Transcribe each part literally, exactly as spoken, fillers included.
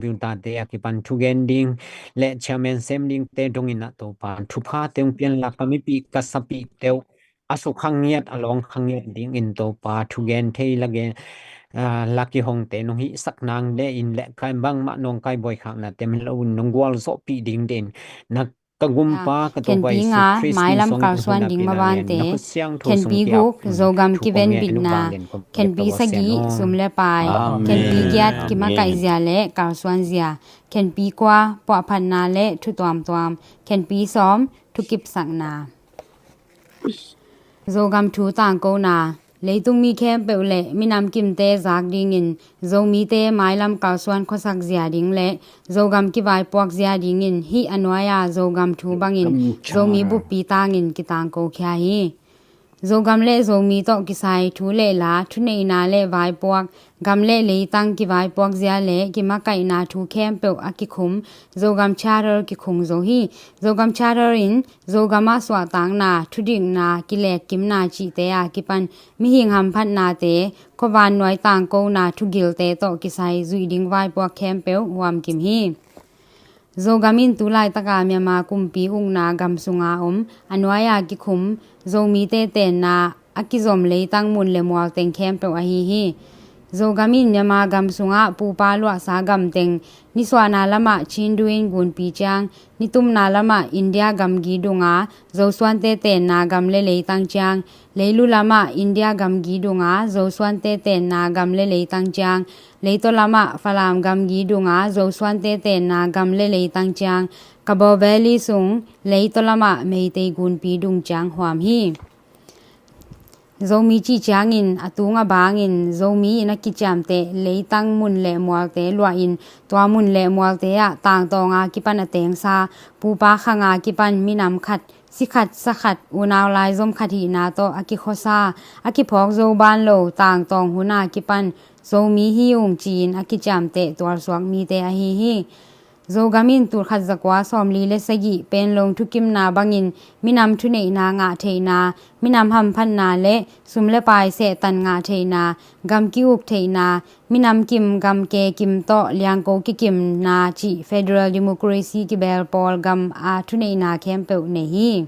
computer te a kipan thugen ding le chairman sem dingte dongin ah Topa thupha te hong pianla ka mipih ka sapihte uh a sukha ngiat a lawngkha ngiat dingin Topa thugen thei la gen, ah, la kihongte nong hihsak nang dehin le kai bangmah nawngkai bawikhakna te min lo un nong gualzawhpih ding dehin na ka gumpa ka Topa Jesu Khrist mailam kalsuan ding mabante. Khenpi guk, Zogam kivenbitna. Khenpi sagih, sum le pai. Khenpi giat, kimakaihzia le kalsuanzia. Khenpi kua, puahphatna le thu tuamtuam. Khenpi sawm, thukipsakna. Zogam thu tangkona. Leitung mi khempeuh le minam kimte zak dingin Zomite mailam kalsuan khuasak zia ding le Zogam kivaipuak zia dingin hih a nuai-a Zogam thu bangin Zomi buppi tangin kitangko khia hi. Zogam le Zomi tawh kisai thu le la, thuneihna le vaipuak, gam le leitang kivaipuak zia le kimakaihna thu khempeuh a kikhum Zogam Charter kikhung zo hi. Zogam Charter in Zogam ah suahtakna, thudikna, kiletkimna cihte a kipan mihing hamphatnate, khuavan nuai tangkona thugilte tawh kisai zuih ding vaipuak khempeuh huamkim hi. Zogam in tulaitaka Myanmar kumpi ukna gam sunga om a nuai-a kikhum Zomite tenna a kizom leitang mun le mual teng khempeuh ahi hi. Zogam in Myanmar gam sungah pupa luahsa gam teng, nisuahna lamah Chindu in gunpi ciang, nitumna lamah India gamgi dunga Zosuante tenna gam le leitang ciang, leilu lamah India gamgi dunga Zosuante tenna gam le leitang ciang, leitaw lamah Falam gamgi dunga Zosuante tenna gam le leitang ciang, Kabaw Valley sung leitaw lamah Meitei gunpi dung ciang huam hi. Zomi cih ciangin a tung a bangin Zomi in a kiciamteh leitang mun le mualte luahin tua mun le mualte ah tangtawnga kipan a tengsa, pupa khanga kipan minam khat, si khat, sa khat, unau laizom khat hihna tawh a kikhuasa, a kiphawk zo ban lo tangtawng huna kipan Zomi hi ung ci-in a kiciamteh tualsuak mite ahi hi. Zogam in tulkhat zakua sawmli le sagih Penlong thukimna bangin minam thuneihna ngah theihna, minam hamphatna le sum le pai sehtan ngah theihna, gam ki-uk theihna, minam kim gam ke kim tawh liangko kikimna cih federal democracy kibel pawl gam a thuneihna khempeuh nei hi.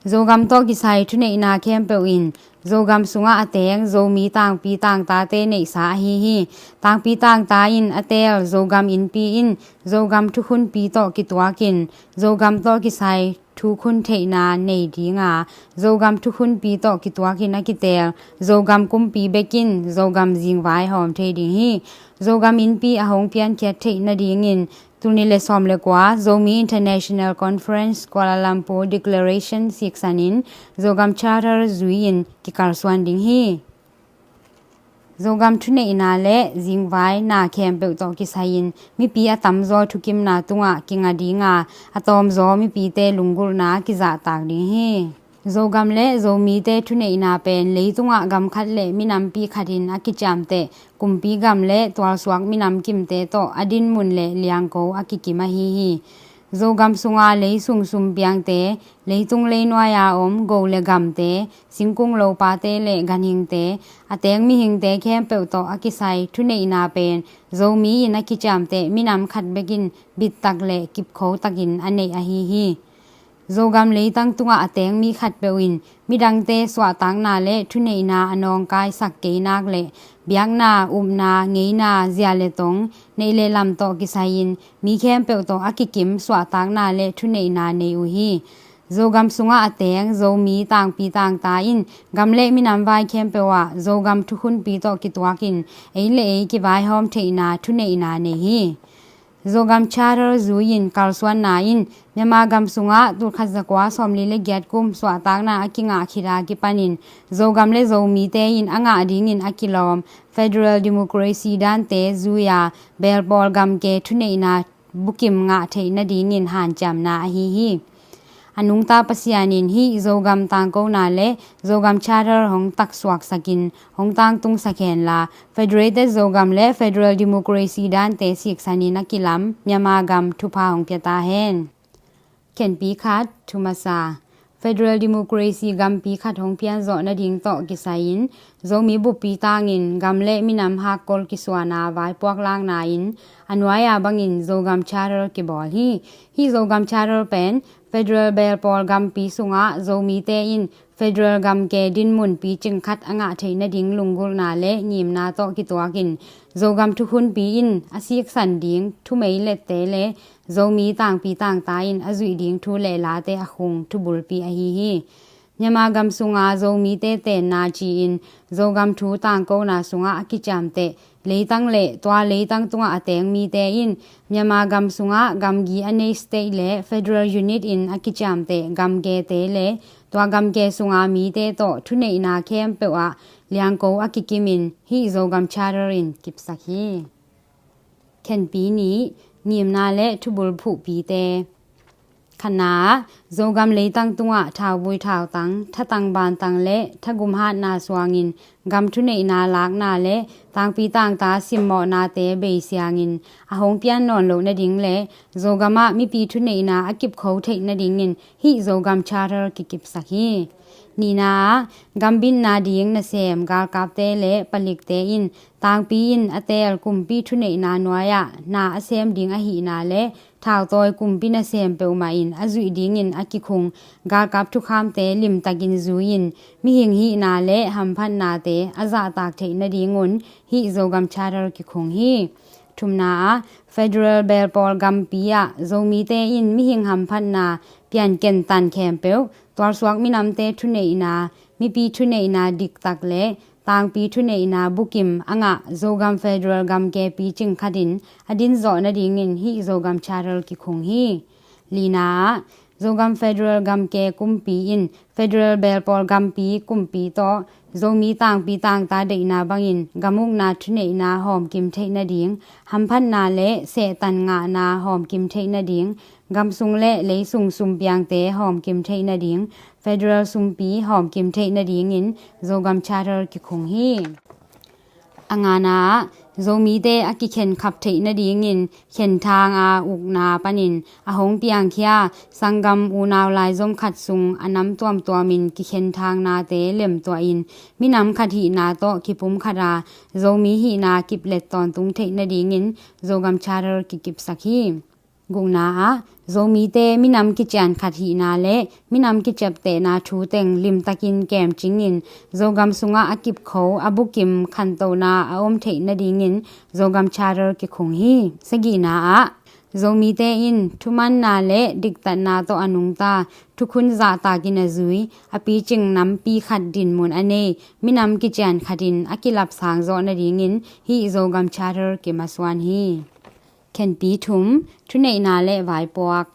Zogam tawh kisai thuneihna khempeuh in Zogam sungah a teng Zomi tangpi tangtate neihsa ahi hi. Tangpi tangta in a teel Zogam innpi in Zogam thukhunpi tawh kituakin Zogam tawh kisai thukhun theihna nei dinga, Zogam thukhunpi tawh kituakin a kiteel Zogam kumpi bekin Zogam zingvai hawm thei ding hi. Zogam innpi a hong piankhiat theih nadingin tulni le sawm le kua Zomi International Conference Kuala Lumpur Declaration siksanin Zogam Charter zui-in kikalsuan ding hi. Zogam thuneihna le zingvaina khempeuh tawh kisai-in mipi a tamzaw thukimna tungah kinga dinga, a tawmzaw mipite lunggulhna kizahtak ding hi. Zogam le Zomite thuneihna pen leitungah gam khat le minampi khatin a kiciamteh kumpi gam le tualsuak minam kimte tawh a dinmun le liangko a kikim ahi hi. Zogam sunga leisung sumpiangte, leitung leinuai-a om go le gamte, singkung lopate le ganhingte, a teng mihingte khempeuh tawh a kisai thuneihna pen Zomi in a kiciamteh minam khat bekin bittak le kipkhotakin a neih ahi hi. Zogam leitang tungah a teng mi khatpeuh in midangte suahtakna le thuneihna a nawngkaisak keinak le biakna, upna, ngeina, zia le tong, neih le lam tawh kisai-in mi khempeuh tawh a kikim suahtakna le thuneihna nei uh hi. Zogam sungah a teng Zomi tangpi tangta in gam le minam vai khempeuh ah Zogam thukhunpi tawh kituakin ei le ei kivaihawm theihna thuneihna nei hi. Zogam Charter zui-in kalsuanna in Myanmar gam sungah tulkhat zakua sawmli le giat kum suahtakna a kingah khit a kipanin Zogam le Zomite in a ngah dingin a kilawm federal democracy dante zui-a belpawl gamke thuneihna bukim ngah theih nadingin hanciamna ahi hi. A nungta Pasian in hih Zogam tangkona le Zogam Charter hong taksuaksakin hong tangtungsak henla, Federated Zogam le Federal Democracy dante siksanin a kilam Myanmar gam thupha hong pia ta hen. Khenpi khat, thumasa. Federal Democracy gampi khat hong pianzawh nading tawh kisai-in Zomi buppi tangin gam le minam hakkol kisuana vaipuak lakna in a nuai-a bangin Zogam Charter kibawl hi. Hih Zogam Charter pen federal belpawl gampi sungah Zomite in federal gamke dinmun picing khat a ngah theih nading lunggulhna le ngimna tawh kituakin Zogam thukhunpi in a siksan ding thumei lette le Zomi tangpi tangta in a zuih ding thu le late a khung thubulpi ahi hi. Myanmar gam sunga Zomite tenna ci-in Zogam thu tangkona sungah a kiciamteh leitang le tua leitang tungah a teng mite in Myanmar gam sungah gamgi a nei state le federal unit in a kiciamteh gamgete le tua gamge sunga mite tawh thuneihna khempeuh ah liangko a kikimin hih Zogam Charter in kipsak hi. Khenpi nih, ngimna le thubulphuhpite. Khatna ah, Zogam leitang tungah thauvui thautang, thatang bantang le thagum hatna suangin gam thuneihna lakna le tangpi tangta simmawhnate beisiangin a hong pian nawn loh nading le Zogam ah mipi thuneihna a kipkho theih nadingin hih Zogam Charter kikipsak hi. Nihna ah, gambitna ding nasem galkapte le palikte in tangpi in a teel kumpi thuneihna nuai-ah na a sem ding ahihna le thautawi kumpi nasem peuhmah in a zuih dingin a kikhung galkap thukhamte limtakin zui-in mihing hihna le hamphatnate a zahtak theih nadingun hih Zogam Charter kikhung hi. Thumna ah, federal belpawl gampi ah Zomite in mihing hamphatna pianken tan khempeuh tualsuak minamte thuneihna, mipi thuneihna diktak le tangpi thuneihna bukim a ngah Zogam federal gamke picing khatin a dinzawh nadingin hih Zogam Charter kikhung hi. Lina ah, Zogam federal gamke kumpi in federal belpawl gampi kumpi tawh Zomi tangpi tangta deihna bangin gamukna thuneihna hawmkim theih nading, hamphatna le sehtan ngahna hawmkim theih nading, gamsung le leisung sumpiangte hawmkim theih nading, federal sumpi hawmkim theih nadingin Zogam Charter kikhung hi. A ngana ah, Zomite a kikhenkhap theih nadingin khenthang a ukna panin a hong piangkhia sanggam unau laizom khat sung a nam tuamtuamin kikhenthang nate lemtuahin minam khat hihna tawh kipum khata Zomi hihna kiplet tawntung theih nadingin Zogam Charter kikipsak hi. Gukna ah, Zomite minam kician khat hihna le minam kiciaptehna thu teng limtakin kemcingin Zogam sungah a kipkho a bukim khantohna a om theih nadingin Zogam Charter kikhung hi. Sagihna ah, Zomite in thumanna le diktatna tawh a nungta thukhun zahtakin a zui a picing nampi khat dinmun a nei minam kician khatin a kilapsang zawh nadingin hih Zogam Charter kimasuan hi. Khenpi thum, thuneihna le vaipuak.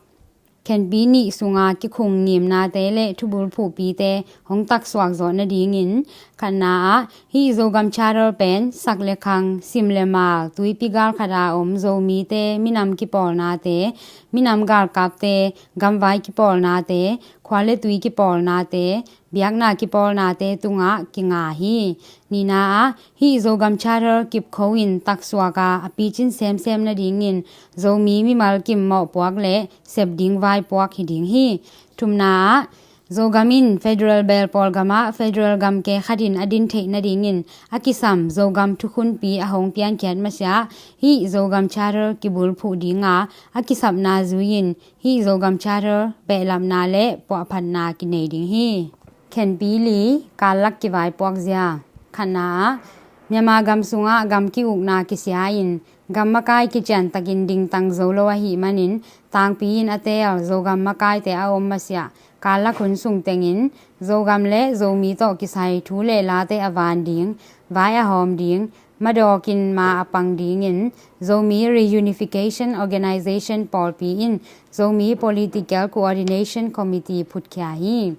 Khenpi nih sunga kikhung ngimnate le thubulphuhpite hong taksuak zawh nadingin khatna ah hih Zogam Charter pen sak le khang, sim le mal, tuipi gal khata om Zomite minam kipawlnate, minam galkapte gamvai kipawlnate, khua le tui kipawlnate, biakna kipawlnate tungah kinga hi. Nihna ah hih Zogam Charter kipkho in taksuak a a picin semsem nadingin Zomi mimal kim mawhpuak le sep ding vaipuak hi ding hi. Thumna ah Zogam in federal belpawl gamah federal gamke khatin a din theih nadingin a kisam Zogam thukhunpi a hong piankhiat masiah hih Zogam Charter kibulphuh dinga a kisapna zui-in hih Zogam Charter behlapna le puahphatna kinei ding hi. Khenpi li, kallak kivaipuak zia. Khatna ah Myanmar gam sungah gam ki-ukna kisia-in gam makai kiciantakin dingtang zo lo ahih manin tangpi in a teel Zogam makaite a om masiah kallak hun sung tengin Zogam le Zomi tawh kisai thu le late a van ding, vai a hawm ding, madawkin ma a pang dingin Zomi Reunification Organization pawlpi in Zomi Political Coordination Committee phutkhia hi.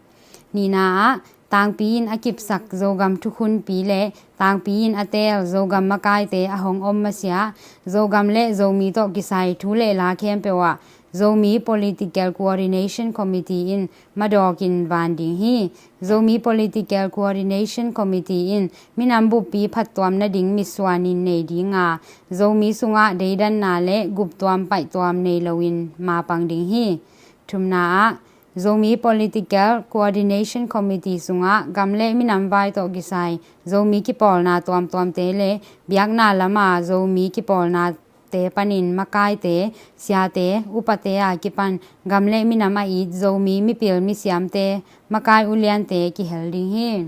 Nihna ah tangpi in a kipsak Zogam thukhunpi le tangpi in a teel Zogam makaite a hong om masiah Zogam le Zomi tawh kisai thu le la khempeuh ah Zomi Political Coordination Committee in madawkin van ding hi. Zomi Political Coordination Committee in minam buppi phattuam nading mitsuanin nei dinga Zomi sungah deidanna le guptuam paihtuam nei loin mapang ding hi. Thumna ah Zomi Political Coordination Committee sungah gam le minam vai tawh kisai Zomi kipawlna tuamtuamte le biakna lama Zomi kipawlnate panin makaite, siate, upate a kipan gam le minam a it Zomi mipil misiamte, makai uliante kihel ding hi.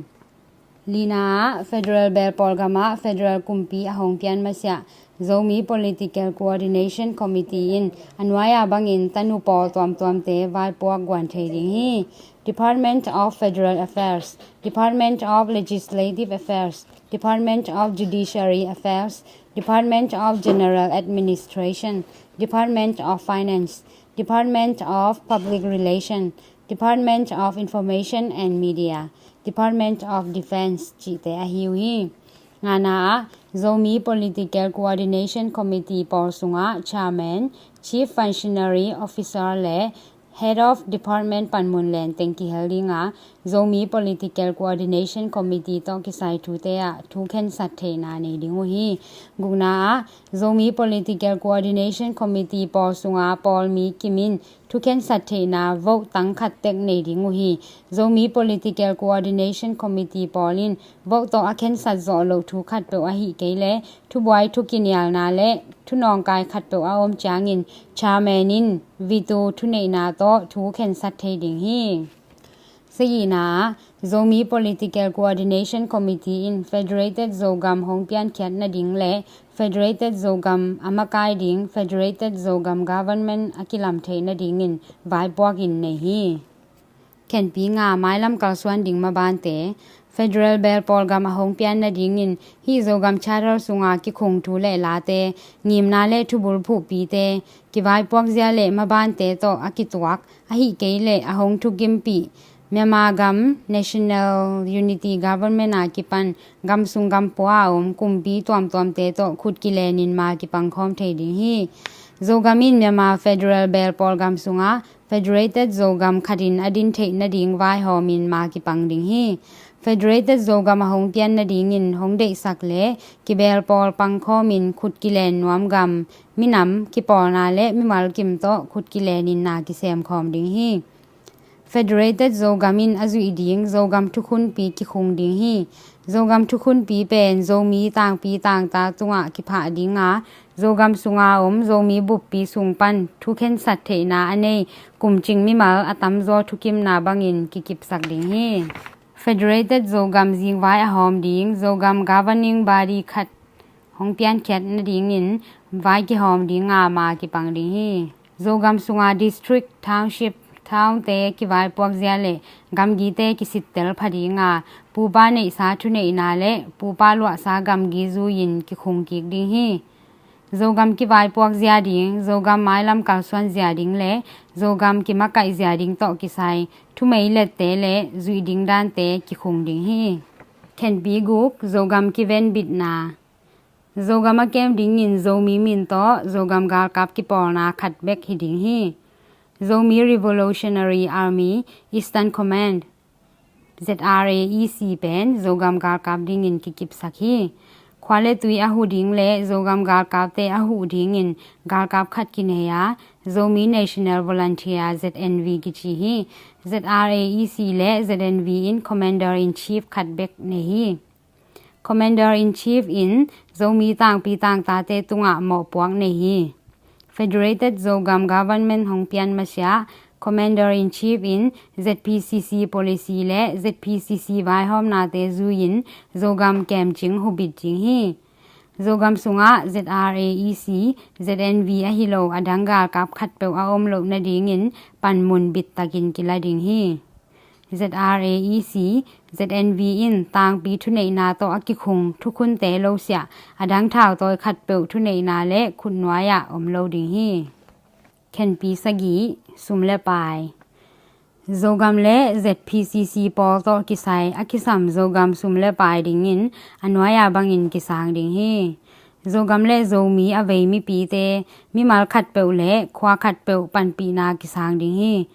Lina ah, Federal Belpawl gamah Federal kumpi a hong pian masiah Zomi Political Coordination Committee in a nuai-a bangin tanu pawl tuamtuamte vaipuak guan thei ding hi. Department of Federal Affairs, Department of Legislative Affairs, Department of Judiciary Affairs, Department of General Administration, Department of Finance, Department of Public Relation, Department of Information and Media, Department of Defense cihte ahi uh hi. Ngana ah, Zomi Political Coordination Committee pawl sungah Chairman, Chief Functionary Officer le Head of Department panmun lenteng kihel ding a, Zomi Political Coordination Committee tawh kisai thute ah thu khensat theihna nei ding uh hi. Gukna ah, Zomi Political Coordination Committee pawl sunga pawl mi kim in thu khensat theihna vote tang khat tek nei ding uh hi. Zomi Political Coordination Committee pawl in vote tawh a khensat zawh loh thu khatpeuh ahih kei leh thubuai thukinialna le thunawngkai khatpeuh a om ciangin Chairman in veto thuneihna tawh thu khensat thei ding hi. Sagihna ah, Zomi Political Coordination Committee in Federated Zogam hong piankhiat nading le Federated Zogam a makai ding Federated Zogam Government a kilam theih nadingin vaipuak in nei hi. Khenpi nga, mailam kalsuan ding mabante. Federal Belpawl gam a hong pian nadingin hih Zogam Charter sunga kikhung thu le late, ngimna le thubul phuhpite, kivaipuak zia le mabante tawh a kituak, ahih kei leh a hong thukimpih Myanmar gam National Unity Government a kipan gam sung gam pua a om kumpi tuamtuamte tawh khut kilenin ma kipangkhawm thei ding hi. Zogam in Myanmar Federal Belpawl gam sungah Federated Zogam khatin a din theih nading vaihawmin ma kipang ding hi. Federated Zogam a hong pian nadingin hong deihsak le kibelpawl pangkhawmin khut kilen nuam gam, minam, kipawlna le mimal kim tawh khut kilenin na kisemkhawm ding hi. Federated Zogam in a zuih ding Zogam thukhunpi kikhung ding hi. Zogam thukhunpi pen Zomi tangpi tangta tungah kiphah ding a, Zogam sunga om Zomi buppi sung pan thu khensat theihna a nei kumcing mimal a tamzaw thukimna bangin kikipsak ding hi. Federated Zogam zingvai a hawm ding Zogam governing body khat hong piankhiat nadingin vai kihawm ding a ma kipang ding hi. Zogam sunga district, township, townte kivaipuak zia le gamgite kisittel pha ding a, pupa neihsa thuneihna le pupa luahsa gamgi zui-in kikhung kik ding hi. Zogam kivaipuak zia ding, Zogam mailam kalsuan zia ding le Zogam kimakaih zia ding tawh kisai thumeilette le zuih ding dante kikhung ding hi. Khenpi guk, Zogam kivenbitna. Zogam a kem dingin Zomi min tawh Zogam galkap kipawlna khat bek hi ding hi. Zomi Revolutionary Army Eastern Command, Z R A E C pen Zogam galkap dingin kikipsak hi. Khua le tui a huh ding le Zogam galkapte a huh dingin galkap khat kinei a, Zomi National Volunteer, Z N V kici hi. Z R A E C le Z N V in Commander in Chief khat bek nei hi. Commander in Chief in Zomi tangpi tangtate tungah mawhpuak nei hi. Federated Zogam Government hong pian masiah Commander in Chief in Z P C C policy le Z P C C vaihawmnate zui-in Zogam kemcing hubit ding hi. Zogam sungah Z R A E C, Z N V ahi lo a dang galkap khatpeuh a om loh nadingin panmun bittakin kila ding hi. Z R A E C, Z N V in tangpi thuneihna tawh a kikhung thukhunte losiah a dang thautawi khatpeuh thuneihna le khutnuai-ah om lo ding hi. Khenpi sagih, sum le pai. Zogam le Z P C C pawl tawh kisai a kisam Zogam sum le pai dingin a nuai-a bangin kisang ding hi. Zogam le Zomi a vei mipite, mimal khatpeuh le khua khatpeuh panpihna kisang ding hi.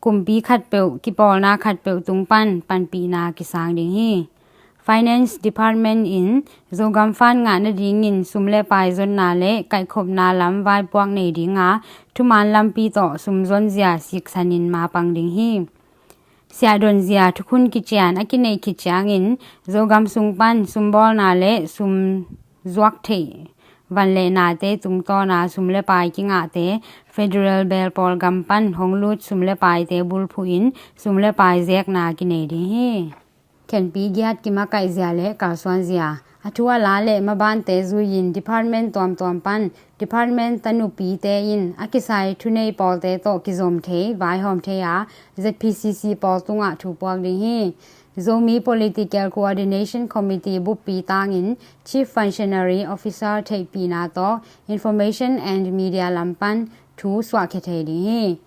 Kumpi khatpeuh, kipawlna khatpeuh tung pan panpihna kisang ding hi. Finance Department in Zogam Fund ngah nadingin sum le pai zonna le kaihkhopna lam vaipuak nei dinga thuman lampi tawh sum zonzia siksanin mapang ding hi. Siahdonzia thukhun kician a kineih khit ciangin Zogam sung pan sumbawlna le sum zuak theih van le nate tungtawna sum le pai kingahte federal belpawl gam pan hong lut sum le paite bulphuhin sum le pai zekna kinei ding hi. Khenpi giat kimakaihzia le kalsuanzia a thu a la le mabante zuiin department tuamtuam pan department tanupite in a kisai thunei pawlte tawh kizom thei vaihawm thei a ZPCC pawl tungah thu puak ding hi. Zomi Political Coordination Committee buppi tangin Chief Functionary Officer theihpihna tawh Information and Media lam pan thu suahkhia thei ding hi.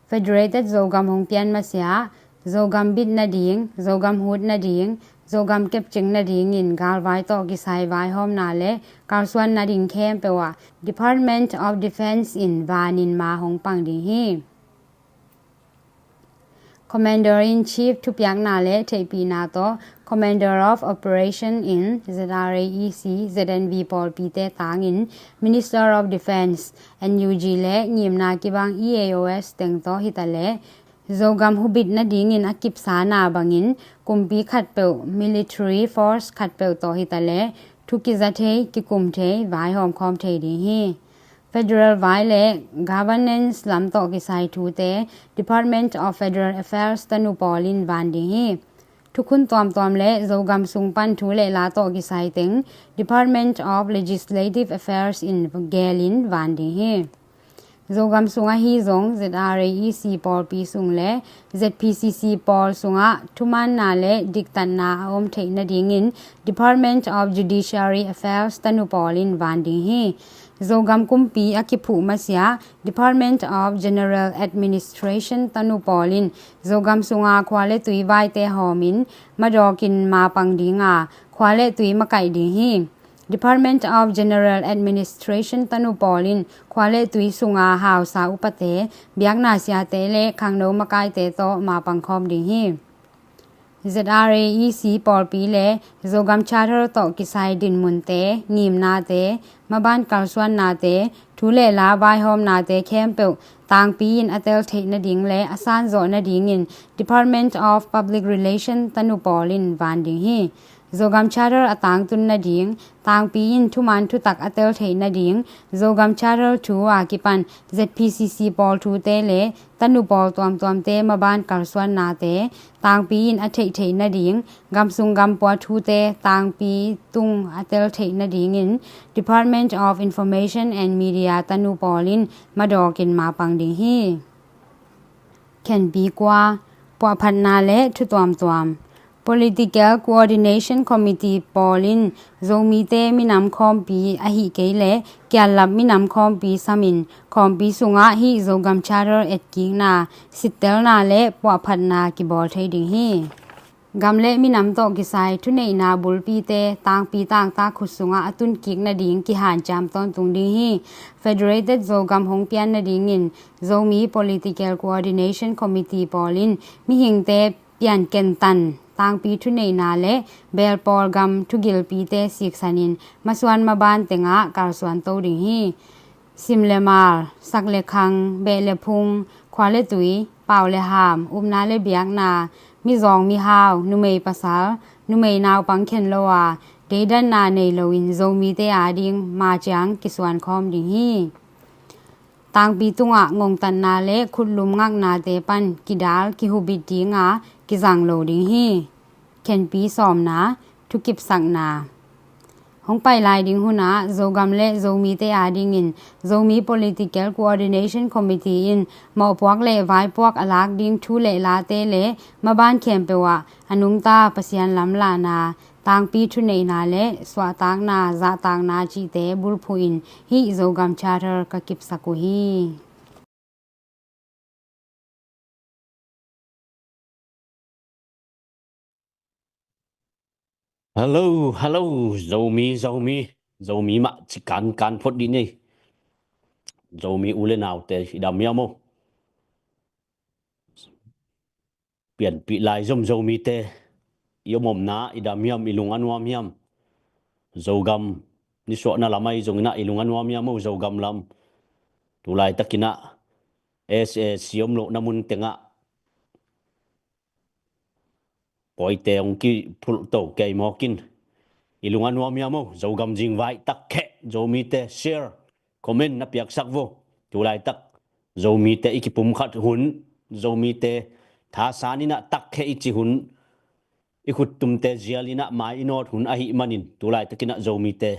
Federated Zogam hong pian masiah Zogam bit nading, Zogam hut nading, Zogam kepcing nadingin galvai tawh kisai vaihawmna le kalsuan nading khempeuh ah Department of Defence in vanin ma hong pang ding hi. Commander in Chief thupiakna le theihpihna tawh Commander of Operation in ZRAEC, ZNV pawlpite tangin Minister of Defence, NUG le ngimna kibang EAOs teng tawh hitaleh Zogam hubit nadingin a kipsana bangin kumpi khatpeuh, military force khatpeuh tawh hitaleh thu kiza thei, kikum thei, vaihawm khawm thei ding hi. Federal vai le governance lam tawh kisai thute Department of Federal Affairs tanu pawl in van ding hi. Thukhun tuamtuam le Zogam sung pan thu le la tawh kisai teng Department of Legislative Affairs in gelin van ding hi. Zogam sung ahi zong ZRAEC pawlpi sung le ZPCC pawl sungah thumaanna le diktatna a om theih nadingin Department of Judiciary Affairs tanu pawl in van ding hi. Zogam kumpi a kiphuh masiah Department of General Administration tanu pawl in Zogam sunga khua le tui vaite hawmin madawkin mapang dinga khua le tui makaih ding hi. Department of General Administration tanu pawl in khua le tui sunga hausa upate, biakna siate le khangno makaite tawh mapang khawm ding hi. ZRAEC pawlpi le Zogam Charter tawh kisai dinmunte, ngimnate, maban kalsuannate, thu le la vaihawmnate khempeuh tangpi in a tel theih nading le a sanzawh nadingin Department of Public Relation tanu pawl in van ding hi. Zogam Charter a tangtun nading, tangpi in thuman thutak a tel theih nading, Zogam Charter thu a kipan ZPCC pawl thute le tanu pawl tuamtuamte maban kalsuannate tangpi in a theih theih nading, gamsung gampua thute tangpi tung a tel theih nadingin Department of Information and Media tanu pawl in madawkin mapang ding hi. Khenpi kua, puahphatna le thu tuamtuam. Political Coordination Committee pawl in Zomite minam khawmpi ahi kei le kiallap minam khawmpi samin khawmpi sungah hih Zogam Charter etkikna, sittelna le puahphatna kibawl thei ding hi. Gam le minam tawh kisai thuneihna bulpite tangpi tangtak khut sungah a tunkik nading kihanciam tawntung ding hi. Federated Zogam hong pian nadingin Zomi Political Coordination Committee pawl in mihingte piankentan tangpi thuneihna le belpawl gam thugilpite siksanin masuan maban tengah kalsuan to ding hi. Sim le mal, sak le khang, beh le phung, khua le tui, pau le ham, upna le biakna, mizawng mihau, numei pasal, numei naupang khen lo a deidanna nei loin Zomite ading maciang kisuan khawm ding hi. Tangpi tungah ngongtatna le khutlum ngaknate pan kidal kihubit dinga kizang lo ding hi. Khenpi sawmna, thukipsakna. Hong pai lai ding hunah Zogam le Zomite adingin Zomi Political Coordination Committee in mawhpuak le vaipuak a lak ding thu le late le maban khempeuh ah a nungta Pasian lamlahna, tangpi thuneihna le suahtakna, zahtakna cihte bulphuhin hih Zogam Charter ka kipsak uh hi. Hello, hello, Zomi, Zomi, Zomi mah ci kankan phot dih ni. Zomi u le naute i dam hiam aw? Pianpih lai zom Zomite. i om omna i dam hiam, i lung a nuam hiam? Zogam nisuahna lam ahi zongin ah i lung a nuam hiam o, Zogam lam? Tulaitakin ah S A C om lohna mun tengah pawite hong kiphulh to kei mawkin, i lung a nuam hiam o? Zogam zingvai takkheh, Zomite share, comment na piaksak vo. Tulaitak Zomite i kipumkhat hun, Zomite thasan in ah takkheh i ci hun, i khuttumte zial in ah mai i nawt hun ahih manin, tulaitakin ah Zomite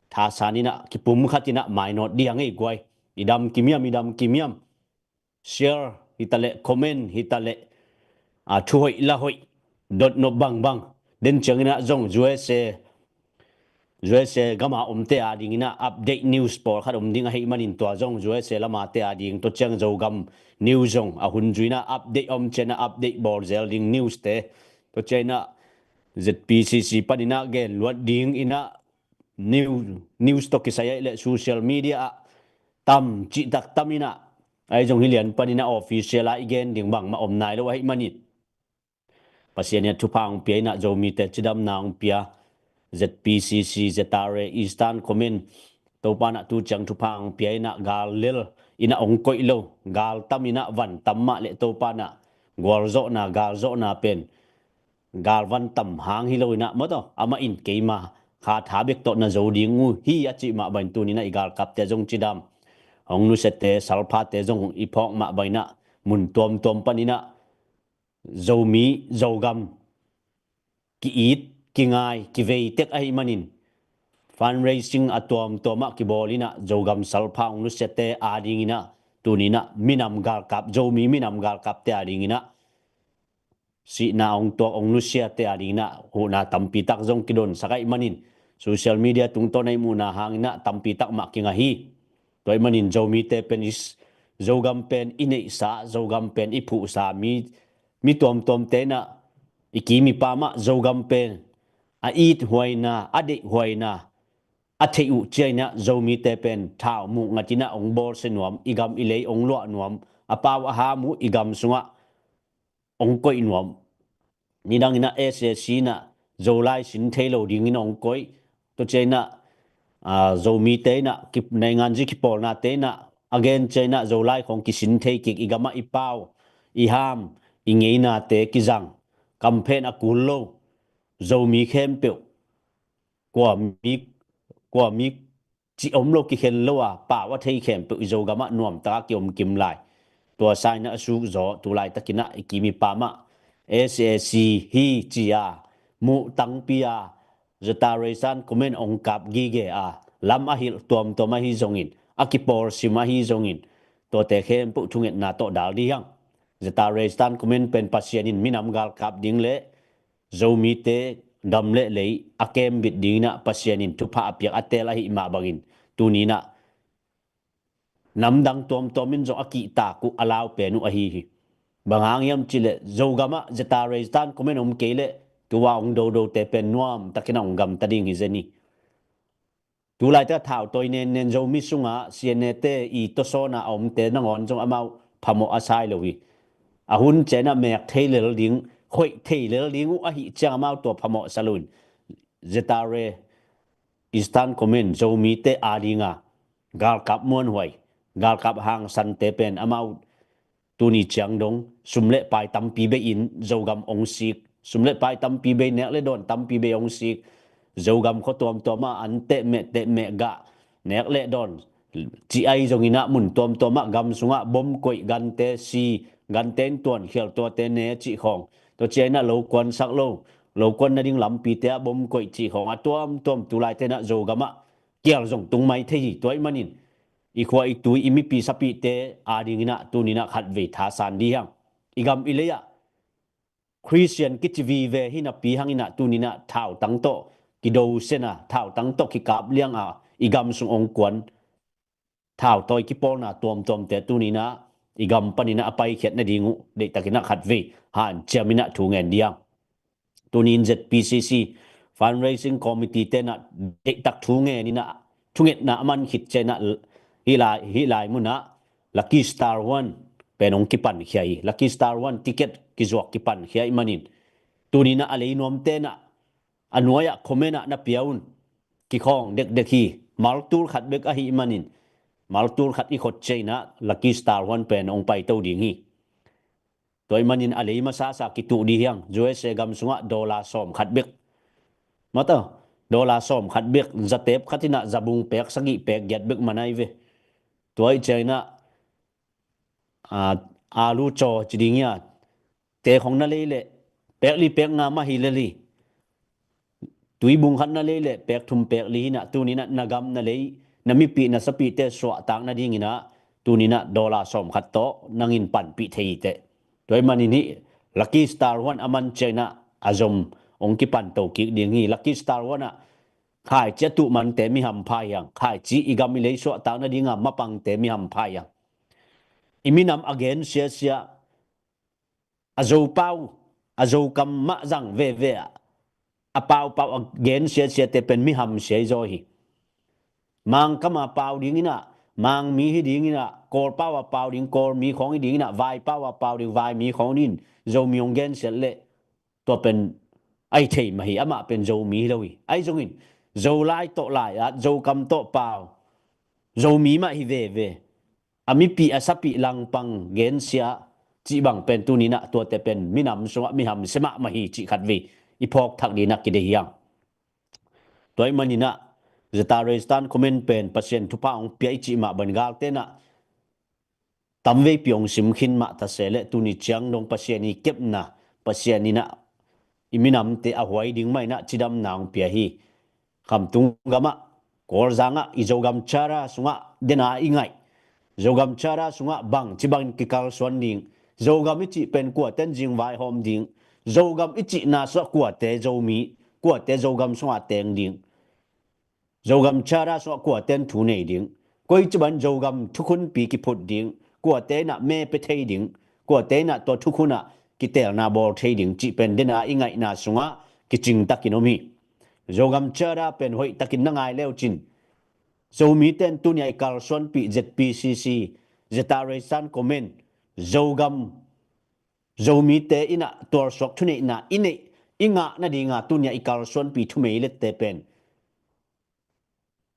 thasan in ah kipumkhat in ah mai nawt dih hang ei guai. I dam kim hiam, i dam kim hiam? Share hitaleh, comment hitaleh, a, thu hoih la hoih, dotnop bangbang. Den ciangin ah zong U S A, U S A gama omte adingin ah update news pawlkhat om ding ahih manin, tua zong U S A lamate ading, tua ciang Zogam news zong a hun zui in ah update om ciang ah update bawl zel ding news te. Tua ciang ah Z P C C panin ah gen luat ding in ah news, news tawh kisai ahih leh social media ah tam cihtak tam in ah, ahi zong hi lian panin ah official ah i gen ding bangmah om nai lo ahih manin, Pasian in ah thupha hong pia in ah, Zomite cidamna hong pia, Z P C C, Z R A, Eastern Command, Topa in ah tu ciang thupha hong pia in ah, gal lel in ah hong koih lo, gal tam in ah van tam mah leh Topa in ah gualzawhna, galzawhna pen galvan tam hang hi lo in ah, maw taw, amah in keima kha tha bek tawh na zo ding uh hi a cih mah bangin tuni in ah i galkapte zong cidam, hong nusiate, salphate zong i phawk mah bangin ah, mun tuamtuam panin ah Zomi, Zogam ki-it, kingai, kivei tek ahih manin, fundraising a tuamtuam ah kibawl in ah, Zogam salpha hong nusiate adingin ah, tuni in ah minam galkap, Zomi minam galkapte adingin ah, sihna hong tuak, hong nusiate adingin ah huhna tampi tak zong kidonsak ahih manin, social media tungtawn ah i muhna hangin ah tampi tak mah kingah hi. Tua ahih manin Zomite pen i s-, Zogam pen i neihsa, Zogam pen i phuhsa, mi, mi tuamtuamte in ah, i kim i pam ah Zogam pen a ithuaina, a deihhuaina a theih uh ciangin ah, Zomite pen thau muh ngat in ah hong bawlsia nuam, i gam i lei hong luah nuam, a pau a ham uh i gam sungah hong koih nuam. Nidang in ah S A C in ah Zolai sin thei lo dingin hong koih. Tua ciang in ah, aa, Zomite in ah, ki-, nainganzi kipawlnate in ah a gen ciang in ah Zolai khawng kisin thei kik, i gam ah i pau, i ham, i ngeinate kizang, kamphen a kul lo Zomi khempeuh, kua mi, kua mi cih om lo, kikhen lo a, pau a thei khempeuh i Zogam ah nuamtak a kiom kim lai. Tua sa in ah a suk zaw, tulaitakin ah i kim i pam ah S A C hi ci a, muh tangpi a, Z R A Eastern Command hong kap gige a, lam a hilh tuamtuam ahi zongin, a kipawlsim ahi zongin, tuate khempeuh thungetna tawh dal dih hang. Z R A Eastern Command pen Pasian in minam galkap ding le Zomite gam le lei a kembit dingin ah Pasian in thupha a piak a teel ahih mah bangin, tuni in ah namdang tuamtuam in zong a kihtak uh, a lau pen uh ahi hi. Bang hang hiam cih leh Zogam ah Z R A Eastern Command om kei leh tua hong dodote pen nuamtakin ah hong gamta ding hi zen hi. Tulaite a thautawi nennen Zomi sungah C N A te i tawsawn a omte nangawn zong amau phamawh a sai lo hi. A hun ciang in ah mek thei lel ding, khoih thei lel ding uh ahih ciang amau tua phamawh sa loin, Z R A Eastern Command Zomite ading a galkap muanhuai, galkap hangsante pen amau tuni ciang dong sum le pai tampi bei in Zogam hong sik, sum le pai tampi bei, nek le dawn tampi bei hong sik, Zogam khua tuamtuam ah an tehmeh tehmeh gah nek le dawn cih ahi zongin ah, mun tuamtuam ah gam sungah bom koih, gante si, gante in tuankhial, tuate ne cih khawng, tua ciang in ah lo kuansak lo, lo kuan nading lampite ah bom koih cih khawng a tuamtuam tulaite in ah Zogam ah kial zong tung mai thei hi. Tua ahih manin i khua i tui, i mipi sapite adingin ah tuni in ah khatvei thasan dih hang. I gam i lei ah Khristian kici vive hi napi hangin ah tuni in ah thautang tawh kidosen a, thautang tawh kikap liang a, i gam sung hong kuan thautawi kipawlna tuamtuamte tuni in ah i gam panin ah a paikhiat nading uh deihtakin ah khatvei hanciam in ah thu ngen dih hang. Tuni in Z P C C Fundraising Committee te in ah deihtak thu ngen in ah thungetna a man khit ciang in ah hih lai, hih lai mun ah Lucky Star One pen hong kipankhia hi. Lucky Star One ticket kizuak kipankhia ahih manin, Tuninah a lei nuamte nah a nuai-ah comment ah na pia un. Kikhawng dekdek hi. Maltul khat bek ahih manin, maltul khat i khot ciah inah Lucky Star One pen hong paito ding hi. Tua ahih manin a lei masasa kituh dih hiang. U S A gam sungah dollar sawm khat bek, mata, dollar sawm khat bek, zatep khat inah zabung pek sagih pek giat bek manai ve. Tua ahih ciah inah, a, alu caw ci ding hi a, tek hong na lei leh, pek li pek nga mah hi lel hi. Tuibung khat na lei leh pek thum pek li hi nah, tuninah na gam na lei, na mipih na sapihte suahtak nadinginah tuninah dollar sawm khat tawh nangin panpih thei hi teh. Tua ahih manin hih Lucky Star One a man ciah inah a zom hong kipanto kik ding hi. Lucky Star One ah khaici a tuh mante mi hampha hiang. Khaici i gam i lei suahtak nadinga mapangte mi hampha hiang. I minam a gen siasia, a Zopau, a Zokam mah zang veve ah, a paupau a gen siasiate pen mi hamsia hi zaw hi. Mangkam a pau dinginah, Mangmi hi dinginah, Kawlpau a pau ding Kawlmi khawng hi dinginah, Vaipau a pau ding Vaimi khawng hi dingin Zomi hong gensiat leh tua pen ahi thei mah hi. Amah pen Zomi hi lo hi. Ahi zongin Zolai tawh lai-at, Zokam tawh pau, Zomi mah hi veve. A mipih a sapih langpang gensia cih bang pen tuninah tuate pen minam sungah mi hamsia mahmah hi cih khatvei i phawk thak dingin a kideih hiang. Tua ahih maninah Zeta Reistan comment pen Pasian thupha hong pia i cih mah bangin galte nah tamveipi hong sim khin mah ta se leh tuni ciang dong Pasian i kepna, Pasian inah i minamte a huai ding mah inah cidamna hong pia hi. Khamtung gamah, Kawlzangah, i Zogam Charter sungah dena i ngaih, Zogam Charter sungah bangci bangin kikalsuan ding, Zogam i cih pen kuaten zing vaihawm ding, Zogam i cihna sungah kuate Zomi, kuate Zogam sungah teng ding, Zogam Charter sungah kuaten thu nei ding, koici bangin Zogam thukhunpi kiphut ding, kuate inah me pia thei ding, kuate inah tua thukhun ah kiteelna bawl thei ding cih pen dena i ngaihna sungah kicingtakin om hi. Zogam Charter pen hoihtakin na ngai leucin, Zomite in tunia i kalsuanpih Z P C C, Zeta Reistan comment, Zogam, Zomite inah tualsuak thuneihna i neih, i ngah nadinga tunia i kalsuanpih thumeilette pen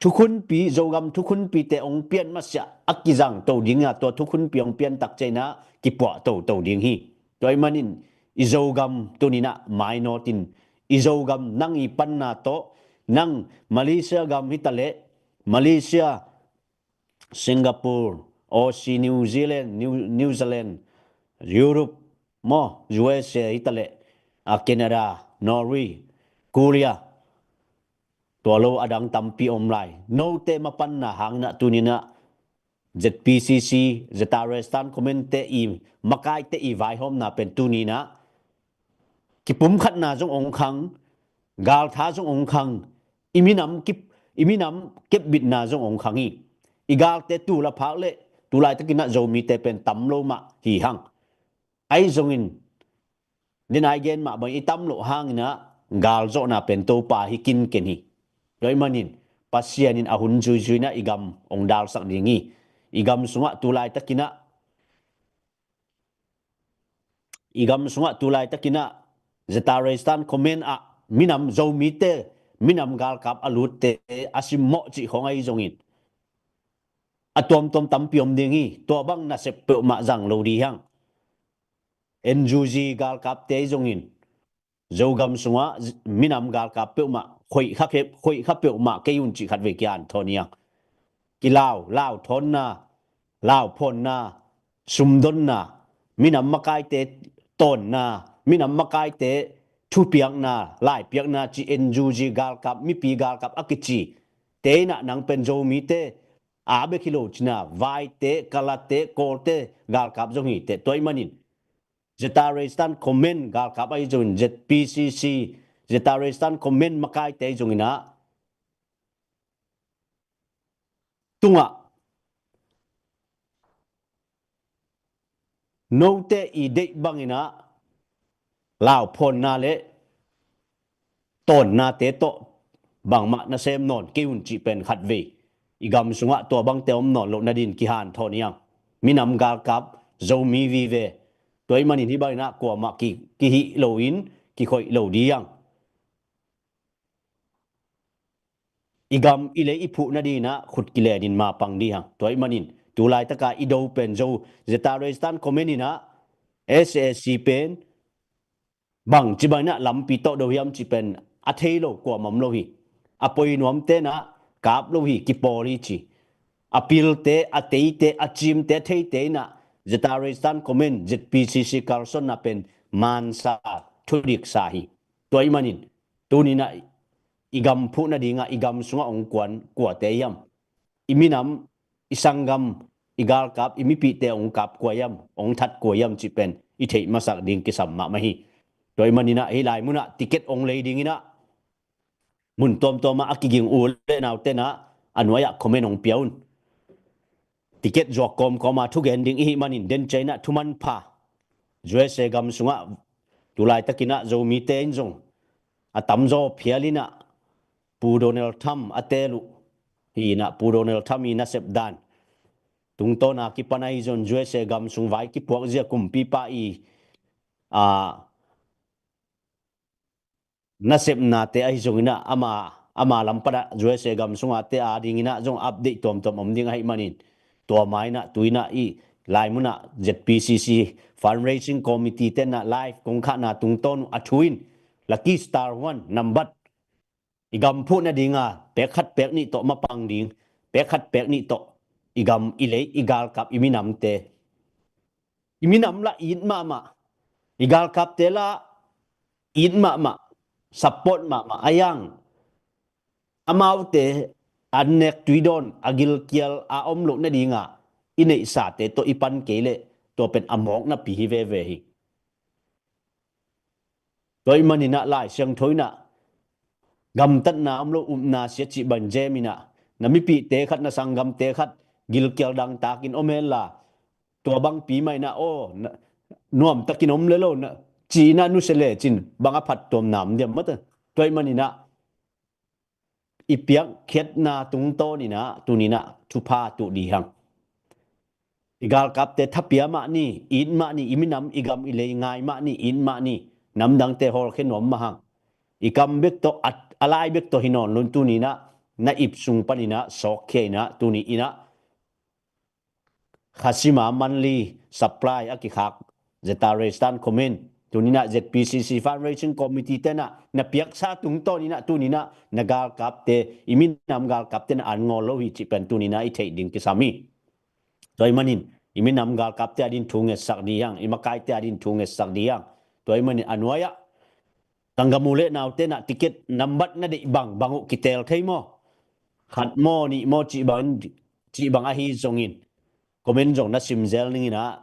thukhunpi, Zogam thukhunpite hong pian masiah a kizangto dinga tua thukhunpi hong piantak ciah inah kipuah toto ding hi. Tua ahih manin i Zogam tuninah mainawtin, i Zogam nang i panna tawh, nang Malaysia gam hitaleh, Malaysia, Singapore, Aussie, New Zealand, New, New Zealand, Europe maw, U S A hitaleh, a, Canada, Norway, Korea, tua lo a dang tampi om lai. Note mapanna hanginah tuninah Z P C C, Zeta Reistan comment-te i makaite i vaihawmna pen tuninah kipumkhatna zong hong khang, galtha zong hong khang, i minam kip, i minam kepbitna zong hong khang hi. I galte tul a phak leh tu laitakinah Zomite pen tam lo mah hi hang. Ahi zongin, dena i gen mah bangin i tam loh hanginah galzawhna pen Topa hi kinken hi. Tua ahih manin Pasian in a hun zuizuinah i gam hong dalsak ding hi. I gam sungah tu laitakinah, i gam sungah tu laitakinah Zeta Reistan comment ah minam Zomite, minam galkap a lutte a simmawh cih khawng ahi zongin a tuamtuam tampi om ding hi. Tua bang nasep peuhmah zang lo dih hiang. N U G galkapte ahi zongin Zogam sungah minam galkap peuhmah khoih kha, khoih kha peuhmah kei un cih khatvei kihanthawn hiang. Kilau, lauthawnna, lauphawnna, sumdonna, minam makaite tawnna, minam makaite thupiakna, laipiakna cih N U G galkap, mipi galkap a kici te inah nang pen Zomite a bek hi lo cina, Vaite, Kalate, Kawlte galkap zong hi teh. Tua ahih manin Zeta Reistan comment galkap ahi zongin, Z P C C, Zeta Reistan comment makaite ahi zonginah tungah note i deih banginah lauphawnna le tawnnate tawh bangmah nasem nawn kei un cih pen khatvei i gam sungah tua bangte om nawn loh nadin kihanthawn hiang. Minam galkap Zomi vive. Tua ahih manin hih banginah kuamah ki, kihih loin kikhoih lo ding hang. I gam i lei i phuh nadingin ah khut kilenin mapang ding hang. Tua ahih manin tu laitaka i do pen Zo Zeta Resistance Command in ah S A C pen bang ci bangin ah lampi tawh do hiam ci pen a thei lo kuamah om lo hi. A poi nuamte in ah kap lo hi, kipawl hi ci. A pilte, a teite, a cimte, a theite in ah Zeta Resistance Command, Z P C C kalsuanna pen mansa, thudiksa hi. Tua ahih manin tuni in ah i gam phuh nadingah i gam sungah hong kuan kuate hiam? I minam, i sanggam, i galkap, i mipihte hong kap kua hiam, hong that kua hiam cih pen i theih masak ding kisam mahmah hi. Tua ahih manin ah hih lai munah ticket hong lei dingin ah mun tuamtuamah a kiging u le naute in ah a nuai-ah comment hong pia un. Ticket zuak kawmkawma thugen ding i hih manin den ciangin ah thumanpha, U S A gam sungah tu laitakin ah Zomite in zong a tamzaw phial in ah Pu Donald Trump a teel uh hi in ah, Pu Donald Trump i nasep dan tungtawna kipan ahi zong U S A gam sung vai kipuak zia kumpipa i, a, nasepnate ahi zongin ah ama, ama lam panah U S A gam sungate adingin ah zong update tuamtuam om ding ahih manin tua ma in ah tu in ah i lai munah Z P C C Fundraising Committee te in ah live kong khahna tungtawn uh a thu in Lucky Star One nambat i gam phuh nadinga pek khat pek nih tawh mapang ding, pek khat pek nih tawh i gam i lei i galkap i minamte, i minam lah it mahmah, i galkapte lah it mahmah, support mahmah a hiang. Amaute an nek tuidawn a gilkial a om loh nadinga i neihsate tawh i pan kei leh tua pen a mawk napi hi veve hi. Tua ahih manin ah Lai Siangtho in ah gamtatna om lo, upna sia cih bang zem in ah na mipihte khat, na sanggamte khat gilkial dangtakin om henla tua bangpi mah in ah aw nuamtakin om le lo na ci in ah nusia lecin bang a phattuamna om diam maw? Tua ahih manin ah i piakkhiatna tungtawn in ah tuni in ah thupha tuh ding hang. I galkapte thapia mah ni, it mah ni, i minam i gam i lei ngai mah ni, it mah ni, namdangte hawlkhia nuam mah hang. I kam bek tawh a, a lai bek tawh hi nawn lo in tuni in ah na ip sung panin ah sawkkhia in ah tuni in ah khasima monthly supply a kikhak Zeta Resistance Command, tuni in ah Z P C C Fundraising Committee te in ah na piaksa tungtawn in ah tuni in ah na galkapte, i minam galkapte na an ngawl lo hi cih pen tuni in ah i theih ding kisam hi. Tua ahih manin i minam galkapte adingin thu ngetsak ding hang, i makaite adingin thu ngetsak ding hang. Tua ahih manin a nuai-ah sanggam u le naute in ah ticket nambat na deih bangbang uh kiteel thei maw? Khat maw, nih maw cih bang, cih bang ahi zongin comment zong na sim zel ning in ah,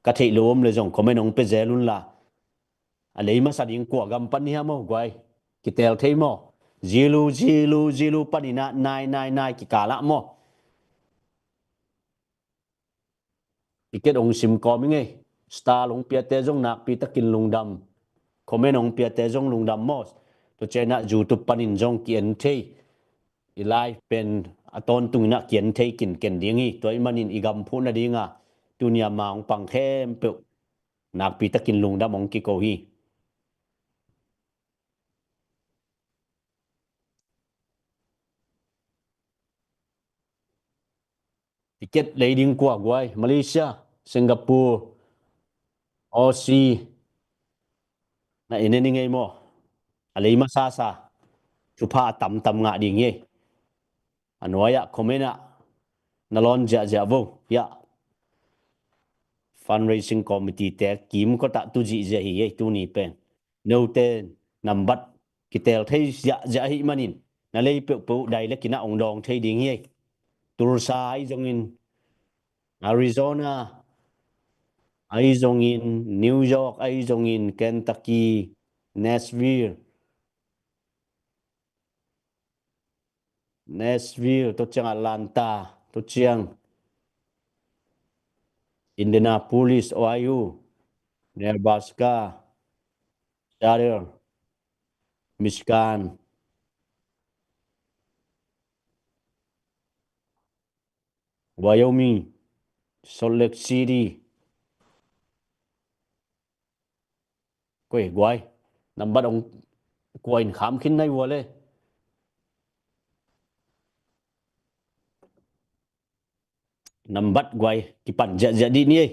ka theih lo om le zong comment hong pia zel un la. A lei masa ding kua gam pan hiam aw guai? Kiteel thei maw? Zero zero zero panin ah nine nine nine kikal ah maw? Ticket hong sim kawm ing ei. Star hong piate zong nakpi takin lungdam. Comment hong piate zong lungdam maw? Tua ciang in ah YouTube panin zong ki-en thei. I live pen a tawntung in ah ki-en thei kinken ding hi. Tua ahih manin i gam phuh nadinga tuni a ma hong pang khempeuh nakpi takin lungdam hong kiko hi. Ticket lei ding kua guai? Malaysia, Singapore, Aussie. Na en en ing ei maw? A lei masasa thupha a tamtam ngah ding hi ei. A nuai-ah comment ah na lawn ziahziah vo. Hiah fundraising committee te kimkot ah tu zihziah hi ei tuni pen. Note nambat kiteel thei ziahziah ahih manin na lei peuhpeuh direct in ah hong dawng thei ding hi ei. Tulsa ahi zongin, Arizona ahi zongin, New York ahi zongin, Kentucky, Nashville, Nashville, tua ciang Atlanta, tua ciang Indianapolis, Ohio, Nebraska, Seattle, Michigan, Wyoming, Salt Lake City. Koi guai? Nambat hong kua in kham khin nai vua le. Nambat guai kipan ziahziah dih ni ei.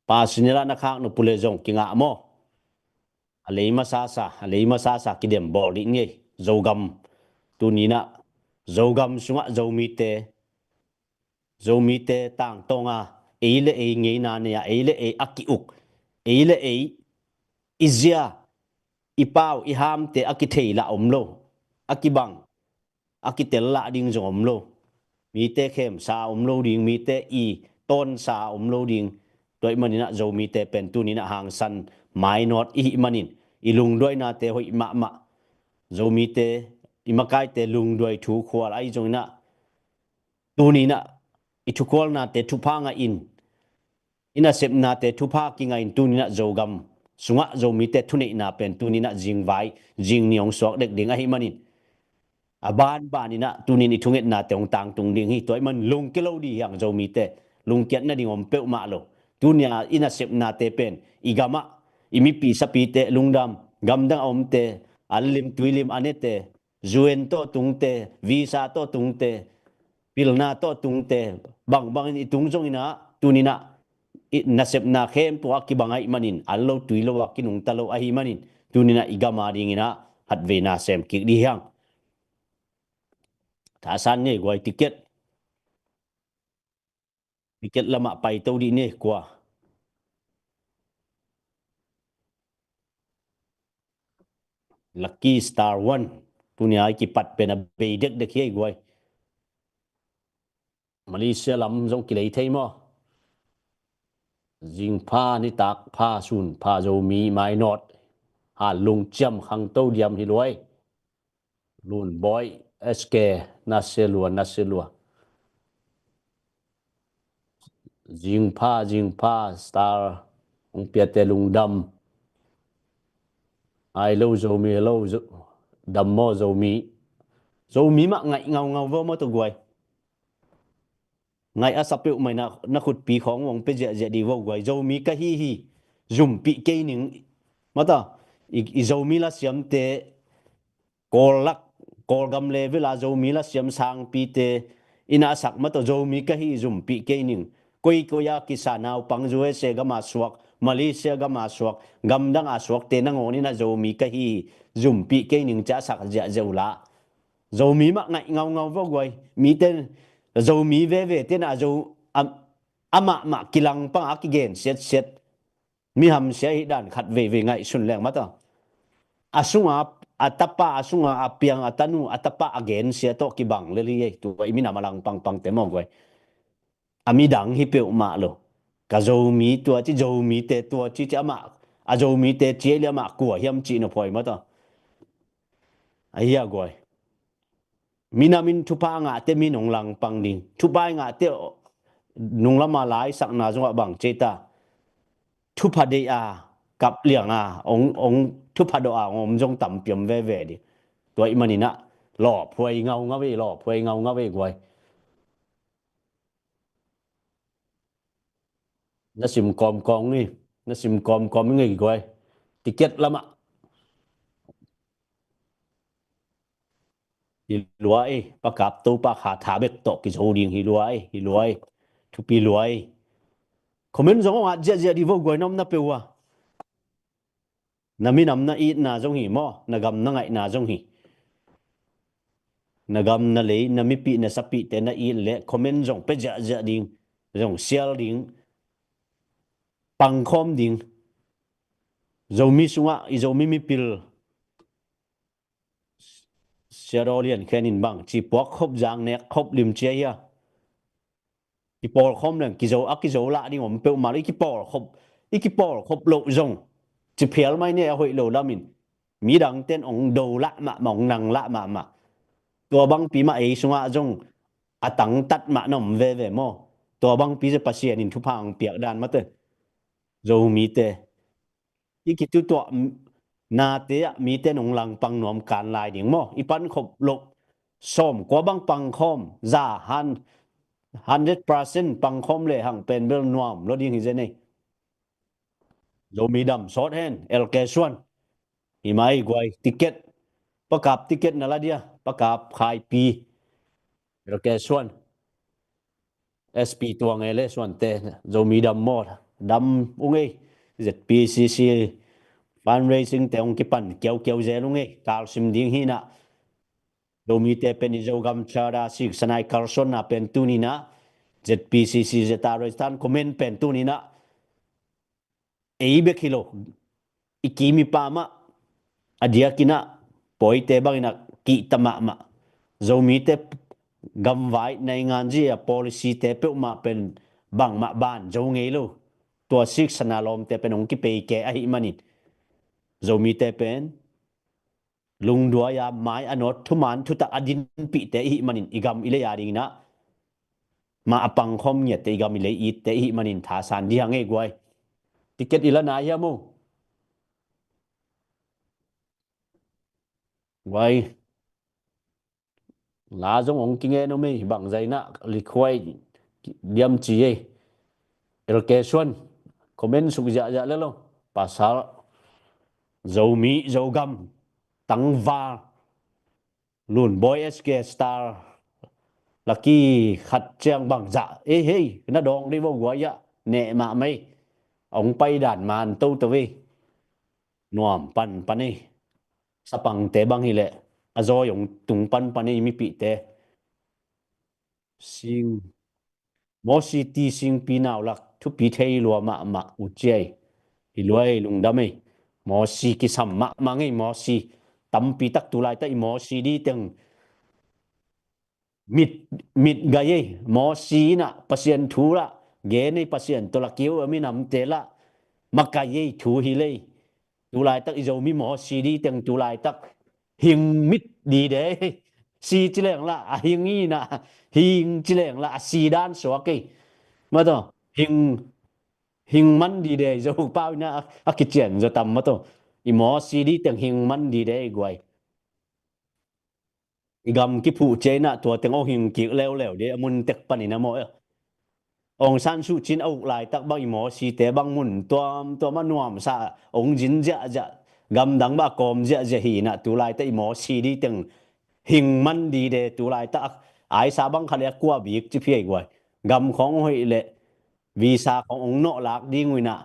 Pasinela na khak nupule zong kingah maw? A lei masasa, a lei masasa kidem bawl dih ni ei. Zogam tuninah Zogam sungah Zomite, Zomite tangtawnga ei le ei ngeina nei-a ei le ei a ki-uk, ei le ei i zia, i pau, i hamte a kithei lah om lo, a kibang, a kitel lah ding zong om lo. Mite khemsa a om lo ding, mite i tawnsa a om lo ding. Tua ih maninah Zomite pen tuninah hangsan mainawt i hih manin i lungduainate hoih mahmah. Zomite i makaite lungduai thu khual ahi zonginah tuninah i thukhualnate thupha ngahin, i nasepnate thupha kingahin tuninah Zogam sungah Zomite thuneihna pen tuninah zingvai zingni hong suak dek ding ahi manin a banbaninah tunin i thungetnate hong tangtung ding hi. Tua ih man lungke lo dih hiang Zomite. Lungkiat nading om peuhmah lo. Tunia i nasepnate pen i gamah i mipi sapite lungdam, gamdang a omte, anlim tuilim a nete, U N tawh tungte, visa tawh tungte, pilna tawh tungte, bangbangin i tung zonginah tuninah i nasepna khempeuh a kibang ahi manin an lo tui lo a kinungta lo ahi manin tuninah i gama dinginah hatveina sem kik dih hiang. Thasan ngei guai ticket. Ticket lamah paito dih ni kua. Lucky Star One. Tunia i kipat pen a bei dekdek hi ei guai. Malaysia lam zong kilei thei maw? Zingpha nitak pha sun pha Zomi mainawt. Ha lungciam khangto diam hi luai. Lunbawi S K naselua naselua. Zingpha zingpha star hong piate lungdam. Ai lo Zomi lo dam maw Zomi. Zomi mah ngaih ngaungau vo maw tawh guai. Ngaih a sa peuhmah in na khutpi khawng hong pia ziahziah dih vo guai. Zomi ka hi hi. Zumpih kei ning. Mata i Zomi lasiamte Kawl lak, Kawlgam level a Zomi lasiam sangpite in a sak mata Zomi ka hi zumpih kei ning. Koikoi a kisa naupang U S A gama suak, Malaysia gama suak, gamdang a suakte nangawn in a Zomi ka hi zumpih kei ning ci a sak ziahziah uh la. Zomi mah ngaih ngaungau vo guai. Mite Zomi veve tena a Zo amahmah kilangpang a kigen siatsiat. Mi hamsia hih dan khat veivei ngaihsun leng mata. A sunga a tapa, a sunga a piang, a tanu, a tapa a gensia tawh kibang lel hi ei. Tua i minam a langpangpangte maw guai. A midang hi peuhmah lo. Ka Zomi tua ci, Zomite tua ci ci amah, a Zomite ci ei le amah kua hiam cih nophuai mata. Ahi a guai. Minamin thupha ngahte min hong langpang ding. Thupha i ngahte nunglama laisakna zongah bang cei ta. Thupha deih a kap liang a hong, hong thupha dawh a hong om zong tampi om veve ding. Tua i maninah lawphuai ngaungau ei, lawphuai ngaungau ei guai. Na sim kawmkawm ngei, na sim kawmkawm ngei guai. Ticket lamah. Hi luai, pakap to pakha tha bek tawh kizo ding hi luai, hi luai. Thupi luai. Comment zong hong at ziahziah dih vo guai na om na peuh uh a. Na minam na itna zong hi maw, na gam na ngaihna zong hi. Na gam na lei, na mipih, na sapihte na it le comment zong pia ziahziah ding, zong sial ding, pangkhawm ding. Zomi sungah i Zomi mipil siadaw lian khen in bang ci puak khop zang nek khop lim cia hia. Kipawlkhawm leng kizo a kizo lah ding om peuhmah lo i kipawlkhop, i kipawlkhop loh zong ci phial mai ne a hoih lo lamin midangten ong do lah mahmah, ong nang lah mahmah. Tua bangpi mah ei sungah zong a tangtat mah na om veve maw? Tua bangpi zia Pasian in thupha ang piak dan mate. Zomite i kitutuah nate ah mite nong langpang nuam kan lai ding maw? I pankhop loh sawm kua bang pangkhawm za han hundred percent pangkhawm le hang pen bel nuam lo ding hi zen ei. Zomi dam sawt hen, L K Suan. Hi mai guai, ticket. Pakap ticket na la dia, pakap khaipi. L K Suan. S P tuang e le Suante, Zomi dam maw, dam ung ei. Z P C C fundraising te ong kipan kiaukiau zel ung ei, kalsim ding hi na. Zomite pen i Zogam Charter sik sanai kalsonna pen tuninah, Z P C C Z R tan comment pen tuninah ei bek hi lo, i kimi pa mah, a diakinah pawite banginah kihta mahmah. Zomite gamvai naingan zia policy te peuhmah pen bangmah ban zo ngei lo. Tua sik sana lawmte pen hong kipei ke ahi manin Zomite pen lungduai a mai a nawt thuman thutak a dinpihte ihi manin i gam i lei a dinginah mah a pangkhawm ngiatte i gam i lei itte ihi manin thasan dih hang ei guai. Ticket i la nai hiam o? Guai. La zong hong kingen om ei, bangzainah likhuai diam ci ei. L K Suan comment suk ziahziah le lo. Pasal Zomi Zogam tangval Lunbawi S K Star laki khat ciang bangzah ei hei na dawng dei vo guai ah neh mahmah ei. Hong paidan man toto ei. Nuam panpan ei. Sapangte bang hileh a zawi hong tung panpan ei mipihte. Sing Mawsi ti singpi naulak thupi thei lua mahmah uh ciai. Hi luai lungdam ei. Mawsi kisam mahmah ngei Mawsi. Tampi tak tulaitak i Mawsi diteng mit, mit gai ei. Mawsi inah Pasian thu lah gen ei Pasian tawh la kiu a minamte lah makai ei thu hi lei. Tulaitak i Zomi Mawsi diteng tulaitak hing mit dide. Si cileng lah a hing inah hing cileng lah a si dan suak ei. Mataw hing hing man dide i Zopau inah a kician zaw tam mataw. I Mawsi diteng hing man dide i guai. I gam kiphuh ciainah tua teng aw hing kik leuleu dei a mun tek panin a mawh. Aung San Suu Kyi a uk laitak bang i Mawsite bang mun tuamtuam a nuamsa ong zin ziahziah gamdang bang a kawm ziahziah hinah tulaitak i Mawsi diteng hing man dide tulaitak aisa bang khat le a kua bik ci phiai guai. Gam khawng hoih leh visa khawng ong nawh lak ding uh inah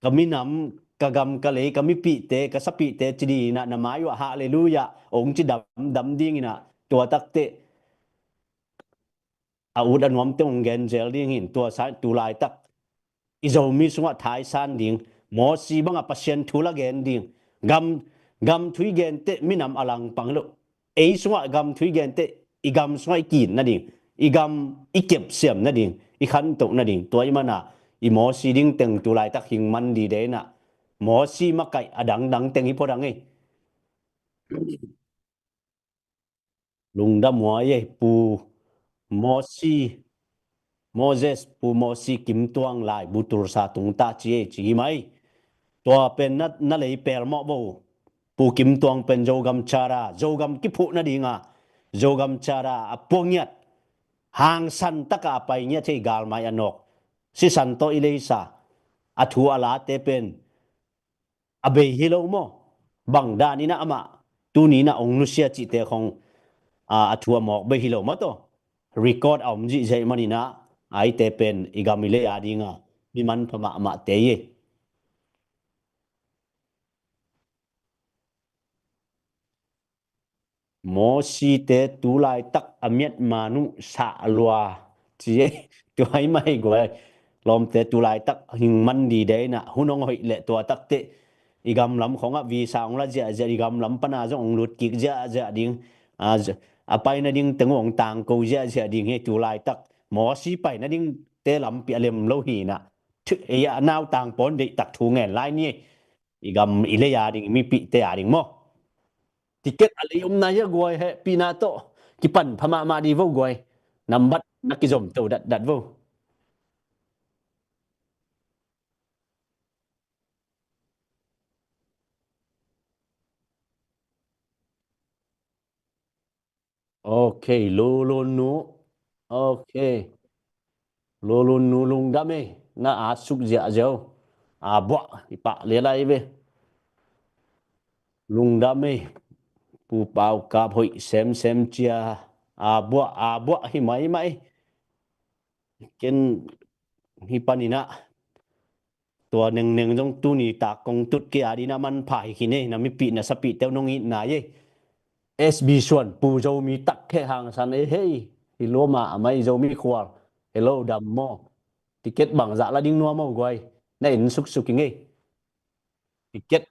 ka minam, ka gam, ka lei, ka mipihte, ka sapihte ci dinginah na mai uh ah halleluiah ong ci damdam dinginah tua takteh a ut a nuamte ong gen zel ding hin tua sa tulaitak i Zomi sungah thaisan ding. Mawsi bangah Pasian thu la gen ding. Gam, gam thu i genteh minam a langpang lo. Ei sungah gam thu i genteh i gam sungah i kin nading, i gam i kepsiam nading, i khantoh nading. Tua i mana i Mawsi ding teng tulaitak hing man dide inah Mawsi makaih a dangdang teng hi pho dang ei. Lungdam huai ei Pu Mawsi Moses Pu Mawsi Kim Tuang lai butulsa tungta ci ei ci hi mai. Tua pen na, na lei pelmawh bo. Pu Kim Tuang pen Zogam Charter, Zogam kiphuh nadinga Zogam Charter a puangiat hangsan taka a pai ngiat hei galmai a nawk sisan tawh i leisa a thu a late pen a bei hi lo maw? Bang daninah amah tuninah ong nusia cihte khong a, a thu a mawk bei hi lo maw taw? Record a om zihziah maninah aite pen i gam i lei a dinga mi manpha mahmahte hi. Mawsite tulaitak a miat manuh sah lua ci ei. Tua i mai guai lawmte tulaitak hing man dide inah hun hong hoih leh tua takteh i gamlam khongah visa hong la ziahziah i gamlam pana zong hong lutkik ziahziah ding. A, a pai nading teng uh hong tangko ziahziah ding hi tulaitak Mawsi pai nadingte lampi a lem lo hinah. Ei a nautang pawn deihtak thu ngen lai ni ei. I gam i lei a ding i mipihte a ding maw? Ticket a lei om nai a guai hehpihna tawh kipan pha mahmah di vo guai. Nambat na kizom to datdat vo. Ok, Lulun nu. Ok. Lulun nu lungdam ei. na at suk ziahziah uh. A buah i pah lelai ve. Lungdam ei. Pu Pau Kap hoih semsem cia. A buah, a buah hi maimai. Ken hi paninah tua nengneng zong tuni tak kong tut kei a dinah manpha hi khin ei. Na mipih na sapih teu nong itna ei. S B Suan, Pu Zomi tak kheh hangsan ei hei. Hi lua mah a mai Zomi khual. Hello dam maw? Ticket bangzah la ding nuam aw guai. Na en suksuk ing ei. Ticket.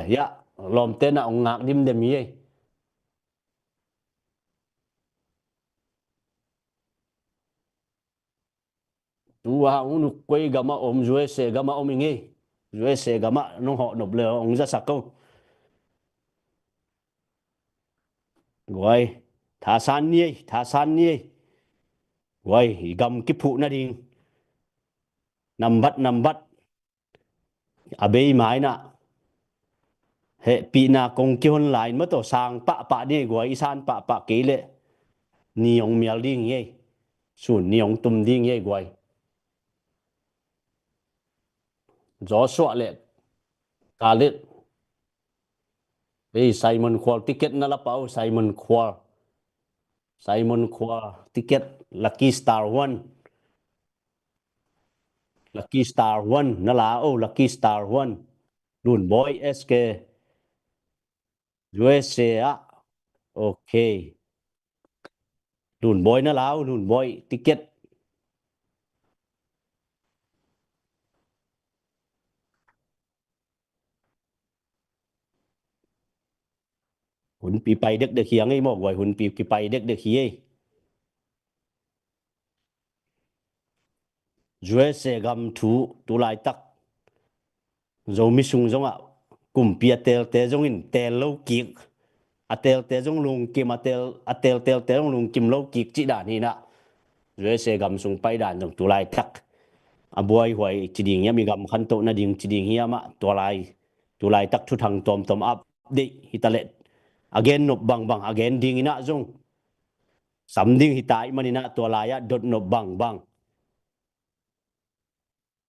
Ya, lawmte na ong ngak dimdem hi ei. Tua ung nuk koi gamah om, U S A gamah om ing ei. U S A gamah nong hawh nop le ong zasak o. Guai, thasan ni ei, thasan ni ei. Guai, i gam kiphuh nading. Nambat, nambat. A bei mainah hehpihna kong kihon lai in mataw sang pahpah ni ei guai, i san pahpah kei leh ni ong mial ding hi ei. Sun ni ong tum ding hi ei guai. Joshua le Khaled. Ei, Simon Khual ticket na la pah o, Simon Khual. Simon Khual ticket, Lucky Star One. Lucky Star One na la o, Lucky Star One. Lunbawi S K. U S A ah. Ok. Lunbawi na la o, Lunbawi ticket. Hunpi pai dekdek hi a ngei maw guai, hunpi kipai dekdek hi ei. U S A gam thu tulaitak Zomi sung zongah kumpi a teelte zongin teel lo kik, a teelte zong lungkim, a teel, a teelteelte zong lungkim lo kik cih dan hinah U S A gam sung pai dan zong tulaitak a buaihuai ci ding hiam, i gam khantoh nading ci ding hiamah tualai, tulaitak thuthang tawmtawm update hitaleh a gen nop bangbang a gen dinginah zong sam ding hita ih maninah tualai ah dot nop bangbang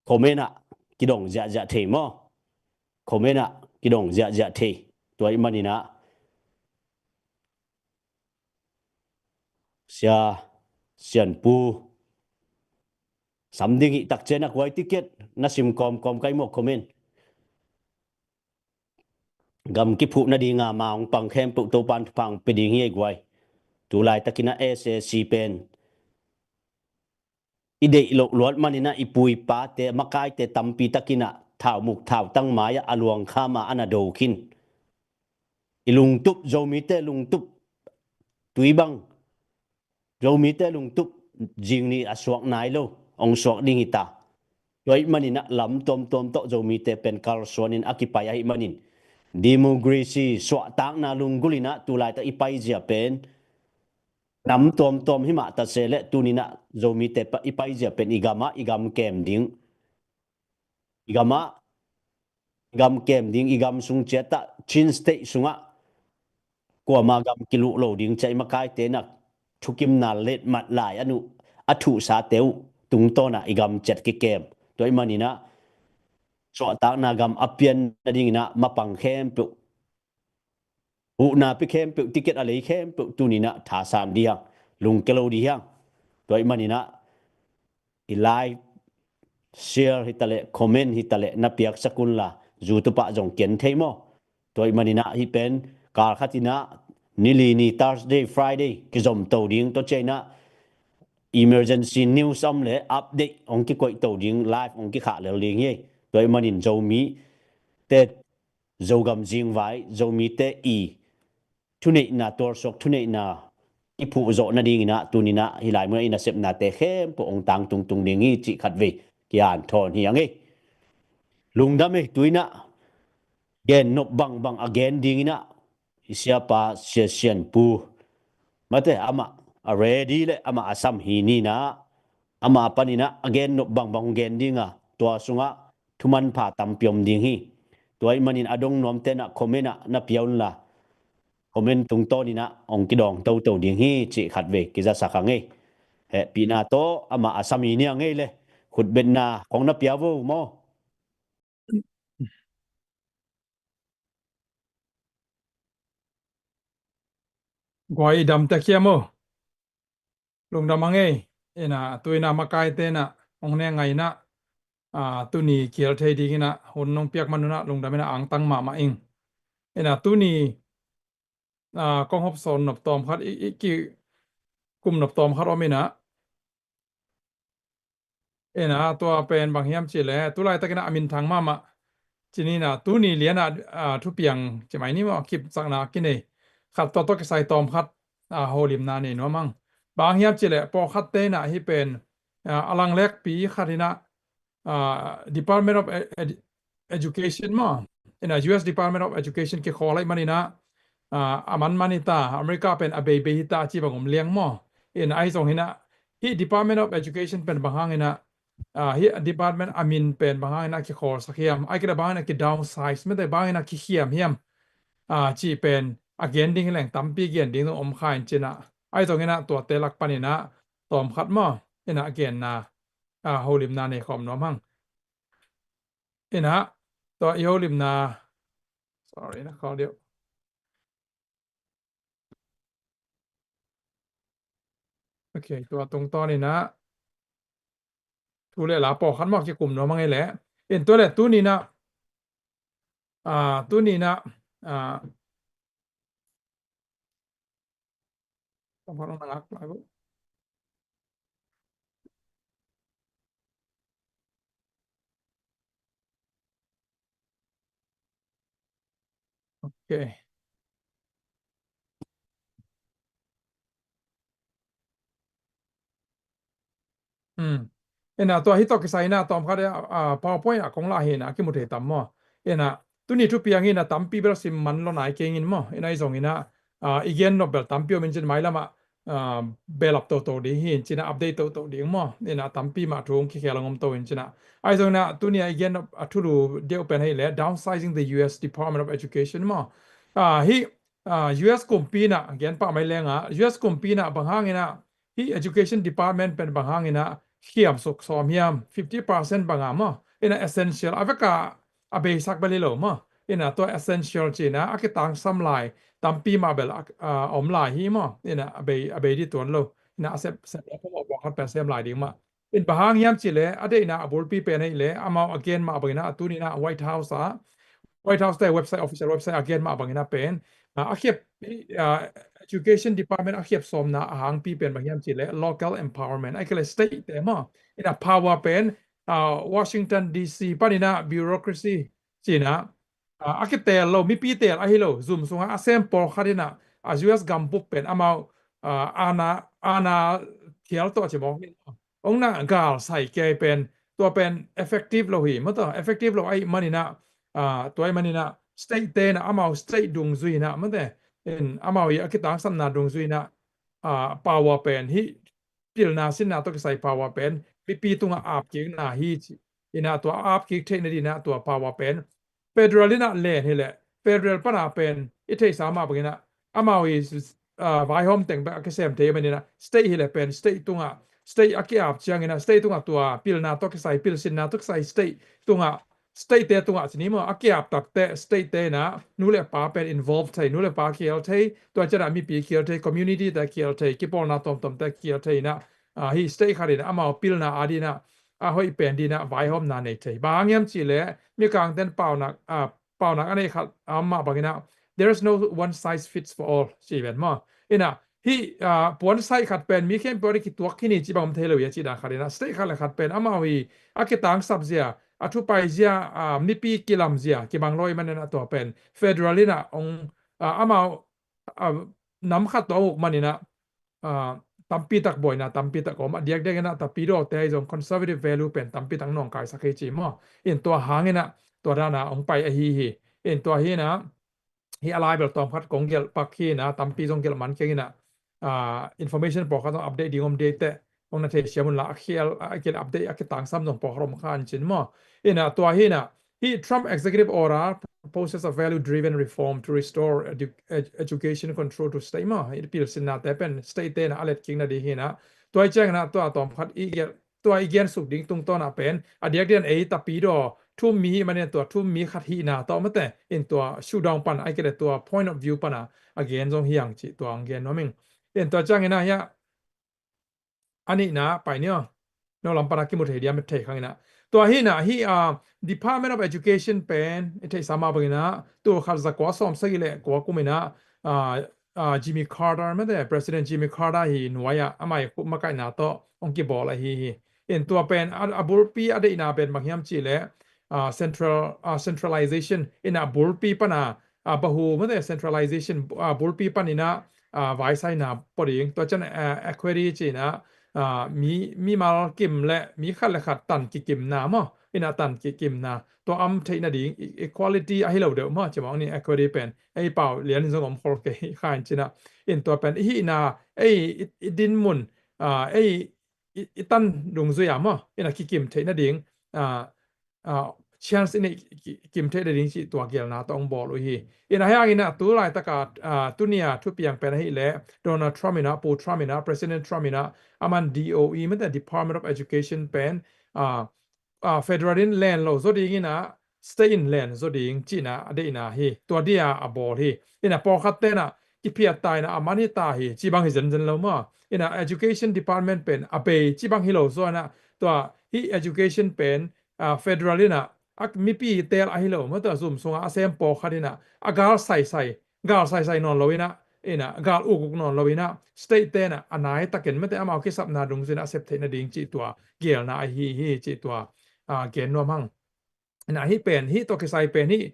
comment ah kidong ziahziah thei maw? Comment ah kidong ziahziah thei. Tua ih maninah Sia Sianpu sam ding hih takcian a kuai ticket na sim kawmkawm kai maw comment. Gam kiphuh nadinga ma hong pang khempeuh Topan thupha hong pia ding hi ei guai. Tulai takinah S A C pen i deih loh luat maninah i pu i pate makaite tampi takinah thaumuk thautang mai-ah a luangkhama a na do khin. I lungtup, Zomite lungtup tui bang, Zomite lungtup zing ni a suak nai lo, hong suak ding hita. Tua ih maninah lam tuamtuam tawh Zomite pen kalsuanin a kipai ahih manin democracy suahtakna lunggulinah tulaitak i paizia pen nam tuamtuam himah tase leh tuninah Zomite i paizia pen i gamah i gam kem ding, i gamah i gam kem ding, i gam sung ciatah Chin State sungah kuama gam kiluh lo ding ciah i makaite na thukimna letmat lai a nuh a thuhsate uh tungtawnah i gam ciat kikem. Tua ih maninah suahtakna gam a pian nadinginah mapang khempeuh, huhna pi khempeuh, ticket a lei khempeuh tuninah thasan dihang, lungke lo dihang. Tua ih maninah i like, share hitaleh comment hitaleh na piaksak unla YouTube ah zong ken thei maw? Tua ih maninah hih pen kal khatinah nili ni Thursday, Friday kizomto ding, tua ciainah emergency news om le update hong kikoihto ding, live hong kikhah lel ding hi. Tua ih manin Zomite, Zogam zingvai, Zomite i thuneihna, tualsuak thuneihna i phuhzawh nadinginah tuninah hih lai munah i nasepnate khempeuh hong tang tungtung ding hi cih khatvei kian thawn hi a ngei. Lungdam ei, tuinah gen nop bangbang a gen dinginah i siapa Sia Sianpu mate amah a ready le amah a sam hi ninah ama paninah a gen nop bangbang hong gen dinga tua sungah thumanpha tampi om ding hi. Tua ih manin a dong nuamtenah comment ah na pia unla comment tungtawn in ah hong kidawng toto ding hi cih khatvei kizasak a ngei. Hehpihna tawh amah a sami nia ngei le khutbetna kong na pia vo maw. Guai i dam tek hiam aw? Lungdam a ngei. Ina, tu ina makaite ina hong ne ngai ina, a, tuni kial thei ding ina hun nong piak man ina lungdam ina angtang mahmah ing. Ina tuni, a, kong hop sawn nop tawm khat i, i ki kum nop tawm khat om ina. Ina, tua pen bang hiam cih leh, tu laitakin ah a minthang mahmah. Ci ni ina, tuni lian ah, a, thupiang ci mai ni maw, kipsakna kinei. Khat tua tawh kisai tawm khat, a, holimna nei nuam hang. Bang hiam cih leh, pawlkhatte ina hih pen, a, a langlekpi khat ina, a, Department of Ed-, Ed-, Education maw. Ina U S Department of Education kikhawl ahih man ina, a, a manman hi ta, America pen a beibei hi ta, ci bang om liang maw. Ina ahi zong ina, hih Department of Education pen bang hang ina, a, hih department a min pen bang hang ina kikhawlsak hiam. Ahih kei leh bang hang ina ki downsize, mete bang hang ina kikhiam hiam. A, ci pen, a gen ding hi leng tampi gen ding om kha in ci ina. Ahi zong ina tuate lak pan ina, tawm khat maw. Ina a genna, a, holimna nei khawm nuam hang. Ina, tua i holimna. Sorry, na khawm diu. Ok, tua tungtawn ina. Thu le la pawlkhat maw kikum nuam a ngei leh. In tua leh tuni ina. A, tuni ina. A, Ok. Hmm. Ina tua hih tawh kisai ina tawm khat ina, a, PowerPoint ah kong lah hi ina kimu thei tam maw. Ina tuni thupiang ina tampi bel sim man lo nai keng in maw. Ina ahi zong ina, a, i gen nop bel tampi om in ci ina mailam ah, a, belap toto ding hi in ci ina update toto ding maw. Ina tampi mah thu hong kikhel hong om to in ci ina. Ahi zong ina tuni a i gen nop a thulu deuh pen hi leh downsizing the U S Department of Education maw. A, hih a, U S kumpi ina gen pah mai leng a, U S kumpi ina bang hang ina hih education department pen bang hang ina khiam suk sawm hiam, fifty percent bang a maw, ina essential a vek a, a beisak bel hi lo maw, ina tua essential ci ina a kitangsam lai tampi mah bel a, a om lai hi maw, ina a bei, a bei ding tuan lo, ina a sep, sep lo phamawh pawlkhat pen sem lai ding mah. In bang hang hiam cih leh, a deihna a bulpi pen ahih leh, amau a gen mah bangin ah, a tuni in ah White House ah, White House te website, official website a gen mah bangin ah pen, ah, a khiap, ah, Education Department a khiap sawmna a hangpi pen bang hiam cih leh, local empowerment, ahih kei leh state te maw. In ah power pen, ah, Washington D C panin ah bureaucracy ci-in ah, ah, a kiteel lo, mipi teel ahi lo, zum sungah a sem pawlkhat in ah, a U S gambup pen amau, ah, aana, aana thial tawh ci mawk in ah. Hong na gal sai kei pen, tua pen effective lo hi, maw tua, effective lo ahih manin ah, ah, tua ahih manin ah, state te in ah, amau state dungzui in ah, maw te, in amau i a kitangsapna dungzui in ah, ah, power pen hih pilna sinna tawh kisai power pen mipi tungah ap kikna hi ci. In ah tua ap kik theihna dingin ah tua power pen federal in ah len hi leh federal pan ah pen i theihsa mah bangin ah amau i, ah, vaihawm teng bek a kisem thei manin ah state hi leh pen state tungah, state a ki-ap ciangin ah state tungah tua pilna tawh kisai, pilsinna tawh kisai state tungah, state te tungah ci ni maw, a ki-ap takte state te in ah nu le pa pen involve thei, nu le pa kiel thei, tua ciangin ah mipi kiel thei, community te kiel thei, kipawlna tuamtuam te kiel thei in ah, ah, hih state khat in ah amau pilna a dingin ah, a hoih pen dingin ah vaihawmna nei thei. Bang hang hiam cih leh Mikangte'n paunak, ah, paunak a neih khat a om mah bangin ah, there is no one size fits for all ci ven maw. In ah hih, ah, puansaih khat pen mi khempeuh a ding kituak khin hi cih bang om thei lo hi a cih dan khat in ah, state khat le khat pen amau i a kitangsap zia, a thupai zia, ah, mipi kilam zia kibang lo ahih manin ah tua pen federal in ah hong, ah, amau, ah, nam khat tawh a uk manin ah, ah, tampi tak buaina, tampi tak om a, diakdiak in ah tapidawte ahi zong conservative value pen tampi tak nawngkaisak hi ci maw. In tua hangin ah tua dan ah hong pai ahi hi. In tua hi in ah, hih a lai bel tawm khat kong gelh pak hi in ah, tampi zong gelh man keng in ah, ah, information pawlkhat zong update ding om ding teh, hong na theisiam un la, a khial, a khial update a kitangsam zong pawlkhat om kha in cin maw. In ah tua hi in ah, Hih Trump executive order proposes a value-driven reform to restore edu-, ed-, education control to state maw. Hih pilsinnate pen state te na a let kik nading hi na. Tua hi ciangin ah tua tawm khat i gen, tua i gen suk ding tungtawn ah pen a diakdiakin ei tapidaw thu um mi hih manin tua thu um mi khat hihna tawh mate in tua shutdown pan ahih kei leh tua point of view pan a a gen zong hi hang cih tua hong gen nuam ing. In tua ciangin ah hiah a nihna pai ni aw. No lam pan a kimu thei diam thei khang in ah. Tua hi na hih, ah, Department of Education pen i theihsa mah bangin ah tul khat za kua sawm sagih le kua kum in ah, ah, ah, Jimmy Carter mate, President Jimmy Carter hi nuai ah amah i makaihna tawh hong kibawl ahi hi. In tua pen a, a bulpi a deihna pen bang hiam cih leh, ah, central, ah, centralization in a bulpi pan a, ah, bahu mate centralization, ah, bulpi pan in ah, ah, vaisaina pua ding. Tua ciang, ah, equity ci in ah, ah, mi, mimal kim le mi khat le khat tan kikimna maw. In a tan kikimna. Tua om theih nading e-, equality ahi lo deuh maw. Ci mawk ni equity pen. Ei pau lian in zong om khol kei kha in ci in ah. In tua pen i hihna, ei i, i din mun, ah, ei i, i tan dungzui a maw. In a kikim theih nading, ah, ah, chance in i ki-, kim theih nading cih tua gelna tawh hong bawl uh hi. In a hiangin ah tu laitak a, ah, tuni a thupiang pen ahih leh Donald Trump in ah, Pu Trump in ah, President Trump in ah, aman D O E mate Department of Education pen, ah, ah, federal in len lo zaw ding in ah, state in len zaw ding cihna a deihna hi. Tua dia a bawl hi. In a pawlkhat te in ah kiphiat ta in ah a man hi ta hi. Ci bang hi zenzen lo maw. In a education department pen a bei ci bang hi lo zaw in ah tua hih education pen, ah, federal in ah a mipi teel ahi lo maw, tua zum sungah a sem pawlkhat in ah a gal saisai, gal saisai nawn lo in ah, in ah gal ukuk nawn lo in ah state te in ah a nai takin mate amau kisapna dungzui in ah a sep theih nading cih tua gelna ahi hi cih tua, ah, gen nuam hang. In ah hih pen, hih tawh kisai pen hih,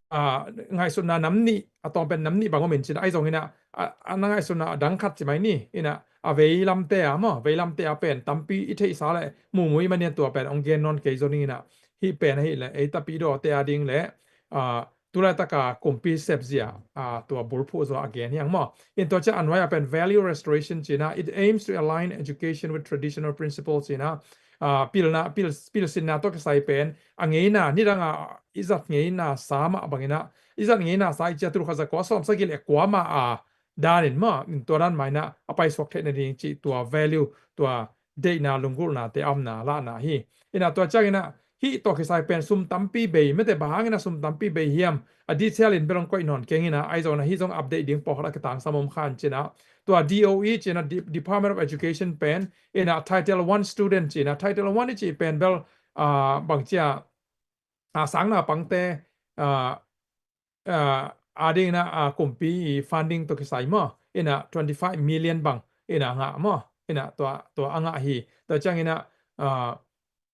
ah, ngaihsutna nam nih, a tawm pen nam nih bang om in ci in ah ahi zongin ah, a, a na ngaihsutna a dang khat ci mai ni, in ah a veilamte a maw, veilamte a pen tampi i theihsa le mumui manin tua pen hong gen nawn kei zaw ning in ah, hih pen ahih leh ei tapidawte a ding le, ah, tu laitak a kumpi sepzia, ah, tua bulphuh zaw a gen hi hang maw. In tua ciang a nuai a pen value restoration ci in ah, it aims to align education with traditional principles ci in ah, ah, pilna, pil, pilsinna tawh kisai pen a ngeina, nidang a i zat ngeina sa mah bangin ah, i zat ngeina sa i cia tul khat za kua sawm sagih le kua mah a danin maw, in tua dan mah in ah a paisuak theih nading cih tua value, tua deihna lunggulhnate a omna lahna hi. In ah tua ciangin ah hih tawh kisai pen sum tampi bei, mate bang hangin ah sum tampi bei hiam, a detail in bel hong koih nawn keng in ah, ahi zongin ah hih zong update ding pawlkhat a kitangsam om kha in ci in ah, tua D O E ci in ah, De-, Department of Education pen, in ah Title one student ci in ah, Title one i cih pen bel, ah, bang ci a, ah, sang naupangte, ah, ah, a ding in ah, ah, kumpi i funding tawh kisai maw, in ah twenty five million bang in ah a ngah maw, in ah tua, tua a ngah hi. Tua ciangin ah, ah,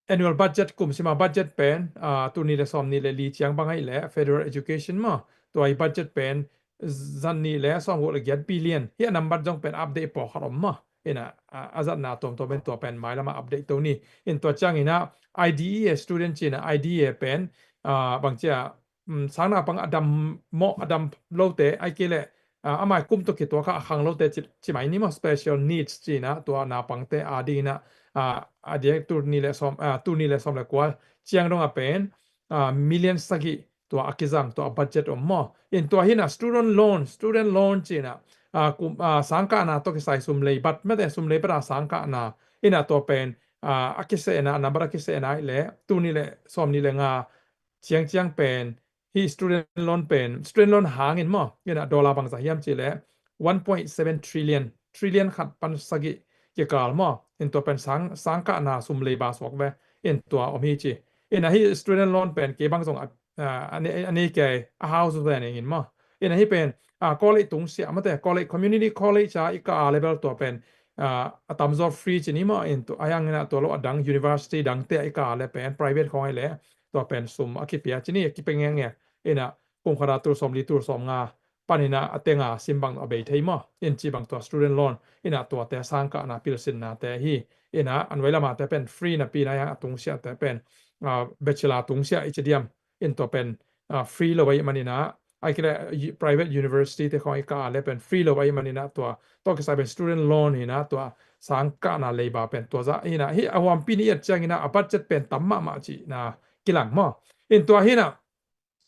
annual budget, kum sima budget pen, ah, tul nih le sawm nih le li ciang bang ahih leh federal education maw, tua i budget pen zan nih le sawm guk le giat billion hi. A nambat zong pen update pawlkhat om maw, in ah, ah, a zatna tuamtuam pen tua pen mailam ah update to ni. In tua ciangin ah I D E A student ci in ah, I D E A pen, ah, bang ci a, um, sang naupang a dam mawh, a dam lote, ahih kei leh, ah, amai kum tawh kituak a khang lote ci, ci mai ni maw, special needs ci in ah, tua naupangte a ding in ah, ah, a diak tul nih le sawm, ah, tul nih le sawm le kua ciang dong a pen, ah, million sagih tua a kizang tua a budget om maw. In tua hi in ah student loan, student loan ci in ah, ah, kum, ah, sangkahna tawh kisai sum leibat, mate sum leibat a sangkahna, in ah tua pen, ah, a kisehna, a nambat a kisehna ahih leh tul nih le sawm nih le nga ciangciang pen, hih student loan pen, student loan hangin maw, in ah dollar bangzah hiam cih leh one point seven trillion, trillion khat pan sagih kikal maw, in tua pen sang, sangkahna sum leiba suak ve, in tua om hi ci. In ah hih student loan pen kei bang zong a, a, a nei, a nei kei a house rent ing in maw. In ah hih pen, ah, college tungsiah, mate college, community college a i kah a level tua pen, ah, a tamzaw free ci ni maw, in tua, a hiangin ah tua lo a dang university dangte a i kah a le pen private khawng ahih leh tua pen sum a kipia ci ni, a kipia ngenge. In ah kum khat a tul sawmli, tul sawmnga pan in ah a tenga sim bang a bei thei maw, in ci bang tua student loan, in ah tuate sangkahna pilsinnate hi. In ah a nuai lamate pen free napi in ah a tungsiahte pen, ah, bachelor tungsiah i ci diam, in tua pen, ah, free lo ahih manin ah, ahih kei leh u-, private university te khawng i kah a le pen free lo ahih manin ah tua tawh kisai pen student loan hi in ah tua sangkahna leiba pen tua zah hi in ah, hih a huampi nih i et ciangin ah a budget pen tam mahmah cihna kilang maw. In tua hi na,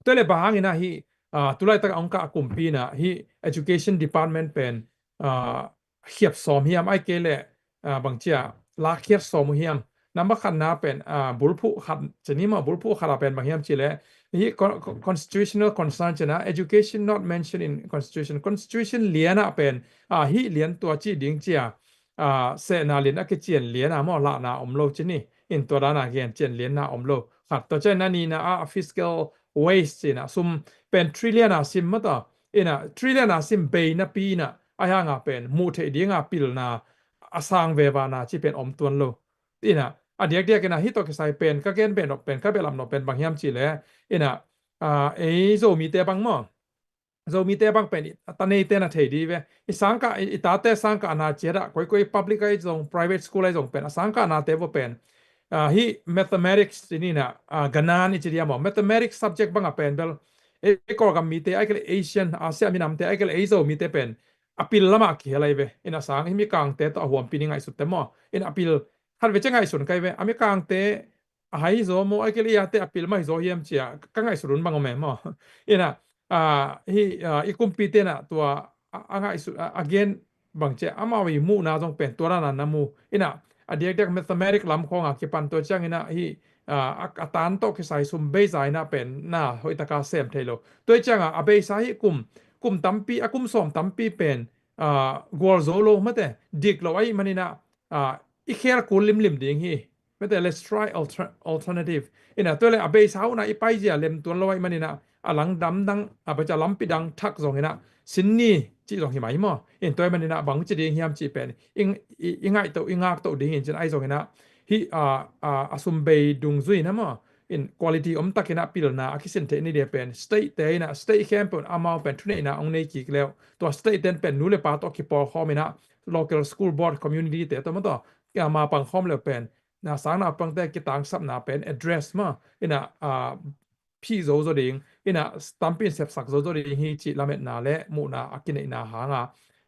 tua le bang hangin ah hih, ah, tulaitak a ong kah kumpi in ah hih education department pen, ah, khiat sawm hiam, ai kei leh, ah, bang ci a la khiat sawm uh hiam. Number khatna pen, ah, bulphuh khat ci ni maw, bulphuh khat a pen bang hiam cih leh hih con-, con-, constitutional concern ci na, education not mentioned in constitution. Constitution lian ah pen, ah, hih lian tua cih ding ci a, ah, sehna lian a kician lian a maw, lahna om lo ci ni. In tua dan a gen cian lianna om lo. Khat, tua ciang a nihna ah fiscal waste ci na, sum pen trillion a sim maw ta. In ah trillion a sim bei napi in ah, ahih hang a pen muh theih ding a pilna a sang veve na ci pen om tuan lo. In ah a diakdiak in ah hih tawh kisai pen ka gen beh nop pen, ka behlap nop pen bang hiam cih leh, in ah, ah, ei Zomite bang maw, Zomite bang pen i ta neite na thei di ve. I sangkah, i, i tate sangkahna ciat ah koikoi public ahi zong, private school ahi zong pen, a sangkahnate vua pen, ah, hih mathematics ci ni in ah, ah, ganan i ci diam maw, mathematics subject bang a pen bel, ei, ei Kawlgam mite, ai kei leh Asian, Asia minamte, ai kei leh ei Zomite pen a pil lam ah kihel ahi ve. In ah sang, hih Mikangte tawh a huampi ni ngaihsut te maw. In ah a pil, khat ve ci a ngaihsun ka hi ve. A Mikangte a hai zaw maw, ai kei leh ei ate a pil mah hi zaw hiam ci a ka ngaihsut un bang om e maw. In ah, ah, hih, ah, i kumpite in ah tua a, a ngaihsut, a, a gen bang ci a, amau i muhna zong pen tua dan a na mu. In ah a diakdiak mathematics lam khawng a kipan, tua ciang in ah hih, ah, a, a tan tawh kisai sum beisa in ah pen na hoihtak a sem thei lo. Tua ciang a, a beisa hih kum, kum tampi, a kum sawm tampi pen, ah, gualzo lo mate, dik lo ahih manin ah, ah, i khel kul limlim ding hi. Mate, let's try alter-, alternative. In ah tua leh a beisa uh in ah i paizia lem tuan lo ahih manin ah, a langdam dang, a, bang ci a, lampi dang thak zong in ah sin ni cih zong hi mai maw. In tua ahih manin ah bang ci ding hiam cih pen i, i, i ngaihtoh, i ngaktoh ding hi in cin, ahi zong in ah hih, ah, ah, a sum bei dungzui in ah maw, in quality om tak in ah pilna a kisin theih ni dia pen state te in ah, state khempeuh in ah amau pen thuneihna ong nei kik leh, tua state ten pen nu le pa tawh kipawlkhawm in ah local school board community te tawh maw, tawh, ah, ma pangkhawm leh pen na sang naupangte kitangsapna pen address maw, in ah, ah, phih zo zaw ding, in ah tampi in sepsak zo zaw ding hi cih lametna le muhna a kineihna hang a,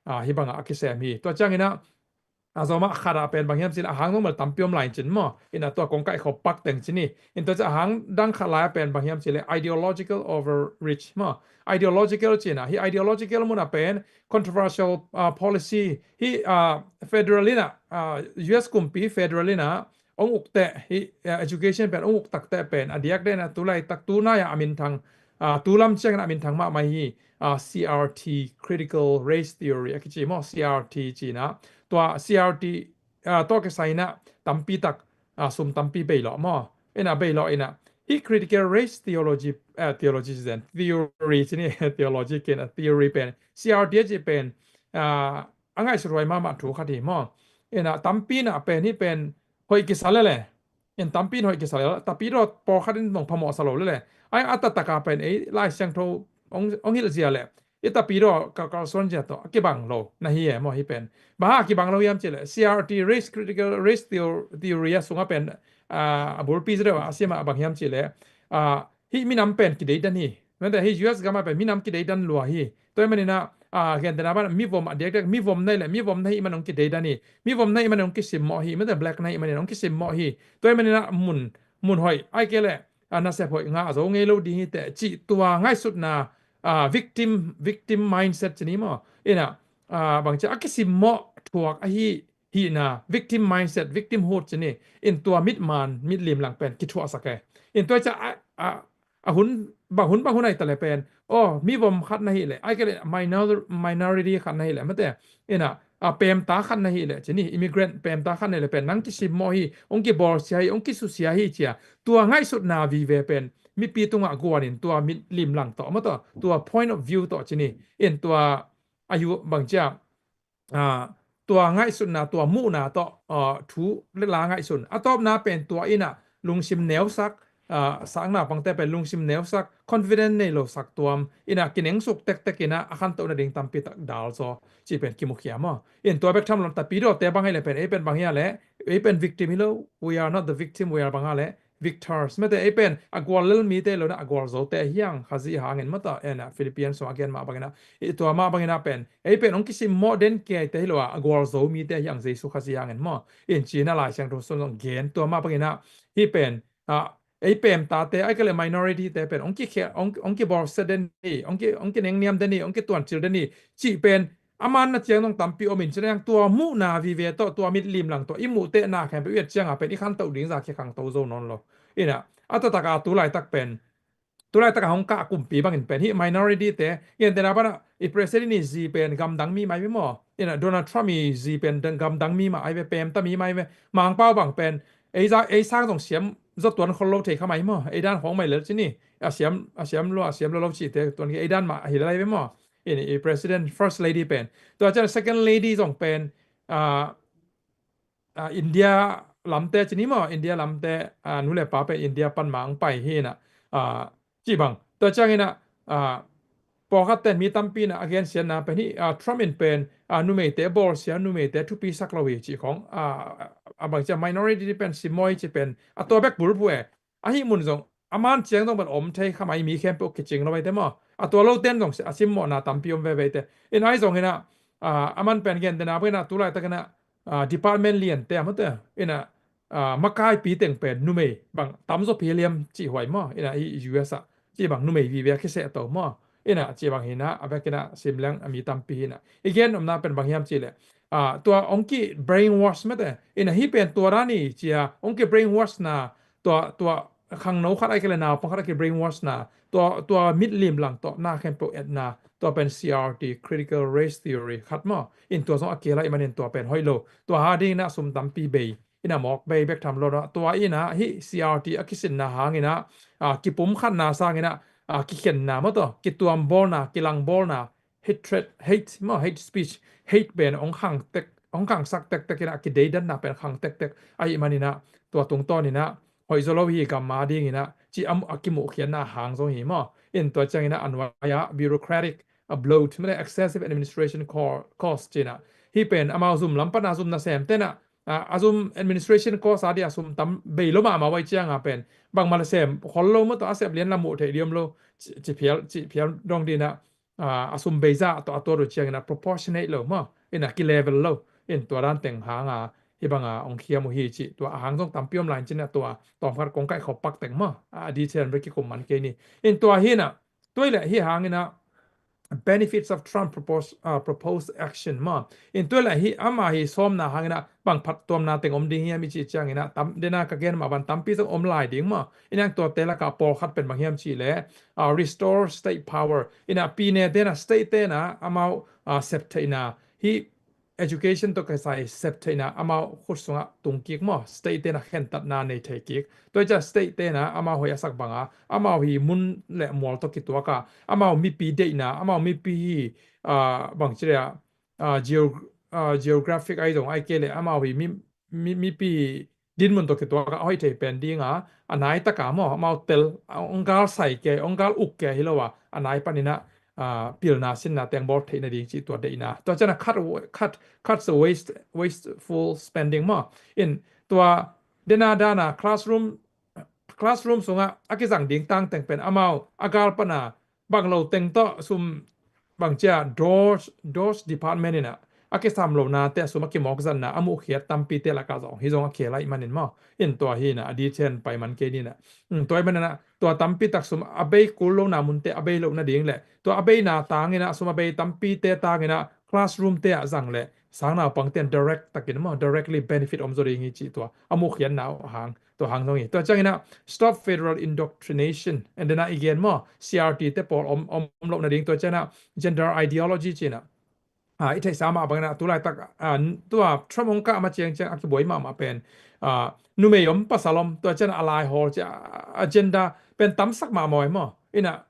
ah, hih bang a kisem hi. Tua ciang in ah, a, Zomah khat a pen bang hiam cih leh, a hang nong mal tampi om lai in cin maw. In ah tua kong kaihkhop pak teng ci ni. In tua ciang a hang dang khat lai a pen bang hiam cih leh, ideological overreach maw. Ideological ci in ah, hih ideological mun a pen controversial, ah, policy, hih, ah, federal in ah, ah, U S kumpi federal in ah ong uk teh, hih, ah, education pen ong uk tak teh pen, a diakdiak in ah tulaitak tunai a a minthang, ah, tu lam ciang in ah a minthang mahmah hi, ah, C R T, critical race theory a kici maw, C R T ci in ah. Tua C R T, ah, tawh kisai in ah tampi tak, ah, sum tampi bei lawh maw. In ah bei lawh in ah, hih critical race theology, ah, theology ci zen, theory ci ni, theology ken, ah, theory pen, C R T a cih pen, ah, a ngaihsut huai mahmah thu khat hi maw. In ah tampi in ah pen, hih pen hoih kisa lel e. In tampi in hoih kisa lel, tapidaw pawlkhat in zong phamawh sa lo lel e. Ai, a taktak a pen ei Lai Siangtho ong, ong hilh zia leh, i tapidaw kalkalsuan zia tawh a kibang lo na hi e maw hih pen. Bang hang a kibang lo hiam cih leh, C R T, race, critical race theo-, theory a sung a pen, ah, a bulpi zaw deuh a sim a bang hiam cih leh, ah, hih minam pen kideidan hi. Mate, hih U S gam a pen minam kideidan lua hi. Tua ahih manin ah, ah, gentehna ban ah mivom, a diakdiak mivom na hih leh, mivom na hih man ong kideidan hi. Mivom na hih man ong kisimmawh hi. Mate, black na hih manin ong kisimmawh hi. Tua ahih manin ah mun, mun hoih, ai kei leh, ah, nasep hoih ngah zo ngei lo ding hi teh cih tua ngaihsutna, ah, victim, victim mindset ci ni maw. In ah, ah, bang ci a, a kisimmawh thuak ahi hihna, victim mindset, victimhood ci ni. In tua mitman, mitlim lang pen kithuahsak e. In tua ciang a, a, a hun, bang hun, bang hun ai ta leh pen, aw, mivom khat na hih leh, ai kei leh minor-, minority khat na hih leh, mate, in ah, a, pemta khat na hih leh ci ni, immigrant pemta khat na hih leh pen nang kisimmawh hi, ong kibawlsia hi, ong kisusia hi ci a, tua ngaihsutna vive pen mipi tungah guan in, tua mitlim lang tawh maw, tua, tua point of view tawh ci ni. In tua a yu bang ci a, ah, tua ngaihsutna, tua muhna tawh, ah, thu le la ngaihsun. A tawpna pen tua in ah lungsim neusak, ah, sang naupangte pen lungsim neusak, confident nei lo sak tuam in ah kinengsuk tektek in ah a khantohna ding tampi tak dal zaw cih pen kimukhia maw. In tua bek tham lo, tapidawte bang ahih leh pen, ei pen bang hia leh, ei pen victim hi lo, we are not the victim, we are bang a leh victors. Mate, ei pen a gual lel mite lo in ah, a gualzote hi hang, Khazih hangin maw, tua in ah Philippians sung a gen mah bangin ah, i tua mah bangin ah pen, ei pen ong kisimmawh den kiaite hi lo a, a gualzo mite hi hang, Jesu Khazih hangin maw. In ci in ah Lai Siangtho sung zong gen, tua mah bangin ah hih pen, ah, ei pem tate, ai kei le minority te pen ong ki khe, ong, ong ki bawlsia den ni, ong ki, ong ki nengniam den ni, ong ki tuancil den ni, cih pen a man na ciang dong tampi om in, ciang tua muhna vive tawh, tua mitlim lang tawh i muh te na khempeuh i et cianga pen i khantoh ding za ki khangto zo nawn lo. Ina a taktak a tu laitak pen tu laitak a hong kah kumpi bangin pen hih minority te, i en tena pana i president i zi pen gamdang mi mai ve maw? Ina Donald Trump i zi pen gamdang mi mai ve, pemta mi mai ve. Mangpau bang pen ei za, ei sang zong siam zo tuan khol lo thei kha mai maw? Ei dan khong mai lel ci ni. A siam, a siam lo, a siam lo lo ci te tuan ki ei dan mah hi lai ve maw? Ina i president, first lady pen, tua ciang second lady zong pen a, a, India lamte ci ni maw, India lamte, a, nu le pa pen India pan mang pai hi ina, a, ci bang. Tua ciang ina, a, pawlkhat ten mi tampi ina a gensiatna pen hi, a, Trump in pen, a, numeite bawlsia, numeite thupi sak lo hi ci khong, a, a bang cia minority pen simawi ci pen a tua bek bulphuh e. Ahi mun zong a man ciang zong pen om thei kha mai, mi khempeuh kicing lo mai te maw? A tua lo ten zong a simmawhna tampi om veve te. Ina ai zong ina, a, a man pen gen tena pen ina tu laitak ina, a, department lian te a maw te, ina, a, makaipi teng pen numei bang tam zaw pi liam ci huai maw? Ina i U S a ci bang numei vive a kiseh to maw? Ina ci bang hina a bek ina sim leng a mi tampi hina. I gen omna pen bang hiam ci le, a, tua ong ki brainwash mete, ina hi pen tua dan i cia ong ki brainwash na, tua, tua khangno khat ai kei le naupang khat a ki brainwash na, tua, tua mitlim lang tawh na khempeuh etna, tua pen C R T, critical race theory khat maw? In tua zong a kei lai manin tua pen hoih lo. Tua ha ding ina sum tampi bei, ina mawk bei bek tham lo na. Tua ina hi C R T a kisinna hang ina, a, kipumkhatna sang ina, a, kikhenna maw tawh, kituambawlna, kilangbawlna, hatred, hate maw, hate speech, hate pen ong khang tek, ong khangsak tektek ina, kideidanna pen khang tektek ahi man ina, tua tungtawn ina hoih zaw lo hi gam a ding ina ci a, a kimuhkhiatna hang zong hi maw? In tua ciang ina a nuai a bureaucratic, a bloat, mete excessive administration co-, cost ci ina. Hi pen amau zum lam pana zum nasem tena, a, a zum administration cost a di a sum tam bei lo mahmah vai cianga pen bangmah la sem khol lo maw tawh, a sep lian la muh theih diam lo ci, ci phial, ci phial dong dina, a, a sum bei zah tawh a tuat uh ciang ina proportionate lo maw? Ina kilevel lo. In tua dan teng hanga hi banga ong khiam uh hi ci, tua a hang zong tampi om lai cina tua tawmkhat kong kaih khop pak teng maw? A, a di cian bek kikum man kei ni. In tua hina, tua i le hi hang ina benefits of Trump propose, uh, proposed action maw? In tua le hi ama hi sawmna hang ina bang phattuamna teng om ding hiam i ci ciang ina tam, dena ka gen mah ban tampi zong om lai ding maw? Ina tuate laka pawlkhat pen bang hiam ci le, uh, restore state power. Ina pine tena, state tena amau, uh, sep theihna hi, education tawh kisai sep theihna amau khut sungah tung kik maw? State tena khentatna nei thei kik. Tua i cia state tena amau hoih a sak banga, amau hi mun le mual tawh kituaka, amau mipi deihna, amau mipi hi, ah, bang ci le ah, ah, geo-, ah, geographic ai zong ai kei le amau hi mi, mi, mipi dinmun tawh kituaka a hoih thei pen dinga, a nai taka maw, amau tel, a ong gal sai kei, ong gal uk kei hi lo a, a nai panina, ah, pilna sinna teng bawl theihna ding ci tua deihna. Tua ciana cut, cut, cut the waste, wasteful spending maw. In tua dena dana classroom, classroom sunga a kizang ding tang teng pen amau a gal pana bang lo teng tawh sum bang cia DOGE, DOGE department ina a kisam lo na te a sum a kimawk zanna a muhkhiat tampi te laka zong hi zong a khia lai manin maw. In tua hi na a di chen pai man kei ni na. Um, tua hi manina tua tampi tak sum a bei kul lo na mun te a bei lo na ding le tua a bei na tang ina sum a bei tampi te tang ina classroom te a zang le sang naupang ten direct takin maw, directly benefit om zo ding hi ci tua a muhkhiat na hang. Tua hang zong hi. Tua ciangina stop federal indoctrination. And then a i gen maw, C R T te pawl om, om, om lo na ding. Tua ciangina gender ideology cina. Ah, i theihsa mah bangina tu laitak, ah, tua Trump hong kah ma ciang ciang a kibuai mahmah pen, ah, numei om pasal om. Tua ciangina a lai hawl cia, ah, agenda pen tamsak mahmah maw. Ina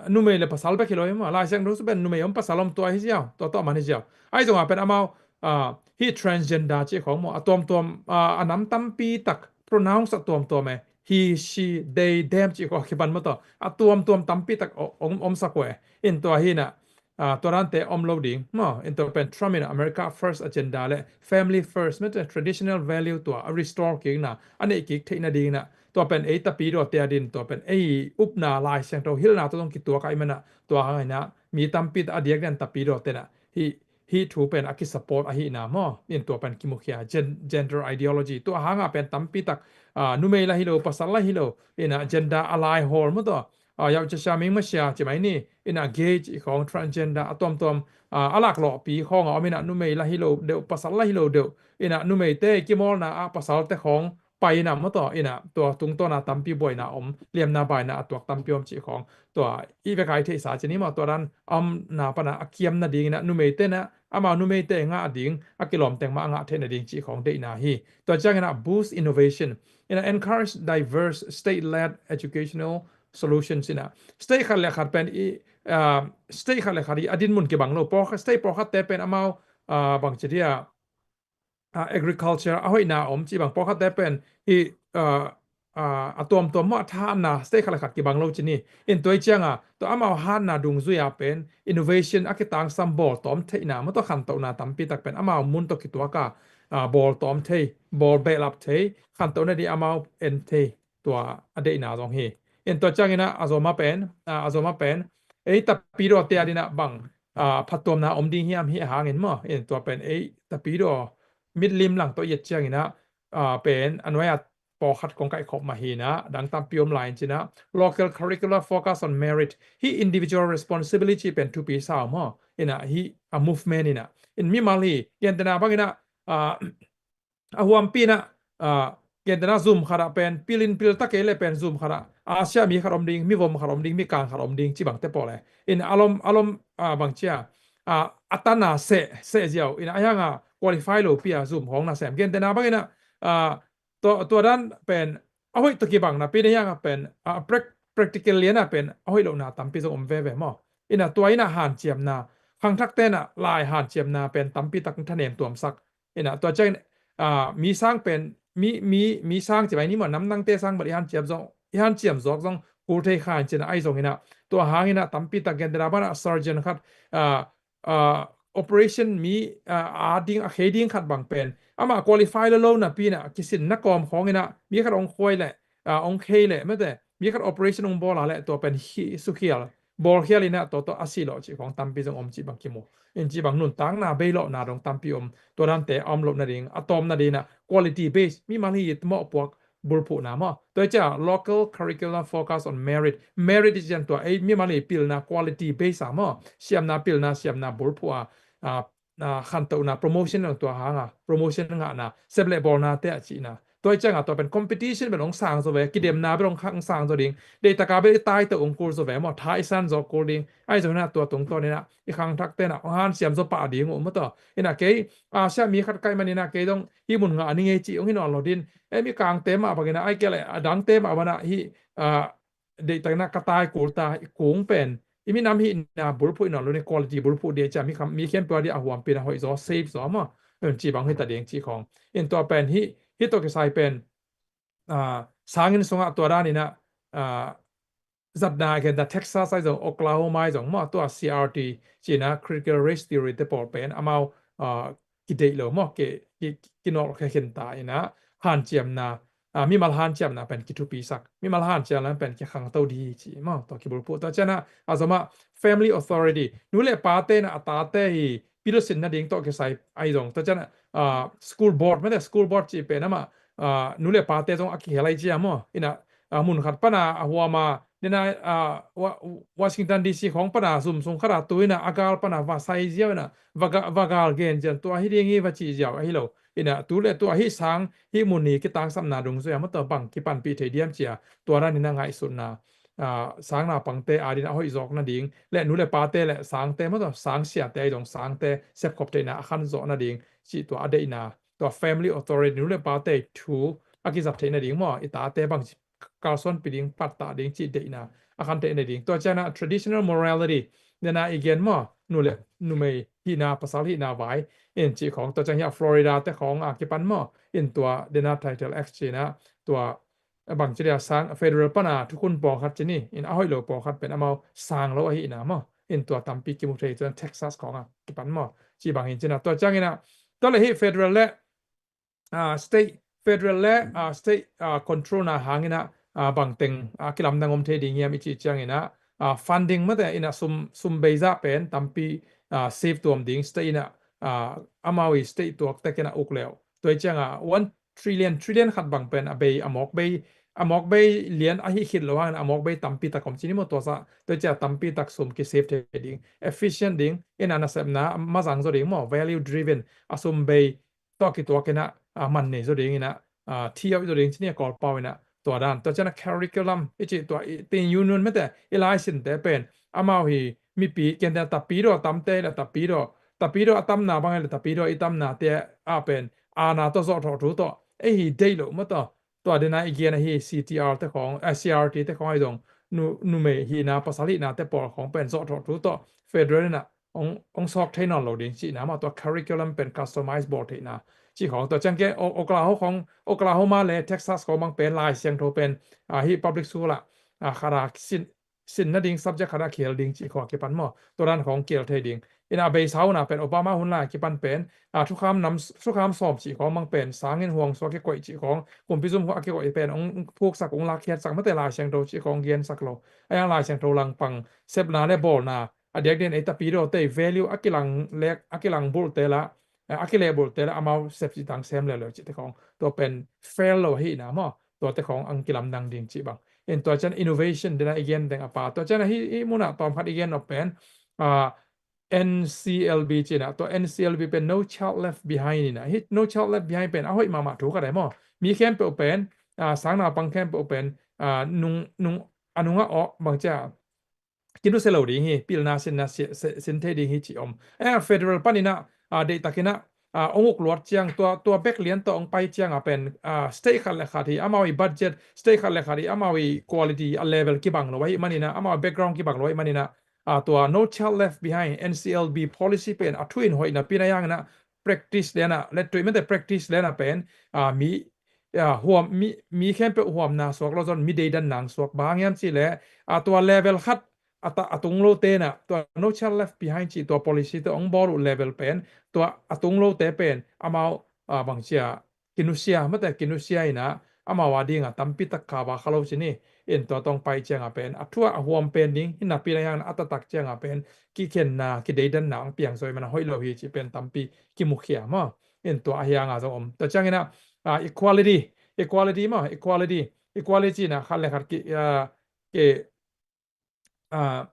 numei le pasal bek hi lo hi maw. Lai Siangtho sung pen numei om pasal om tua hi ziau, tua tawh man hi ziau. Ai zonga pen amau, ah, hi transgender ci khong maw. A tuamtuam, ah, a nam tampi tak pronounce a tuamtuam e. He, she, they, them ci khong kipan maw tawh. A tuamtuam tampi tak o-, om, om sak uh e. In tua hi na, ah, tua dante om lo ding maw. In tua pen Trump in America first agenda le family first, mete traditional value tua a restore kik na, a neih kik theihna ding na. Tua pen ei tapidaw te a din, tua pen ei upna Lai Siangtho hilhna tua zong kituak a i mana, tua hangina mi tampi ta a diak den tapidaw tena hi hih thu pen a kisupport ahihna maw, in tua pen kimukhia, gen, gender ideology. Tua hangah pen tampi tak, ah, numei lah hi lo, pasal lah hi lo, in ah gender a laihawl maw tawh, ah, yaw cia sia ming maw sia ci mai ni, in ah gay cih khawng, transgender a tuamtuam, ah, a laklawhpi khawng a om in ah numei lah hi lo deuh, pasal lah hi lo deuh, in ah numeite kimawlna ah pasalte khawng pai in ah maw tawh, in ah tua tungtawna tampi buaina om, liamna baina a tuak tampi om cih khawng. Tua i vek a i theihsa ci ni maw, tua dan a omna pana a kiam nading in ah numeite in ah amau numeite ngah ding, a kilawm teng mah a ngah theih nading cih khawng deihna hi. Tua ciangin ah boost innovation, in ah encourage diverse state-led educational solutions in ah state khat le khat pen i, ah, state khat le khat i a dinmun kibang lo, pawlkhat, state pawlkhatte pen amau, ah, bang ci dia, ah, agriculture a hoihna om cih bang, pawlkhatte pen i, ah, ah, a tuamtuam maw a thahatna state khat le khat kibang lo ci ni. In tua i cianga tua amau hatna dungzui a pen innovation a kitangsam bawltawm theihna maw tawh khantohna tampi tak pen amau mun tawh kituak a, ah, bawltawm thei, bawl behlap thei, khantohna ding amau en thei, tua a deihna zong hi. In tua ciangin ah a zawma pen, ah, a zawma pen ei tapidaw te a ding ah bang, ah, phattuamna om ding hiam hih hangin maw, in tua pen ei tapidaw mitlim lang tawh i et ciangin ah, ah, pen a nuai a pawlkhat kong kaihkhop mah hi in ah, dang tampi om lai in ci in ah, local curricular focus on merit, hih individual responsibility pen thupi sa uh maw, in ah hih a movement in ah, in mimal hi, gentehna bangin ah, ah, a huampi in ah, ah, gentehna zum khat ah pen pil in pil ta kei le pen zum khat ah Asia mi khat om ding, mi vom khat om ding, mi kang khat om ding ci bangte pawl e. In a lom, a lom, ah, bang cia, ah, a tana seh, seh ziau in ah a hianga qualify lopi a zum khawng na sem. Gentehna bangin ah, ah, tua, tua dan pen a hoih tawh kibang napi in a hianga pen, ah, prac-, practical liana pen a hoih lohna tampi zong om veve maw. In ah tua in ah hanciamna, khangthakte in ah lai hanciamna pen tampi tak thanem tuamsak. In ah tua ciangin, ah, mi sang pen, mi, mi, mi sang ci mai ni maw, namdangte sang bel i hanciam zong, i hanciam zawk zong kul thei kha in ci in ah, ahi zongin ah tua hangin ah tampi tak, gentehna bangin ah surgeon khat, ah, ah, operation mi, ah, a ding, a khei ding khat bang pen amah qualify lo lo napi in ah kisinna kawm khawng in ah mi khat hong khuai leh, ah, hong khei leh, mete, mi khat operation hong bawl a leh tua pen hi, sukhial, bawlkhial in ah tua tawh a si lawh cih khawng tampi zong om cih bang kimu. In cih bang nuntakna bei lawhna dong tampi om. Tua dante a om loh nading, a tawm nading in ah quality base, mimal hi mawhpuak bulphuhna maw. Tua hi cia local curriculum focus on merit. Merit i cian tua ei mimal hi pilna quality base a maw, siamna pilna, siamna bulphuh a, ah, ah, khantohna, promotion tua hanga promotion ngahna, sep le bawlnate a cihna. Tua hi cianga tua pen competition bel hong sang zaw ve, kidemna bel hong, hong sang zaw ding. Deih taka bel i tai tawh hong kul zaw ve maw, tha i san zaw kul ding. Ahi zongin ah tua tungtawn in ah i khangthakte in ah hong hanciam zaw pah ding uh maw tawh. In ah kei Asia mi khat ka hih manin ah kei zong hih mun ngah ning ei cih hong hi nawn lo ding. Ei mi kangte mah bangin ah, ahih kei leh a dangte mah bangin ah hih, ah, deihtakin ah ka tai kul ta, i kung pen i minam hihna bulphuh i nawn lo ni, quality bulphuh ding cia, mi kham, mi khempeuh a ding a huampi in ah hoih zaw, safe zaw maw. Cih bang hi ta ding cih khawng. In tua pen hih, hih tawh kisai pen, ah, sanginn sungah tua dan in ah, ah, zatna, gentehna Texas ahi zong, Oklahoma ahi zong maw, tua C R T ci in ah critical race theory te pawl pen amau, ah, kideih lo maw, ki, ki, kinawlkhia khin ta in ah hanciamna, ah, mimal hanciamna pen kithupisak, mimal hanciamna pen kikhangto ding hi ci maw, tua kibulphuh. Tua ciang ah a zawma family authority, nu le pate in ah a tate hi pilsinna ding tawh kisai ahi zong. Tua ciang ah, ah, school board, mete, school board cih pen amah, ah, nu le pate zong a kihel ahi cia maw. In ah, ah, mun khat pana a huama, nena, ah, Wa-, Washington D C khawng pana zum sung khat a tu in ah a gal pana va sai ziau in ah va ga-, va gal gen ziau, tua hi ding hi va ci ziau ahi lo. In ah tu le tua hih sang, hih mun i kitangsapna dungzui a maw, tua bang kipanpih thei diam cia, tua dan in ah ngaihsutna, ah, sang naupangte a ding a hoih zawk nading, le nu le pate le sangte maw, tua sang siate ahi zong sangte sepkhop theihna a khan zawh nading cih tua a deihna, tua family authority, nu le pate thu a kizat theih nading maw, i tate bang kalsuanpih ding, pattah ding cih deihna a khan theih nading. Tua ciang ah traditional morality, nena i gen maw, nu le numei hihna, pasal hihna vai in cih khawng. Tua ciang hi a Florida te khawng a kipan maw, in tua nena Title X ci in ah, tua bang ci dia, sang federal pana thukhun pawlkhat ci ni, in a hoih lo pawlkhat pen amau sang lo ahihna maw, in tua tampi kimu thei. Tua Texas khawng a kipan maw, cih bang hi ci in ah. Tua ciang in ah, tua le hih federal le, ah, state, federal le, ah, state, ah, control na hang in ah, ah, bang teng, ah, kilamdang om thei ding hiam i cih ciang in ah, ah, funding, mete, in ah sum, sum bei zah pen tampi, ah, save tuam ding, state in ah, ah, amau i state tuak tek in ah uk leh. Tua ciang ah one trillion, trillion khat bang pen a bei, a mawk bei, a mawk bei lian ahi khit lo hangin a mawk bei tampi tak om ci ni maw, tua sa, tua ciang tampi tak sum ki save thei ding, efficient ding, in ah nasepna mazang zaw ding maw, value driven, a sum bei tawh kituak in ah, ah, man nei zaw ding in ah, ah, thi auh zaw ding ci ni a Kawlpau in ah, tua dan. Tua ciang a curriculum i cih tua i tin yunun mete i laisinte pen amau hi mipi kiante tapidaw tamte le tapidaw, tapidaw a tamna bang le tapidaw i tamnate ah pen aana tawh zawhthawh thu tawh ei hi deih loh maw tawh. Tua dena i gen ahi C T R te khawng, eh, C R T te khawng ahi zong nu, numei hihna pasal hihnate pawl khawng pen zawhthawh thu tawh federal in ah hong, hong sawk thei nawn lo ding cihna maw, tua curriculum pen customize bawl theihna cih khawng. Tua ciang ke O-, Oklahoma khawng, Oklahoma le Texas khawng bang pen Lai Siangtho pen, ah, hih public school ah, ah, khat a sin, sin nading subject khat a kiel ding cih khawng a kipan maw, tua dan khawng kiel thei ding. In ah a beisa hun a pen Obama hun lai a kipan pen, ah, thukham nam, thukham sawm cih khawng bang pen sangin huang suak kikoih cih khawng, kumpi zum a kikoih pen hong phuksak, hong lakkhiatsak mate, Lai Siangtho cih khawng gensak lo. A yang Lai Siangtho langpang sepna le bawlna a diakdiakin ei tapidawte i value a kilang lek, a kilang bulhte la, eh, a kileh bulhte la amau sep cih tang sem leuleu cihte khawng tua pen fail lo ahihna maw, tuate khawng ang kilamdang ding cih bang. In tua ciang innovation dena i gen deng a pa, tua ciang a hih, hih munah tawm khat i gen nop pen, ah, N C L B cihna, tua N C L B pen No Child Left Behind ina. Hih No Child Left Behind pen a hoih mahmah thu ka dai maw. Mi khempeuh pen, ah, sang naupang khempeuh pen, ah, nung, nung, a nungah awh bang cia kinusia lo ding hi, pilna sinna si-, si-, sin thei ding hi cih om. Eh, federal panin ah, ah, deihtakin ah, ah, hong uk luat ciang tua, tua bek lian tawh hong pai ciang a pen, ah, state khat le khat hi amau i budget, state khat le khat hi amau i quality a level kibang lo ahih manin ah, amau background kibang lo ahih manin ah, ah, tua No Child Left Behind, N C L B policy pen a thu in hoih napi na yang in ah practice lian ah, let tuih mete practice lian ah pen, ah, mi, ah, huam, mi, mi khempeuh huamna suak lo zon mi deidanna suak bang hiam cih leh, ah, tua level khat a ta-, a tung lote in ah, tua No Child Left Behind cih tua policy te hong bawl uh level pen, tua a tung lote pen, amau, ah, bang cia, kinusia, mate kinusia in ah, amau a ding a tampi tak kha va kha lo ci ni, in tua tawh hong pai ciang a pen, a thu a huam pen ding, hi napi na yang a taktak ciang a pen, kikhenna, kideidanna hong piang zaw ahih manin a hoih lo hi cih pen tampi kimukhia maw. In tua a hiang a zong om. Tua ciang in ah, ah, equality, equality maw, equality, equality in ah khat le khat ki, ah, ki, ah,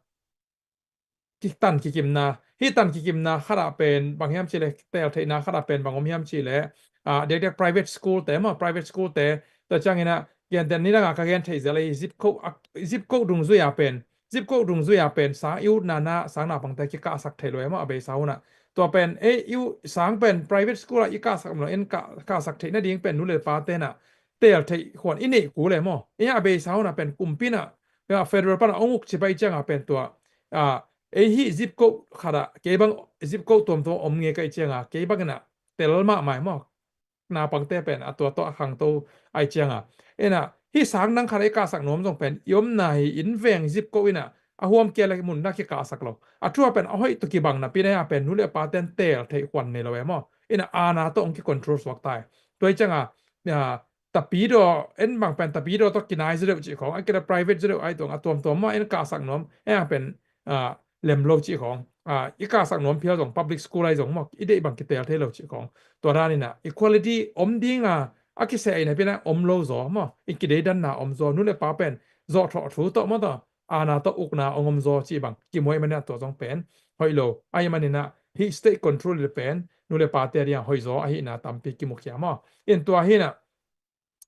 kitan kikimna, hih tan kikimna khat ah pen bang hiam cih leh, teel theihna khat ah pen bang om hiam cih leh, ah, diakdiak private school te maw, private school te, tua ciang in ah, gentehna nidang a ka gen theih zel ahi zip code, ah, zip code dungzui a pen, zip code dungzui a pen sang i utna na, sang naupangte kikahsak thei lo e maw, a beisa hun ah. Tua pen, eh, i u-, sang pen private school ah i kahsak lo in kah-, kahsak theih nading pen nu le pate in ah teel theih khuan i neih kul e maw. Eh, a beisa hun ah pen kumpi in ah, ya, federal pan a hong uk ciang pai ciang a pen tua, ah, ei hih zip code khat ah, kei bang zip code tuamtuam om nge ka hih ciang a, kei bang in ah tel mahmah e maw. Naupangte pen a tua tawh a khangto ahih ciang a. In ah, hih sang dang khat ah i kahsak nuam zong pen, i omna hi inn veng zip code in ah, a huam kia le mun na kikahsak lo. A thu a pen a hoih tawh kibang napi na a pen nu le pate'n teel theih khuan nei lo e maw. In ah, aana tawh hong kicontrol suak ta e. Tua ahih ciang a, ya, tapidaw, en bang pen tapidaw tawh kinai zaw deuh cih khawng, a kila private zaw deuh ahi tuang a tuamtuam maw, en kahsak nuam, en a pen, ah, lem lo cih khawng. Ah, i kahsak nuam phial zong public school ahi zong maw, i deih bang kiteel thei lo cih khawng. Tua dan in ah, equality om ding a, a kiseh ahi napi na om lo zaw maw, i kideidanna om zaw, nu le pa pen, zawhthawh thu tawh maw tawh, aana tawh ukna hong om zaw cih bang, kimu ahih manin ah tua zong pen, hoih lo, ahih manin ah, hih state control le pen, nu le pate a ding a hoih zaw ahihna tampi kimukhia maw. In tua hi in ah,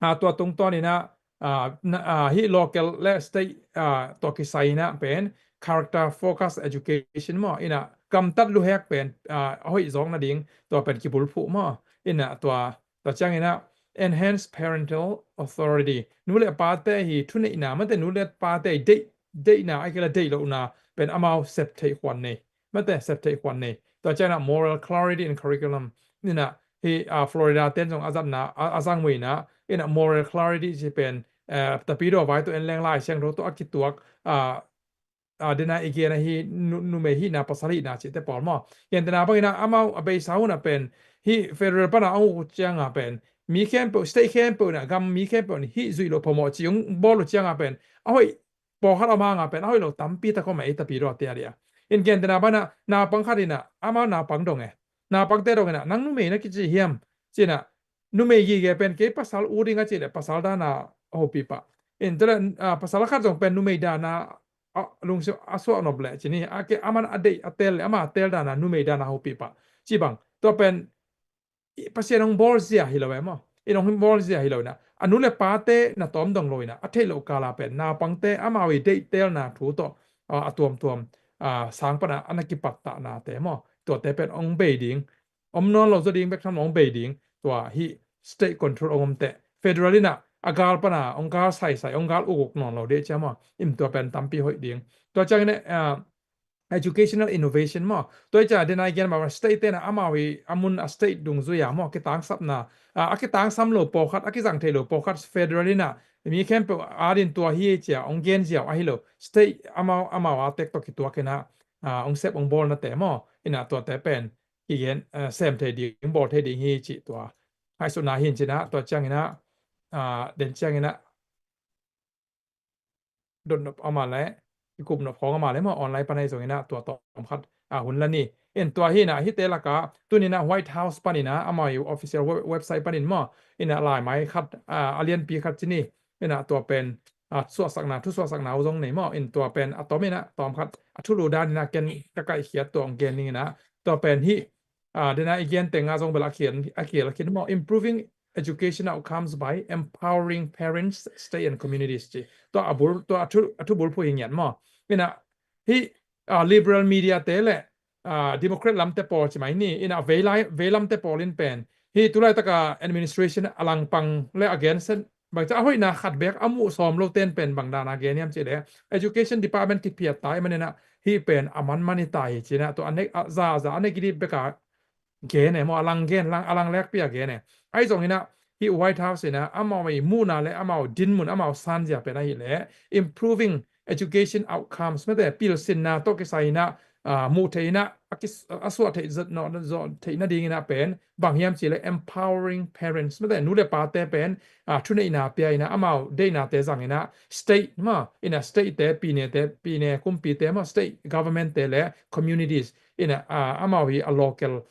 ah, tua tungtawn in ah, ah, na, ah, hih local le state, ah, tua kisai in ah pen character focus education maw, in ah gamtat luhek pen, ah, a hoih zawk nading tua pen kibulphuh maw, in ah tua, tua ciang in ah enhance parental authority, nu le pate hi thuneihna, mate nu le pate deih, deihna, a kila deih lohna pen amau sep theih khuan nei. Mate, sep theih khuan nei. Tua ciang in ah moral clarity in curriculum. In ah, hih, ah, Florida te'n zong a zatna, a, a zang muina, in ah moral clarity cih pen, eh, tapidaw vai tawh en leng Lai Siangtho tawh a kituak, ah, ah, dena i gen ahi nu-, numei hihna pasal hihna cihte pawl maw. Gentehna bang in ah amau a beisa hun ah pen, hih federal pan a hong uk ciang a pen, mi khempeuh, state khempeuh in ah, gam mi khempeuh in hih zuih loh phamawh cih hong bawl uh ciang a pen, a hoih pawlkhat om hang a pen a hoih lo tampi tak om e, ei tapidawte a ding a. In gentehna banah naupang khat inah amau naupang dong e. Naupangte dong inah nang numei na kici hiam? Cinah numei gige pen kei pasal ut ding a cih leh pasal dana a hopih pah. In tua leh pasal a khat zong pen numei dana a lungsim a suah nop leh cini a ke aman a deih a teel leh ama a teel dana numei dana a hopih pah. Ci bang tua pen Pasian hong bawl zia hi lo e maw? In hong bawl zia hi lo inah a nu le pate na tawm dong lo inah a theih loh kala pen naupangte amau i deih teelna thu tawh a tuamtuam sang pana a na kipattah nate maw? Tuate pen hong bei ding, om nawn lo zaw ding bek tham lo hong bei ding. Tua hih state control hong om teh federal inah a gal pana hong gal saisai hong gal ukuk nawn lo dih cia maw? In tua pen tampi hoih ding. Tua ciangin educational innovation maw? Tua i cia dena i gen maw state tena amau i a mun a state dungzui a maw kitangsapna a kitangsam lo pawlkhat a kizang thei lo pawlkhat federal inah mi khempeuh adin tua hi cia hong gen ziau ahi lo state amau amau a tek tawh kituak inah hong sep hong bawl nate maw? Inah tuate pen kigen sem thei ding bawl thei ding hi cih tua ngaihsutna hin cinah tua cianginah den cianginah dotnop ama le kikupnop khawng ama le maw online pan ahi zonginah tua tawm khat a hun la ni. In tua hinah hihte laka tuninah White House paninah ama i official website panin maw inah laimai khat a lianpi khat cini inah tua pen a suahsakna thu suahsakna uh zong nei maw? In tua pen a tom inah tawm khat a thulu dan inah ken ka kaihkhiat tua hong gen ning inah tua pen hih dena i gen tenga zong bel a khian a khial a khian maw? Improving education outcomes by empowering parents, state and communities ci. Tua a bul tua a thu a thu bulphuh hi ngiat maw? Inah hih liberal media te le democrat lamte pawl ci mai ni inah veilai veilamte pawl in pen hih tulaitaka administration a langpang le a gensen bangca a hoihna khat bek a muh sawm lo ten pen bang dana gen hiam cih le education department kiphiat ta i maninah hih pen a manman i ta hi cinah tua a nek a za za a negative beka gen e maw? A lang gen lang a lang lekpi a gen e. Ahi zonginah hih White House inah amau i muhna le amau dinmun amau sanzia pen ahileh improving education outcomes mate pilsinna tawh kisai inah muh thei inah a suah thei zawh theih nadinginah pen bang hiam cih le empowering parents mate nu le pate pen thuneihna pia inah amau deihnate zang inah state maw inah state te pine te pine kumpite maw state government te le communities inah amau hi a local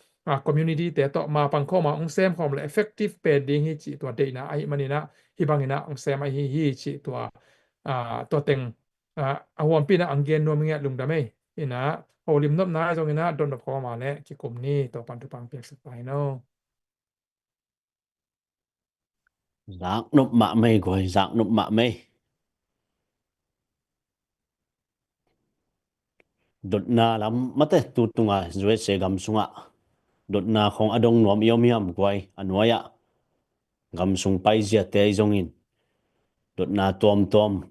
community te tawh mapang khawma hong sem khawm le effective pen ding hi cih tua deihna ahi maninah hih banginah hong sem ahi hi cih tua tua teng a huampi inah ang gen nuam ngiat lungdam ei. Inah holim nopna zonginah dotnop khawma le kikum ni tua pan thupang piaksak ta hi no. Zaknop mah mei guai zaknop mah mei. Dotna lam mate tutunga U S A gam sungah dotna khong a dong nuam i om hiam guai a nuai-ah gam sung paiziate ahi zongin dotna tuamtuam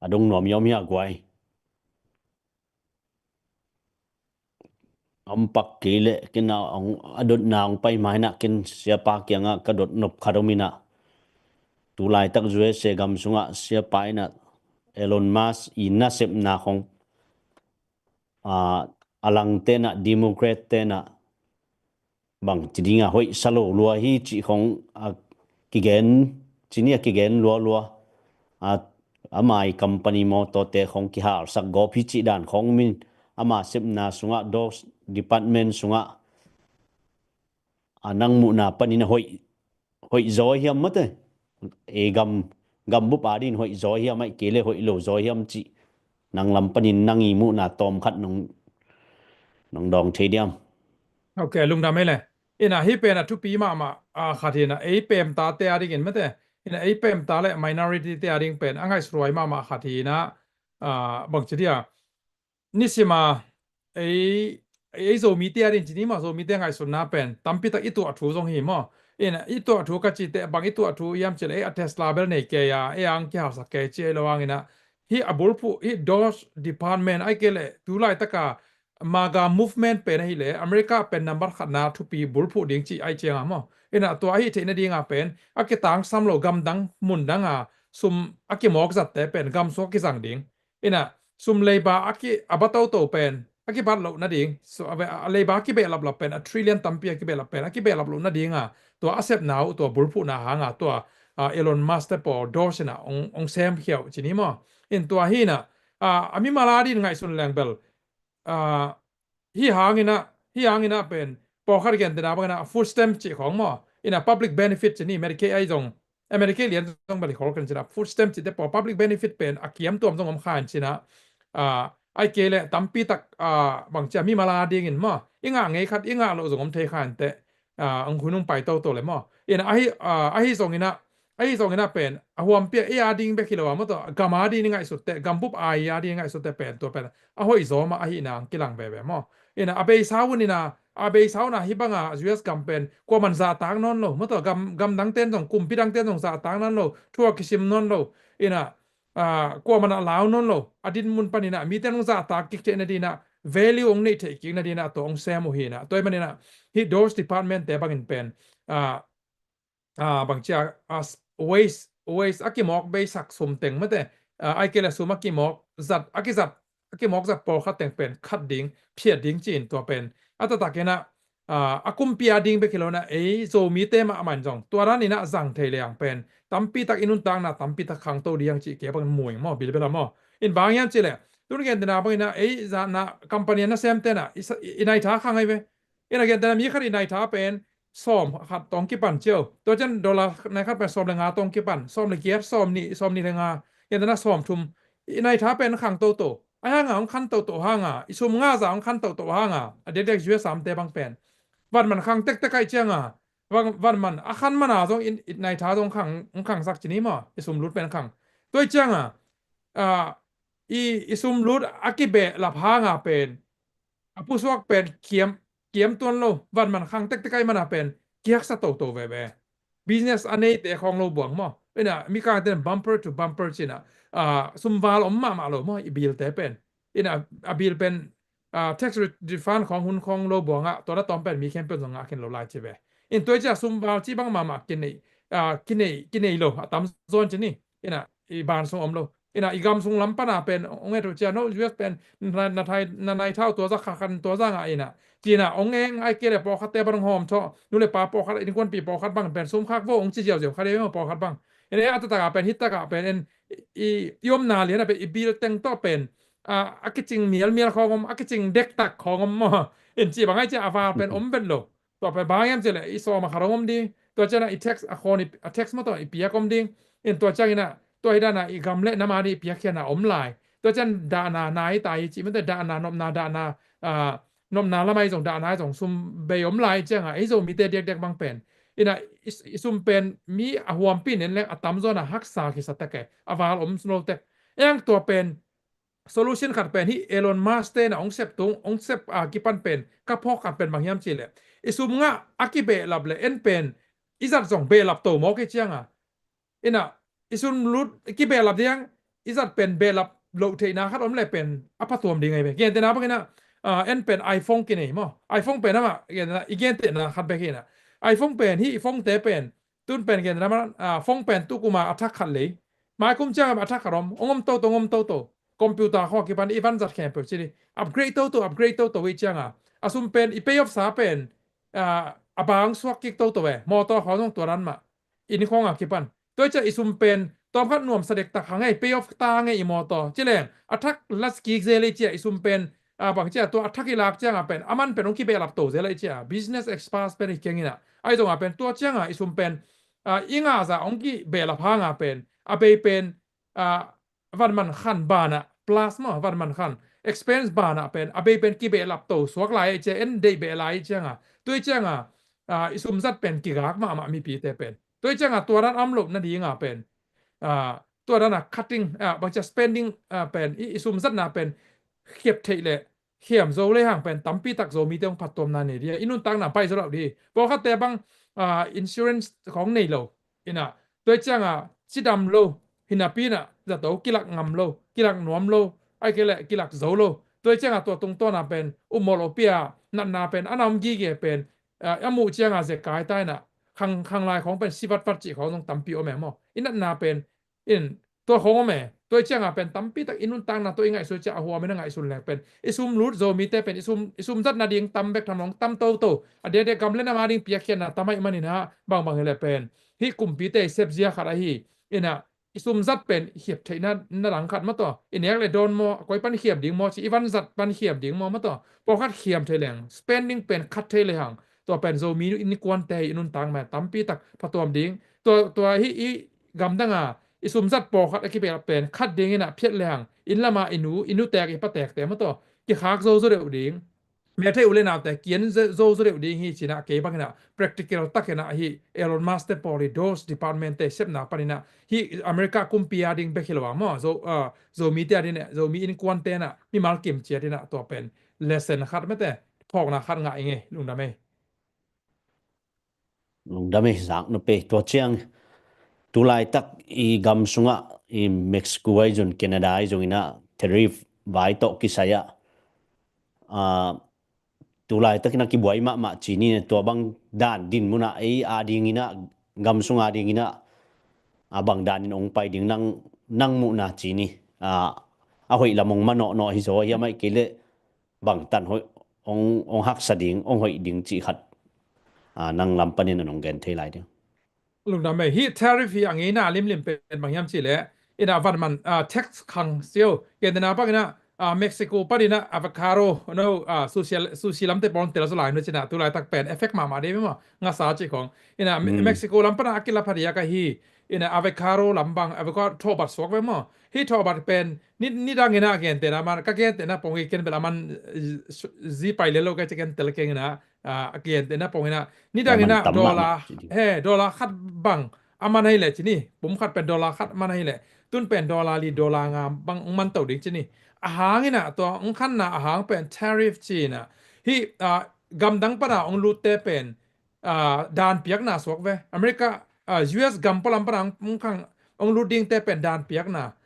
a dong nuam i om hia guai. A om pak kei leh ken a dotna hong pai ma hinah ken siapa kiangah ka dot nop khat om inah tu laitak U S A gam sungah siapa inah Elon Musk i nasepna khong a langte inah democrat te inah bang ci dinga hoih sa lo lua hi cih khong a kigen cini a kigen lualua a ama i company mawtawte khong kihalsak gawp hi cih dan khong min ama sepna sungah dos department sungah a nang muhna panin a hoih hoih zaw hiam mate e gam gam bup adin hoih zaw hiam aih kei le hoih lo zaw hiam cih nang lam panin nang i muhna tawm khat nong nong dawng thei diam? Ok lungdam ei le. Inah hih pen a thupi mahmah a khat hinah ei pemta te adingin mate inah ei pemta le minority te ading pen a ngaihsuthuai mahmah khat hinah bangci dia nisima ei ei Zomite adin cini maw Zomite ngaihsutna pen tampitak i tuah thu zong hi maw? Inah i tuah thu ka cite bang i tuah thu iam cileh ei a Tesla bel nei kei a ei ang kihalsak kei ci ei lo anginah hih a bulphuh hih dos department ai kei leh tu laitaka MAGA movement pen ahileh America pen number khatna thupi bulphuh ding cih ai cianga maw? Inah tua ahi theih nadinga pen a kitangsam lo gamdang mundanga sum a kimawk zatte pen gamsung a kizang ding. Inah sum leiba a ki a ba toto pen a kibat loh nading a leiba a kibehlaplap pen a trillion tampi a kibehlap pen a kibehlap loh nadinga tua a sepna uh tua bulphuhna hanga tua ah, Elon Musk te pawl Doge in ah hong, hong sem khia uh ci ni maw. In tua hi in ah, ah, a mimal a dingin ngaihsun leng bel, ah, hi hang in ah, hi hang in ah pen pawlkhat gentehna bang in ah food stamp cih khawng maw, in ah public benefit ci ni, Medicaid ahi zong, Medicaid lian zong bel hi khol kei in ci in ah, food stamp cihte pawl public benefit pen a kiam tuam zong om kha in ci in ah, ah, ahih kei leh tampi tak, ah, bang ci a mimal a dingin maw, i ngah ngei khat, i ngah loh zong om thei kha in teh, ah, hong hun hong pai toto leh maw. In ah ahi, ah, ahi zong in ah, ahi zong in ah pen a huampi a, ei a ding bek hi lo a maw, tua gam a dingin i ngaihsut teh, gambup a, a dingin i ngaihsut teh pen tua pen a hoih zaw mah ahihna hong kilang veve maw. In ah a beisa hun in ah, a beisa hun ah hih bang a U S gam pen kuaman zahtak nawn lo maw, tua gam, gam dangte'n zong, kumpi dangte'n zong zahtak nawn lo, thu a kisim nawn lo. In ah, ah, kuaman a lau nawn lo, a dinmun pan in ah mite'n hong zahtak kik theih nadingin ah, value hong neih theih kik nadingin ah tua hong sem uh hi in ah. Tua ahih manin ah hih Doge department te bangin pen, ah, ah, bang ci a, ah, waste, waste a kimawk beisak sum teng mate, ah, ahih kei leh sum a kimawk zat, a kizat, a kimawk zat pawlkhat teng pen khat ding, phiat ding ci in tua pen a taktak in ah, ah, a kumpi a ding bek hi lo in ah, ei Zomite mahmah in zong tua dan in ah zang thei leng pen tampi tak i nuntakna tampi tak khangto ding cih kei bang mu ing maw, bilbel a maw. In bang hiam cih leh, tun gentehna bang in ah, ei zahna company a nasemte in ah i sa-, i, i naitha khang ahi ve. In ah gentehna mi khat i naitha pen sawm khat tawh hong kipan ci uh. Tua ciang dollar nai khat pen sawm le nga tawh hong kipan, sawm le giat, sawm nih, sawm nih le nga, gentehna sawm thum. I naitha pen khang toto. Ahi hang a hong khang toto hang a, i sum ngah zah hong khang toto hang a, a diakdiak U S a omte bang pen vanman khang tektek ahih ciang a, van, vanman a khang man a zong i, i naitha zong khang, hong khangsak ci ni maw, i sum lut pen khang. Tua ahih ciang a, ah, i, i sum lut a kibehlap hang a pen a pusuak pen kiam, kiam tuan lo, vanman khang tektek ahih man a pen kihaksa toto veve. Business a neite khawng lo buang maw. In ah Mikangte'n bumper to bumper ci in ah, ah, sum val om mahmah lo maw, i bill te pen. In ah a bill pen, ah, tax re-, refund khawng, hun khawng lo buang ah, tua a tawm pen mi khempeuh zong ngah khin lo lai ci ve. In tua ahih ciang sum val cih bang mahmah kinei, ah, kinei, kinei lo a tamzaw in ci ni. In ah i ban sung om lo. In ah i gam sung lam pan a pen hong et uh ciang, no, U S pen na, na thai, na naitha uh tua zah kha khan tua zah ngah in ah, ci in ah hong eng, ahih kei leh pawlkhatte bang hong hawm tawh, nu le pa pawlkhat, innkuanpih pawlkhat bang pen sum khak vo hong ci ziauziau kha ding maw, pawlkhat bang. In ah a taktak a pen, hih tak a pen, in i, i omna lian a pen i bill teng tawh pen, ah, a kicing mialmial khawng om, a kicing dektak khawng om maw. In cih bang ahih ciang a val pen om vet lo. Tua pen bang hiam cih leh i sawm a khat hong om ding. Tua ciang a i tax a khawn i, a tax maw tua i piak om ding. In tua ciang in ah tua hi dan a i gam le nam a ding i piakkhiatna om lai. Tua ciang dahna nai ta hi cih mate, dahna, nopna, dahna, ah, nopna lam ahi zong, dahna ahi zong sum bei om lai ciang a, ei Zomite diakdiak bang pen, in ah i, i sum pen mi a huampi nen leng a tamzaw in ah haksa kisa tek e, a val om lo tek. Eng tua pen solution khat pen hih Elon Musk te in ah hong sep tung, hong sep a kipan pen ka phawk khat pen bang hiam cih leh, i sum ngah a kibehlap leh en pen i zat zong behlap to mawk i ciang a, in ah i sum lut i kibehlap ding, i zat pen behlap loh theihna khat om leh pen a phatuam ding ahi ve. Gentehna bang in ah, ah, en pen iPhone kinei maw. iPhone pen amah gentehna, i gentehna khat bek hi in ah. iPhone pen, hih i phone te pen, tun pen gentehna bang, ah, phone pen tu kum a a thak khat lei, mai kum ciang a a thak khat om, hong om toto, hong om toto. Computer khawng a kipan i van zat khempeuh ci ni. Upgrade toto, upgrade toto i ciang a, a sum pen i pay off sa pen, ah, a bang suak kik toto e. Mawtaw khawng zong tua dan mah. Inn khawng a kipan. Tua i ciang i sum pen tawmkhat nuamsa dektak hang e, pay off ta hang e i mawtaw. Ci leng a thak las kik zel i ciang i sum pen, ah, bang ciang tua a thak i lak ciang a pen a man pen hong kibehlap to zel i ciang, business expense pen hi keng in ah. Ahi zong a pen tua ciang a i sum pen, ah, i ngah zah hong kibehlap hang a pen a bei pen, ah, vanman khan ban ah, plus maw, vanman khan expense ban ah pen a bei pen kibehlap to suak lai i ciang, en deih beh lai i ciang a. Tua i ciang a, ah, i sum zat pen kigak mahmah mipite pen. Tua i ciang a tua dan a om loh nading a pen, ah, tua dan a cutting, ah, bang ciang spending, ah, pen i, i sum zatna pen khep theih leh khiam zo lehang pen tampi tak Zomite hong phattuamna nei ding a, i nuntakna pai zo lo ding. Pawlkhatte bang, ah, insurance khawng nei lo. In ah tua i ciang a cidam lo, hi napi in ah zato kilak ngam lo, kilak nuam lo, ahih kei leh kilak zo lo. Tua i ciang a tua tungtawn a pen upmawh lopi a natna pen a na om gige pen, ah, a muh ciang a zekai ta in ah khang, khanglai khawng pen si vatvat cih khawng zong tampi om e maw. I natna pen in tua khawng om e. Tua i ciang a pen tampi tak i nuntakna tawh i ngaihsut ciang a huam in a ngaihsun leng pen i sum lut Zomite pen i sum, i sum zat nading tam bek tham lo, tam toto. A diakdiak gam le nam a ding piakkhiatna tam ahih manin ah bangbang hi leh pen hih kumpite i sep zia khat ahi. Inah i sum zat pen i khiam theihna na dang khat maw taw. I nek le dawn maw, a koi pan khiam ding maw, ci i van zat pan khiam ding maw maw taw. Pawlkhat khiam thei leng, spending pen khat thei le hang. Tua pen Zomi innkuante i nuntak mah tampi tak phatuam ding. Tua, tua hih i gamdang a i sum zat pawlkhat a kipelh pen khat ding inah phiat le hang. Inn lama i nu, i nu tek i pa tekte maw taw. Kikhak zo zo deuh ding. Mel thei u le naute kian zo zo deuh ding hi cinah kei bang inah practical tak inah hi Elon Musk te pawl i Doge department te sepna pan inah hi America kumpi a ding bek hi lo a maw. Zo, ah, Zomite a ding inah, Zomi innkuante inah mimal kim ciat inah tua pen lesson khat mete phawkna khat ngah i ngei. Lungdam ei. Lungdam ei, zak nuam ei. Tua ciang tulaitak i gam sungah i Mexico ahi zong Canada ahi zong inah tariff vai tawh kisai ah, ah, tulaitak inah kibuai mahmah ci ni. Tua bang dan din munah ei a ding inah gam sung a ding inah a bang dan in ong pai ding nang, nang muhna ci ni. Ah, a hoih lam ong manawhnawh hi zaw hiam, ahih kei leh bangtan hoih, ong, ong haksa ding, ong hoih ding cih khat, ah, nang lam panin a nong gen thei lai ding. Lungdam ei, hih tariff hi a ngeina limlim pen bang hiam cih leh, inah van man, ah, tax khang sio, gentehna bang inah, ah, Mexico pan inah avocado, no, ah, sushi, sushi lamte pawl tel zaw lai no cinah, tulaitak pen effect mahmah dei maw, ngasa cih khong. Inah Me-, Mexico lam pan a kilap hadiak ahi, inah avocado lam bang, avocado thawhbat suak ve maw. Hih thawhbat pen ni, nidang inah gentehna man, ka gentehna pong hi ken bel a man, eh, zi pai le lo ka ci ken tel keng inah, ah, a gentehna pong inah. Nidang inah dollar, he, dollar khat bang a man ahi leh ci ni. Pum khat pen dollar khat a man ahi leh. Tun pen dollar li, dollar nga bang ong man to ding ci ni. A hang inah tua ong khanna a hang pen tariff ci inah. Hih, ah, gamdang pan a ong lutte pen, ah, dan piakna suak ve. America, ah, U S gam pawl lam pan a ong, ong khang, ong lut dingte pen dan piakna.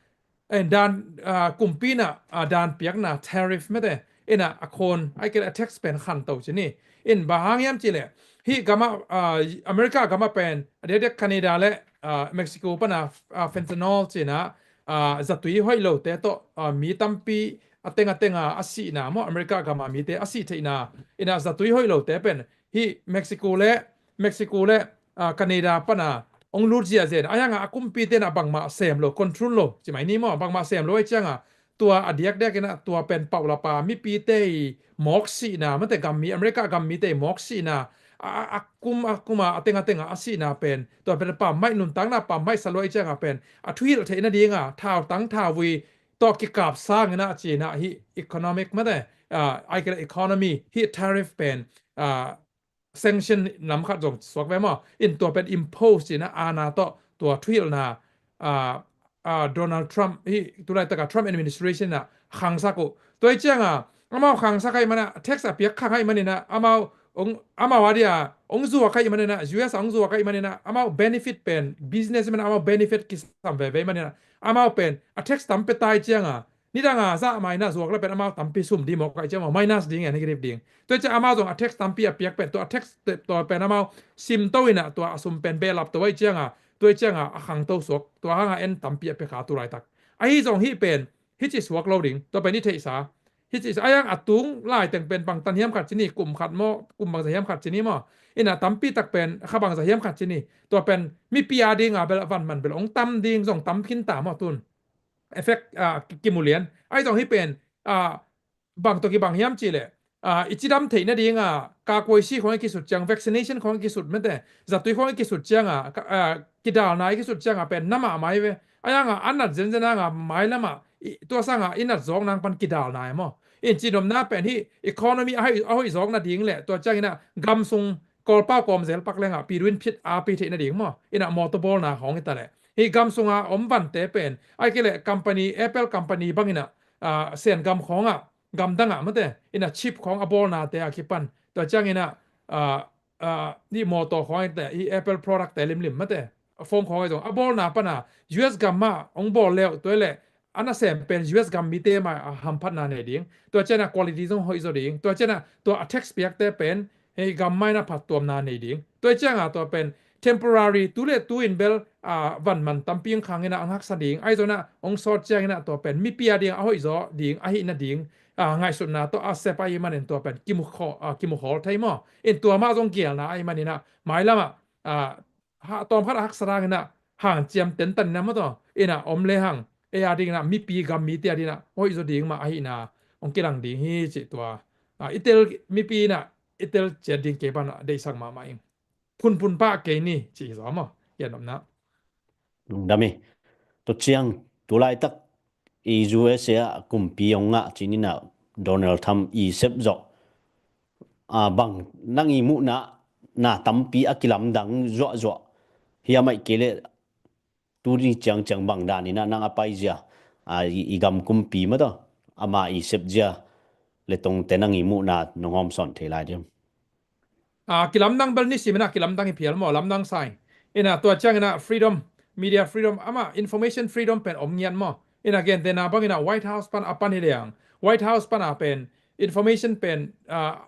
Eh, dan, ah, kumpi inah, ah, dan piakna tariff mete. Inah a khawn, ahih kei leh a tax pen khan to ci ni. In bang hang hiam cih leh, hih gam ah, ah, America gam ah pen, a diakdiak Canada le, ah, Mexico pan a, ah, fentanyl ci inah, ah, zatui hoih lote tawh, ah, mi tampi a teng a teng a a sihna maw, America gam a mite a sih theihna. Inah zatui hoih lote pen, hih Mexico le, Mexico le, ah, Canada pan a ong lut ziahziah inah, a hang a kumpite inah bangmah sem lo, control lo, ci mai ni maw, bangmah sem lo ahih ciang a, tua a diakdiak inah, tua pen paulap a mipite i mawk sihna, mate gam mi, America gam mite i mawk sihna, a, a, a kum, a kum a, a teng a teng a a sihna pen, tua pen pammaih nuntakna, pammaih sa lo ahih ciang a pen, a thuhilh theihna ding a, thautang thauvui tawh kikap sang inah ci inah hih economic mate, ah, ahih kei leh economy, hih tariff pen, ah, sanction lam khat zong suak ve maw. In tua pen impose ci inah aana tawh tua thuhilhna, ah, ah, Donald Trump, hih tulaitak a Trump administration ah khangsak uh. Tua ahih ciang a, amau khangsak ahih man a, tax a piak khang ahih man inah, amau, ong, amau a dia, ong zuak ahih man inah, U S a ong zuak ahih man inah, amau benefit pen, business man amau benefit kisam veve ahih man inah, amau pen, a tax tam pia ta ahih ciang a, nidang a zah mai inah zuak le pen amau tampi sum ding mawk ahih ciang amau minus ding a, negative ding. Tua ahih ciang amau zong a tax tampi a piak pen, tua a tax te, tua pen amau sim to inah, tua a sum pen behlap to ahih ciang a, tua ahih ciang a, a khangto suak, tua hang a en tampi a pia kha tulaitak. Ahi zong hih pen, hih ci suak lo ding, tua pen i theihsa. Hih ci sa, a hang a tung laiteng pen bangtan hiam khat ci ni, kum khat maw, kum bangzah hiam khat ci ni maw. Inah tampi tak pen, kha bangzah hiam khat ci ni. Tua pen, mipi a ding a bel a van man bel ong tam ding, zong tam khin ta maw tun. Effect, ah, ki, kimu lian. Ahi zong hih pen, ah, bang tawh kibang hiam cih leh, ah, i cidam theihna ding a, kakuaisi khong i kisut ciang, vaccination khong i kisut mete, zatui khong i kisut ciang a, ka, ah, kidalna i kisut ciang a pen na mahmah hi ve. A hang a, a nat zenzen hang a, mailam a, i, tua sang a, i nat zawk nang pan kidalna hi maw. In cihnopna pen hih, economy a hoih, a hoih zawkna ding le, tua ciang inah, gam sung, Kawlpau kawm zel pak leng a, piduin phit a pi theihna ding maw. Inah mawtaw bawlna khong hi ta leh. Hih gam sung a om vante pen, ahih kei leh company, Apple company bang inah, ah, Sen gam khong a, gamdang a mate, inah chip khong a bawlnate a kipan. Tua ciang inah, ah, ah, hih mawtaw khong hi ta, hih Apple product te limlim mate. Phone khong ahi zong, a bawlna pan a, U S gam ah ong bawl le uh, tua leh, a nasem pen U S gam mite mai a hamphatna nei ding. Tua ciang a quality zong hoih zaw ding. Tua ciang a tua a tax piakte pen, hih gam mai na phattuamna nei ding. Tua ciang a tua pen temporary, tu le tu in bel, ah, van man tampi ong khang inah ong haksa ding. Ahi zong a ong sawt ciang inah tua pen mipi a ding a hoih zaw ding, ahihna ding, ah, ngaihsutna tawh a sep ahih manin tua pen kimu khaw, ah, kimu khawl thei maw. In tua mah zong gialna ahih man inah mailam ah, ah, ha, tawm khat a haksa dang inah hanciam tentan inah maw taw, inah om le hang ei a ding inah mipi gam mite a ding inah hoih zaw ding mah ahihna hong kilang ding hi cih tua. Ah, i tel mipi inah i tel ciat ding kei pan ah deihsak mahmah ing. Phunphun pah kei ni cih hi zaw maw, kian omna. Lungdam hi. Tua ciang tu laitak i U S A ah kumpi hong ngah cih inah Donald Trump i sep zawh, ah, bang nang i muhna na tampi a kilamdang zuahzuah hiam, ahih kei leh tuni ciangciang bang dan inah nang a paizia, ah, i, i gam kumpi maw taw, ama i sepzia le tongte nang i muhna nong hawmsawn thei lai diam? Ah, kilamdang bel nisim inah kilamdang hi phial maw, lamdang sa ing. Inah tua ciang inah freedom, media freedom, amah information freedom pen om ngiat maw. Inah gentehna bang inah White House pan a pan hi leng, White House pan a pen information pen, ah,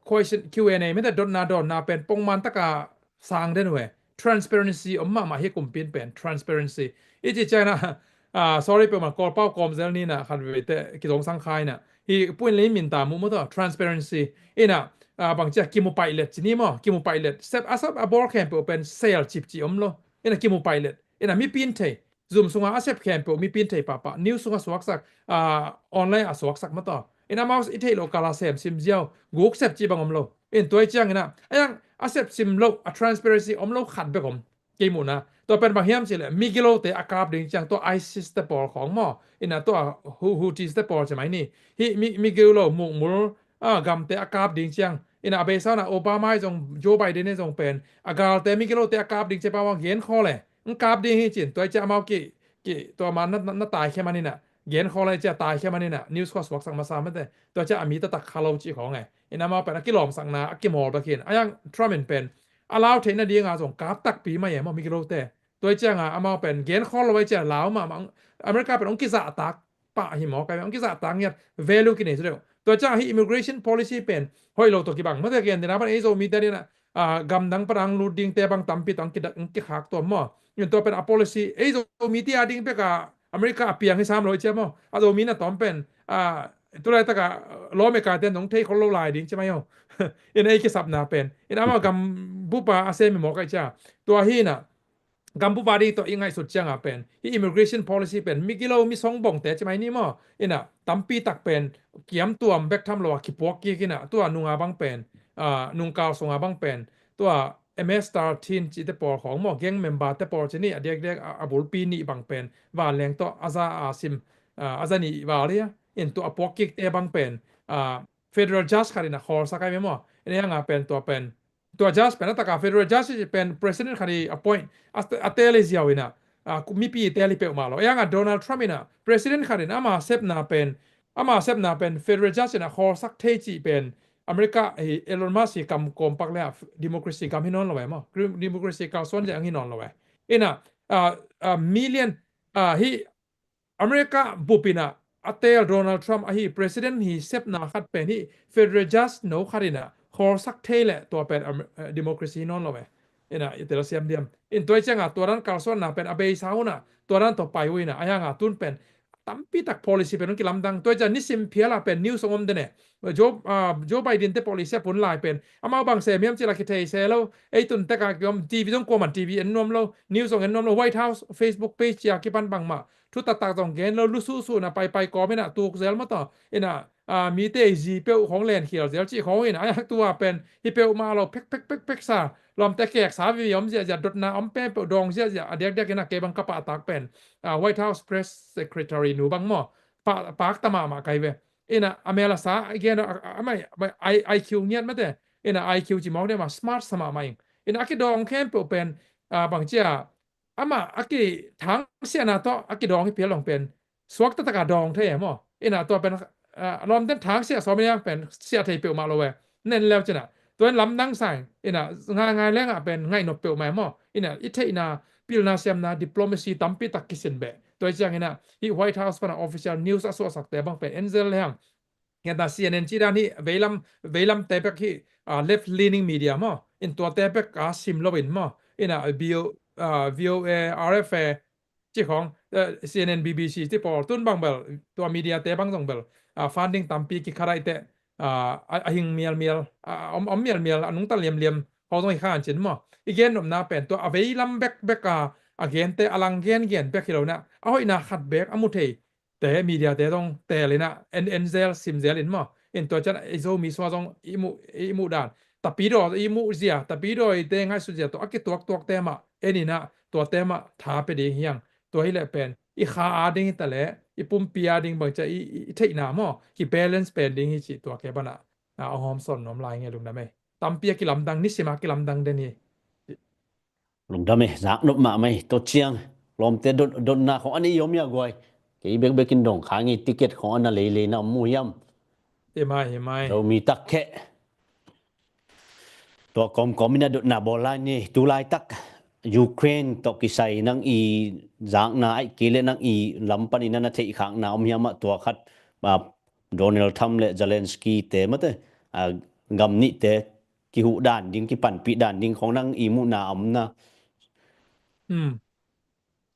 question, Q and A mete dotna dawnna pen pongman taka sang den uh e. Transparency om mahmah hi kumpi in pen, transparency. I cih ciang inah, ah, sorry peuhmah, Kawlpau kawmzel ni inah khat veite kizongsang kha inah hi puin lei min ta mu maw taw, transparency. Inah, ah, bang cia kimu paih let ci ni maw, kimu paih let. Sep a sep a bawl khempeuh pen sel cip ci om lo. Inah kimu paih let. Inah mipi in thei, Zoom sunga a sep khempeuh mipi in thei pahpah, news sunga suaksak, ah, online a suaksak maw taw. Inah amau i theih loh kal a sem sim ziau, guk sep ci bang om lo. In tua i ciang inah a yang a sep sim loh, a transparency om lo khat bek om. Kei muhna tua pen bang hiam cih leh migilote a kap ding ciang tua ISIS te pawl khawng maw, inah tua Hu-, Houthis te pawl ci mai ni. Hih mi, migilo mukmul, ah, gamte a kap ding ciang, inah a beisa unah Obama i zong, Joe Biden i zong pen a galte migilote a kap ding ciang pawang gen khawl e. Ng kap ding hi cin, tua i ciang amau ki, ki, tua ma na, na, na taikhia man inah gen khawl e, i ciang taikhia man inah news khua suaksak masa mete. Tua i ciang a mi taktak kha lo cih khawng e. Inah amau pen a kilawmsakna a kimawl bek hi in. A yang Trump in pen a lau theihna dinga zong kap takpi mai e maw migilote. Tua i cianga amau pen gen khawl lo i ciang lau mahmah, America pen hong kizahtak pah hi maw, kai hong kizahtak ngiat, value kinei zaw deuh. Tua ciang hih immigration policy pen hoih lo tawh kibang maw, tua gentehna pan ei Zomite a ding inah, ah, gamdang pan a hong lut dingte bang tampi tawh hong kikhak tuam maw. In tua pen a policy ei Zomite a ding bek a America a piang hi sam lo i ciang maw. A Zomi na tawm pen, ah, tu laitak a lawmekaite in hong thei khol lo lai ding ci mai aw. In ei kisapna pen in amau gambup a a sem hi maw kai cia. Tua hi inah gambup a ding tawh i ngaihsut cianga pen hih immigration policy pen migilo mi songbongte ci mai ni maw. Inah tampi tak pen kiamtuam bek tham lo a kipuak kik inah tua nunga bang pen, ah, nungkal sunga bang pen tua M S thirteen cihte pawl khawng maw, gang member te pawl ci ni, a diakdiak a, a bulpi nih bang pen vanleng tawh a za a sim, ah, a za nih val hi a. In tua a puak kikte bang pen, ah, federal judge khat inah khawlsak ai ve maw. In ei hanga pen tua pen tua judge pen a taka federal judge pen president khat i appoint a, a teel i ziau inah, ah, mipi i teel i peuhmah lo. Ei hanga Donald Trump inah president khat in ama sepna pen, ama sepna pen federal judge inah khawlsak thei cih pen America hi Elon Musk hi kam kawmpak le ah democracy gam hi nawn lo e maw. Democracy kalsuan ziah ang hi nawn lo e. Inah, ah, ah, million, ah, hi America bup inah a teel Donald Trump ahi president hi sepna khat pen hi federal judge no khat inah khawlsak thei leh tua pen Amer-, eh, democracy hi nawn lo e. Inah i telsiam diam. In tua i cianga tua dan kalsuanna pen a beisa unah tua dan tawh pai uh inah a hanga tun pen tampi tak policy pen hong kilamdang. Tua i ciang nisim phial a pen news hong om den e. Joe, ah, Joe Biden te policy a pun lai pen amau bang sem hiam cih la kithei se lo. Ei tun tek a kiom TV zong kuaman TV en nuam lo, news zong en nuam lo, White House Facebook page cia kipan bangmah thu taktak zong gen lo, lusuhsuh na paipai kawm inah tuk zel maw taw. Inah, ah, mite i zi peuh khawng lenkhial zel cih khawng inah a tua pen hi peuhmah lo, phek phek phek phek sa, lawmte keksa vivi om ziahziah, dotna om pen peuh dawng ziahziah, a diakdiak inah kei bang ka pahtak pen, ah, White House Press Secretary nu bang maw, pa-, pakta mahmah kai ve. Inah a mel a sa a gen a, a, a, amai, amai, I, IQ ngiat mate. Inah IQ ci mawk deuh mah, smart sa mahmah ing. Inah a kidawng khempeuh pen, ah, bang cia amah a kithangsiahna tawh a kidawng hi phial long pen suak taktak a dawng thei e maw. Inah tua pen, ah, lawmten thangsiah sawm inah pen siah thei peuhmah lo e. Nen leu cinah tua in lamdang sa ing. Inah ngaingai lengah pen ngaihnop peuhmah e maw. Inah i theihna, pilna siamna, diplomacy tampi tak kisin beh. Tua i ciang inah hih White House pana official news a suahsakte bang pen en zel le hang. Ngiatna CNN cih dan hih veilam, veilamte bek hih, ah, left leaning media maw. In tuate bek a sim lo in maw. Inah V O, ah, V O A, R F A, cih khawng, eh, CNN, B B C cih pawl tun bang bel, tua media te bang zong bel, ah, funding tampi kikha daih teh, ah, a, a hing mialmial, ah, om, om mialmial, a nungta liamliam, khawng zong hi khan cin maw. I gen nopna pen tua a vei lam bek bek a, a gente a lang gen gen bek hi lo na, a hoihna khat bek a mu thei te media te zong tel in ah en en zel sim zel in maw. In tua ciang i Zomi sua zong i muh, i muh dan, Tapidaw i muh zia, Tapidawite ngaihsut zia tawh a kituaktuakte mah en in ah tuate mah tha pia ding hi hang. Tua hi leh pen i kha a ding hi ta leh i pumpi a ding bang ciang i, i, i theihna maw, ki balance pen ding hi cih tua ke banah a hong hawm sawn nuam lai nge lungdam ei. Tampi a kilamdang, nisim a kilamdang den hi. Lungdam ei, zak nop mahmah ei. Tua ciang lawmte dot, dotna khawng a nei om hia guai? Kei bekbek in dong kha ngei, ticket khawng a na leilei na om mu hiam? Hi mai, hi mai. Zomi tak kheh. Tua kawmkawm in a dotna bawl lai ni. Tu laitak Ukraine tawh kisai nang i zakna ahih kei leh nang i lam panin a na theihkhakna om hiam ah? Tua khat, ah, Donald Trump le Zelensky te mate, ah, gam nihte kihuh dan ding, kipanpih dan ding khawng nang i muhna a om na? Hmm.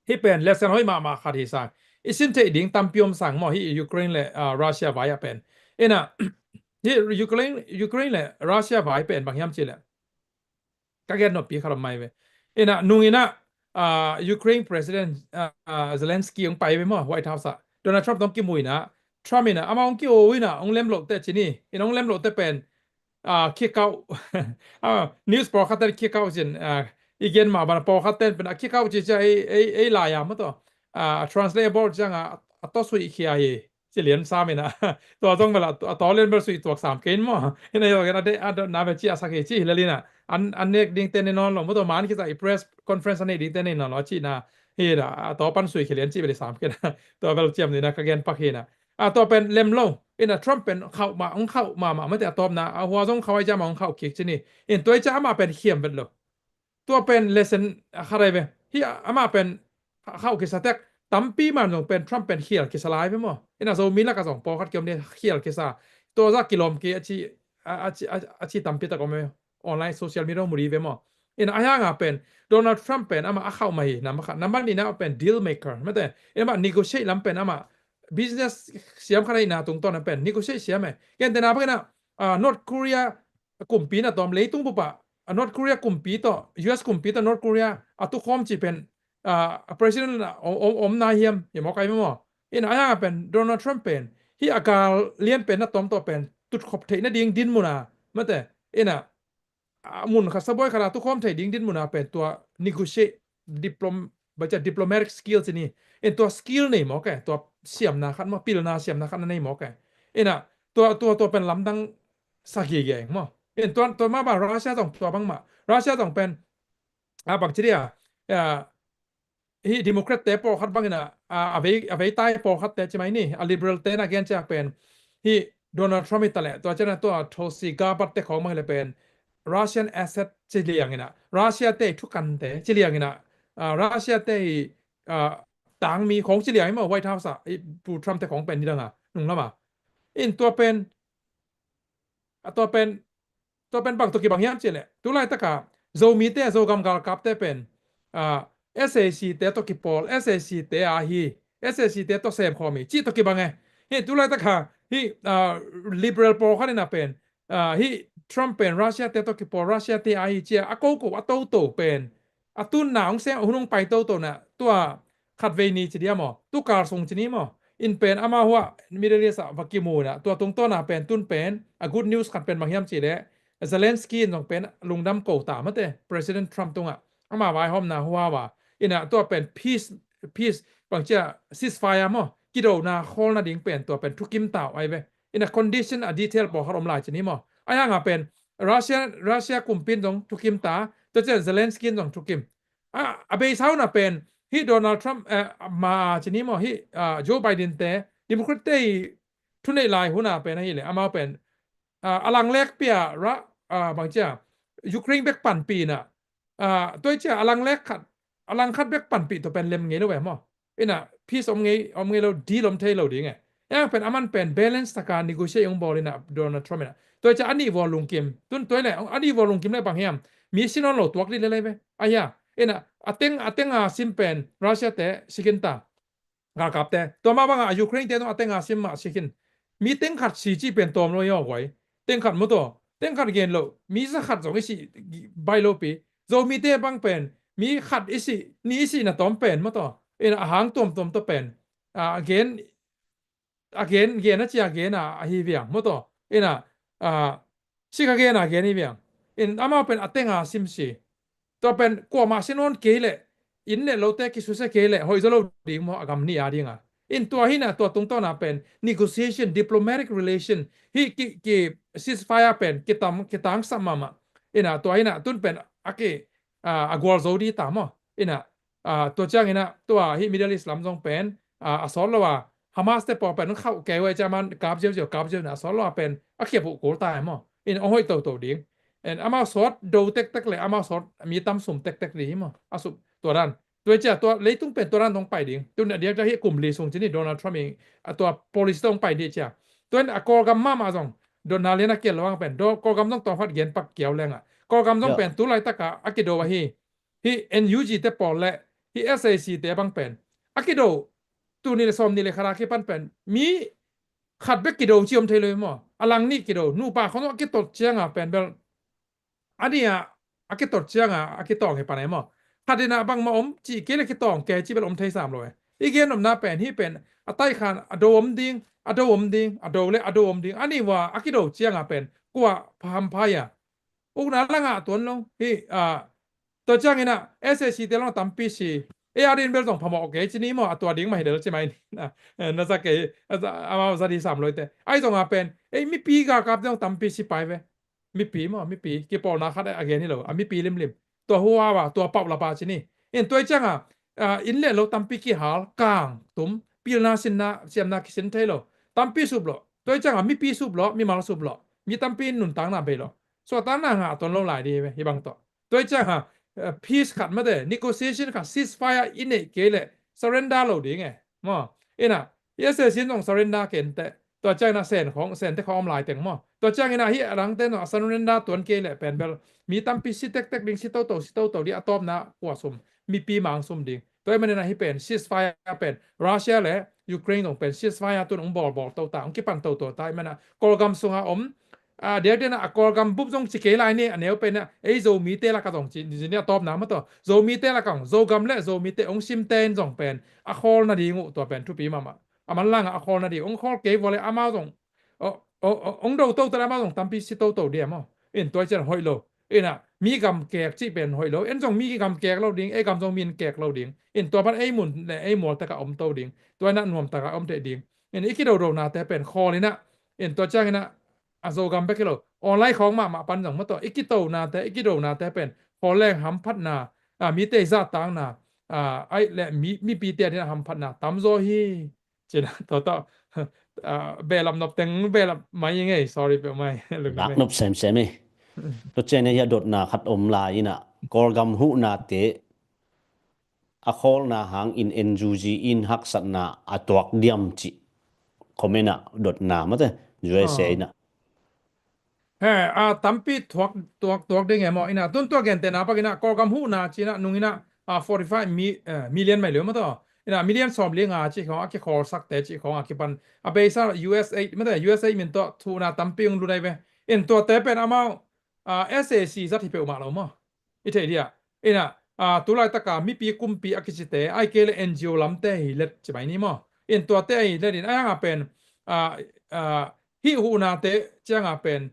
Hih pen lesson hoih mahmah khat hi sang. I sin theih ding tampi om sang maw, hih Ukraine le, ah, Russia vai ah pen. In ah, hih Ukraine, Ukraine le Russia vai pen bang hiam cih leh, ka gen noppi khat om mai ve. In ah, nung in ah, ah, Ukraine President, ah, ah, Zelensky hong pai ve maw, White House ah. Donald Trump tawh hong kimu in ah, Trump in ah, amah hong ki-o in ah, hong lem loh teh ci ni. In ah, hong lem loh teh pen, ah, kick out. Ah, news pawlkhat ten kick out ci-in, ah, i gen mah bang a pawlkhat ten pen a kick out ci ciang ei, ei, ei lai a maw tawh, ah, translate bawl ciang a, a tawsuih khia hi. Ci lian sam in ah. Tua zong bel a, a taw lian bel suih tuak sam kei in maw. Hi na hi lo gen a de, a dotna bel ciahsak hi ci hi lel in ah. An, an nek dingte nei nawn lo maw tawh, man khit ciang i press conference a neih dingte nei nawn lo a cihna hi na, a taw pan suih khia lian cih bel i sam kei in ah. Tua bel ciam ni na ka gen pak hi na. A tua pen lem lo. In ah Trump pen khauh mah, hong khauh mahmah mate a tawpna. A hua zong khauh ahih ciang amah hong khauh kik ci ni. In tua ahih ciang amah pen khiam vet lo. Tua pen lesson khat ahi ve. Hih amah pen khauh kisa tek, tampi man zong pen Trump pen khial kisa lai ve maw. In ah Zomi lakah zong pawlkhat kiom ni khial kisa. Tua zah kilawm kei a ci, a, a ci, a, a ci tampi tak om ve. Online social media mu dih ve maw. In ah a hiang a pen Donald Trump pen amah a khauh mah hi, number khat. Number nihna pen deal maker mate. In amah negotiate lam pen amah business siam khat ahihna tungtawn a pen negotiate siam e. Gentehna bangin ah, ah, North Korea kumpi na tawm leitung bup ah, ah, North Korea kumpi tawh, U S kumpi tawh North Korea a tukhawm cih pen, ah, a president a om, om, om nai hiam, hi mawk ai maw. In ah a hiang a pen Donald Trump pen hih a gal lian pen na tawm tawh pen tutkhop theih nading dinmun a mate. In ah, ah, mun khat sabuai khat a tukhawm thei ding dinmun a pen tua negotiate, diplom-, bang ci a diplomatic skill ci ni. In tua skill nei mawk e, tua siamna khat maw, pilna siamna khat na nei mawk e. In ah tua, tua, tua pen lamdang sa gige maw. In tua, tua mah bang Russia zong tua bang mah. Russia zong pen, ah, bang ci dia, ah, hih Democrat te pawlkhat bangin ah, a, a vei, a vei tai pawlkhat te ci mai ni, a Liberal te na gen ciang pen, hih Donald Trump hi ta leh, tua ciang a tua Tulsi Gabbard te khawng bang hi leh pen Russian asset ci liang in ah, Russia te i thukan te ci liang in ah, a, Russia te i, a, tangmi khawng ci liang in maw, White House ah, i Pu Trump te khawng pen nidang a, nung lam a. In tua pen, a tua pen, tua pen bang tawh kibang hiam cih leh, tu laitak a Zomite, Zogam galkapte pen, ah, S A C te tawh kipawl, S A C te a hi, S A C te tawh semkhawm hi, cih tawh kibang e. Hih tu laitak a hih, ah, Liberal pawlkhat in ah pen, ah, hih Trump pen Russia te tawh kipawl, Russia te a hi ci a, a koko, a toto pen a tunna hong sem, a hun hong pai toto na, tua khatvei ni ci dia maw, tu kal sung ci ni maw. In pen amau hua Middle East ah va kimu na, tua tungtawn a pen tun pen a good news khat pen bang hiam cih leh, Zelensky in zong pen lungdam ko ta mate, President Trump tungah, ama vaihawmna hua va. In ah tua pen peace, peace bang ci a, ceasefire maw, kidona khawl nading pen tua pen thukim ta uh ai ve. In ah condition a detail pawlkhat om lai ci ni maw. A hiang a pen Russia, Russia kumpi in zong thukim ta, tua ciang Zelensky in zong thukim. A, a beisa hun ah pen hih Donald Trump, eh, ma ci ni maw, hih, ah, Joe Biden te, Democrat te i thuneih lai hun ah pen ahih leh amau pen, ah, a langlek pia ra, ah, bang ci a, Ukraine bek panpih in ah, ah, tua i ci a, a langlek khat, a lang khat bek panpih tua pen lem ngei lo ve maw. In ah peace om ngei, om ngei lo, deal om thei lo ding e. Hiang pen aman pen balance taka negotiate hong bawl in ah Donald Trump in ah. Tua i ci a, a nih vua lungkim. Tun tua i leh, a nih vua lungkim leh bang hiam, mi si nawn lo tuak dih lel ai ve. A hia, in ah, a teng, a teng a sim pen Russia te si khin ta, galkapte. Tua mah bang a Ukraine te tawh a teng a sim mah si khin. Mi teng khat si cih pen tawm lo hi aw guai. Teng khat maw tua, teng khat gen lo, mi za khat zong i sih baih lo pi. Zomite bang pen mi khat i sih, nih i sih na tawm pen maw taw. Ina a hang tuamtuam taw pen a gen a gen gen a cia gen a ahi viang maw taw. Ina a sik a gen a gen hi viang. In amau pen a tenga sim si. Tua pen kuamah si nawn kei leh, inn le lote kisusia kei leh hoih zaw lo ding maw, a gam nih a dinga. In tua hina tua tungtawna pen negotiation, diplomatic relation hi ki, ki ceasefire pen kitam, kitangsam mahmah. Ina tua hina tun pen a ki a, a gualzo di ta maw. Ina a, tua ciangina tua hi Middle East lam zong pen a, a sawt lo a, Hamas te pawl pen khauh kei uh a, cia man kap ziauziau, kap ziau na a sawt lo a pen a khiap uh kul ta maw. In ong hoih toto ding. En amau sawt do tektek le amau sawt mi tam sum tektek di hi maw. A sum tua dan. Tua cia tua leitung pen tua dan tong pai ding. Tun a diak cia hi kum li sung cini Donald Trump in a tua policy tong pai di cia. Tua in a Kawlgam mahmah zong dotna lian a kial lo ang pen. Do Kawlgam zong tawm khat gen pak kiau lenga. Kawlgam zong pen tu laitaka a kido ahi. Hi N U G te pawl le hi S A C te bang pen a kido, tu ni le sawm ni le khara kipan pen mi khat bek kido ci om thei lo maw. A lang nih kido, nupa khong a kitot cianga pen bel a nia a kitot cianga a kitawng hi pan ai maw. Khat ina bangmah om ci kei le kitawng kei ci bel om thei sam lo e. I gen omna pen hi pen a taikhan a do om ding, a do om ding, a do le a do om ding. A ni wa a kido cianga pen kua pham phai a. Ukna langa tuan lo hi a, tua ciangina S A C te long tampi si. E a din bel zong phamawh kei cini maw, a tua ding mah hi del ci mai ni. Na za kei amau za di sam loite ai zonga pen ei mipi galkap dong tampi si pai ve. Mipi maw, mipi kipawlna khat a gen hi lo a, mipi limlim. Tua huawa tua pauh lapa cini. In tua cianga a, inn le lo tampi kihal, kang tum, pilna sinna siamna kisin thei lo. Tampi sup lo. Tua cianga mipi sup lo, mimal sup lo. Mi tampi nuntakna bei lo. Suahtakna ngah ton lo lai di hi bang tawh. Tua cianga a, peace khat mate, negotiation khat, ceasefire i neih kei le surrender lo ding e maw. Ina i S A C zong surrender kei inteh. Tua ciangina sen khong, sente khong om lai teng maw. Tua ciangina hi a dangte zong a surrender tuan kei le pen bel mi tampi si tektek ding, si toto si toto ding, a tawpna kua sum, mipi mang sum ding. Tua i manina hi pen ceasefire pen Russia le Ukraine zong pen ceasefire tun ong bawlbawl to ta, ong kipan toto ta i mana Kawlgam sunga om a, diakdiakna a Kawlgam bup zong ci kei lai ni, a neu pen a ei Zomite laka zong ci ni a tawpna maw taw. Zomite laka zong, Zogam le Zomite ong simte in zong pen a khawl nading uh tua pen thupi mahmah. A manlanga a khawl nading ong khawl kei vua le amau zong ong do toto le amau zong tampi si toto dia maw. In tua cian hoih lo. Ina mi gamkek cih pen hoih lo. En zong mi gamkek lo ding, ei gam zong mi in kek lo ding. In tua pan ei mun le ei mual taka om to ding. Tua ina nuam taka om teh ding. In i kidodonate pen khawl ina, in tua ciangina a Zogam bek hi lo, online khawng mahmah pan zong maw taw, i kitonate, i kidonate pen khawl leng hamphatna, a, mite i zahtakna, a, ai le mi, mipite a dina hamphatna tamzaw hi. Cina tawtaw, a, behlap nop teng behlap mai i ngei, sorry peuh mai. Nak nop semsem i. Tua ciangina hi a dotna khat om lai ina Kawlgam huhnate a khawlna hangin N U G in haksatna a tuak diam cih comment ah dotna mate U S A in ah. He, a tampi tuak, tuak, tuak ding e maw. Ina tun tua gentehna bak ina Kawlgam huhna cina nung ina a forty five mi, eh, million mai leu maw taw. Ina million sawm li nga cih khong a kikhawlsakte cih khong a kipan a beisa U S A mate, U S A min tawh thuhna tampi ung lunai ve. In tuate pen amau a S A C zat hi peuhmah lo maw. I theih dia. Ina a, tulaitaka mipi kumpi a kicite ai kei le N G O lamte hi let ci mai ni maw. In tuate ahi let in ai hanga pen a, a, hih huhnate cianga pen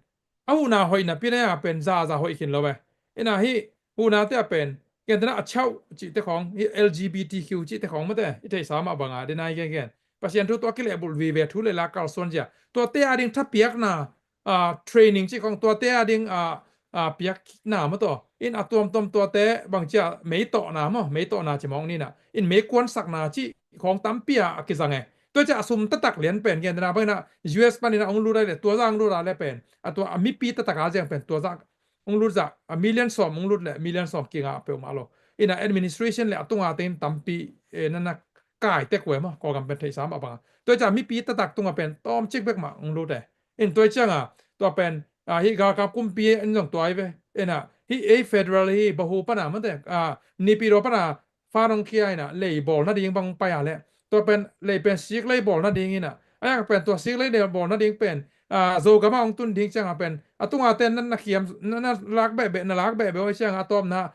a huhna hoihna pi na hanga pen zaza hoih khin lo ve. Ina hih huhnate a pen gentehna a chauh cihte khawng, hih L G B T Q cihte khawng mate i theihsa mah banga dena i gengen Pasian thu tua kilehbulh vive thu le la kalsuan zia tuate a ding thapiakna a, training cih khong tuate a ding a, a, piakna maw taw. In a tuamtuam tuate bangcia meitawhna maw, meitawhna ci mawng nina. In meikuansakna cih khong tampi a, a kizang e. Tua cia a sum taktak lian pen gentehna bangina U S panin a ong lut ai le tua zang lut a le pen a tua a mipi taktak a ziang pen tua zang ong lut zah a million sawm ong lut le million sawm kingah peuhmah lo. Ina administration le a tunga tengin tampi e, nana kai tek uh e maw, Kawlgam pen theihsa mah banga. Tua cia mipi taktak tunga pen tawmcik bek mah ong lut e. In tua cianga tua pen a, hih galkap kumpi in zong tua hi ve. Ina hih ei federal hih Bahu pana mate a, Naypyidaw pana fan hong khia ina lei bawl nading bang pai a le tua pen lei pen sik lei bawl nading ina a, yak pen tua sik lei bawl nading pen a, Zogama hong tun ding cianga pen A tunga ten na, na khiam, na, na lak behbeh, na lak behbeh, oi ciang a tawpna,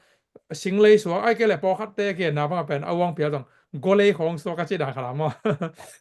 singlei suak, ai kei le pawlkhat te genna bang a pen, a uang pial zong, golei khawng suak a ci dan khat a maw.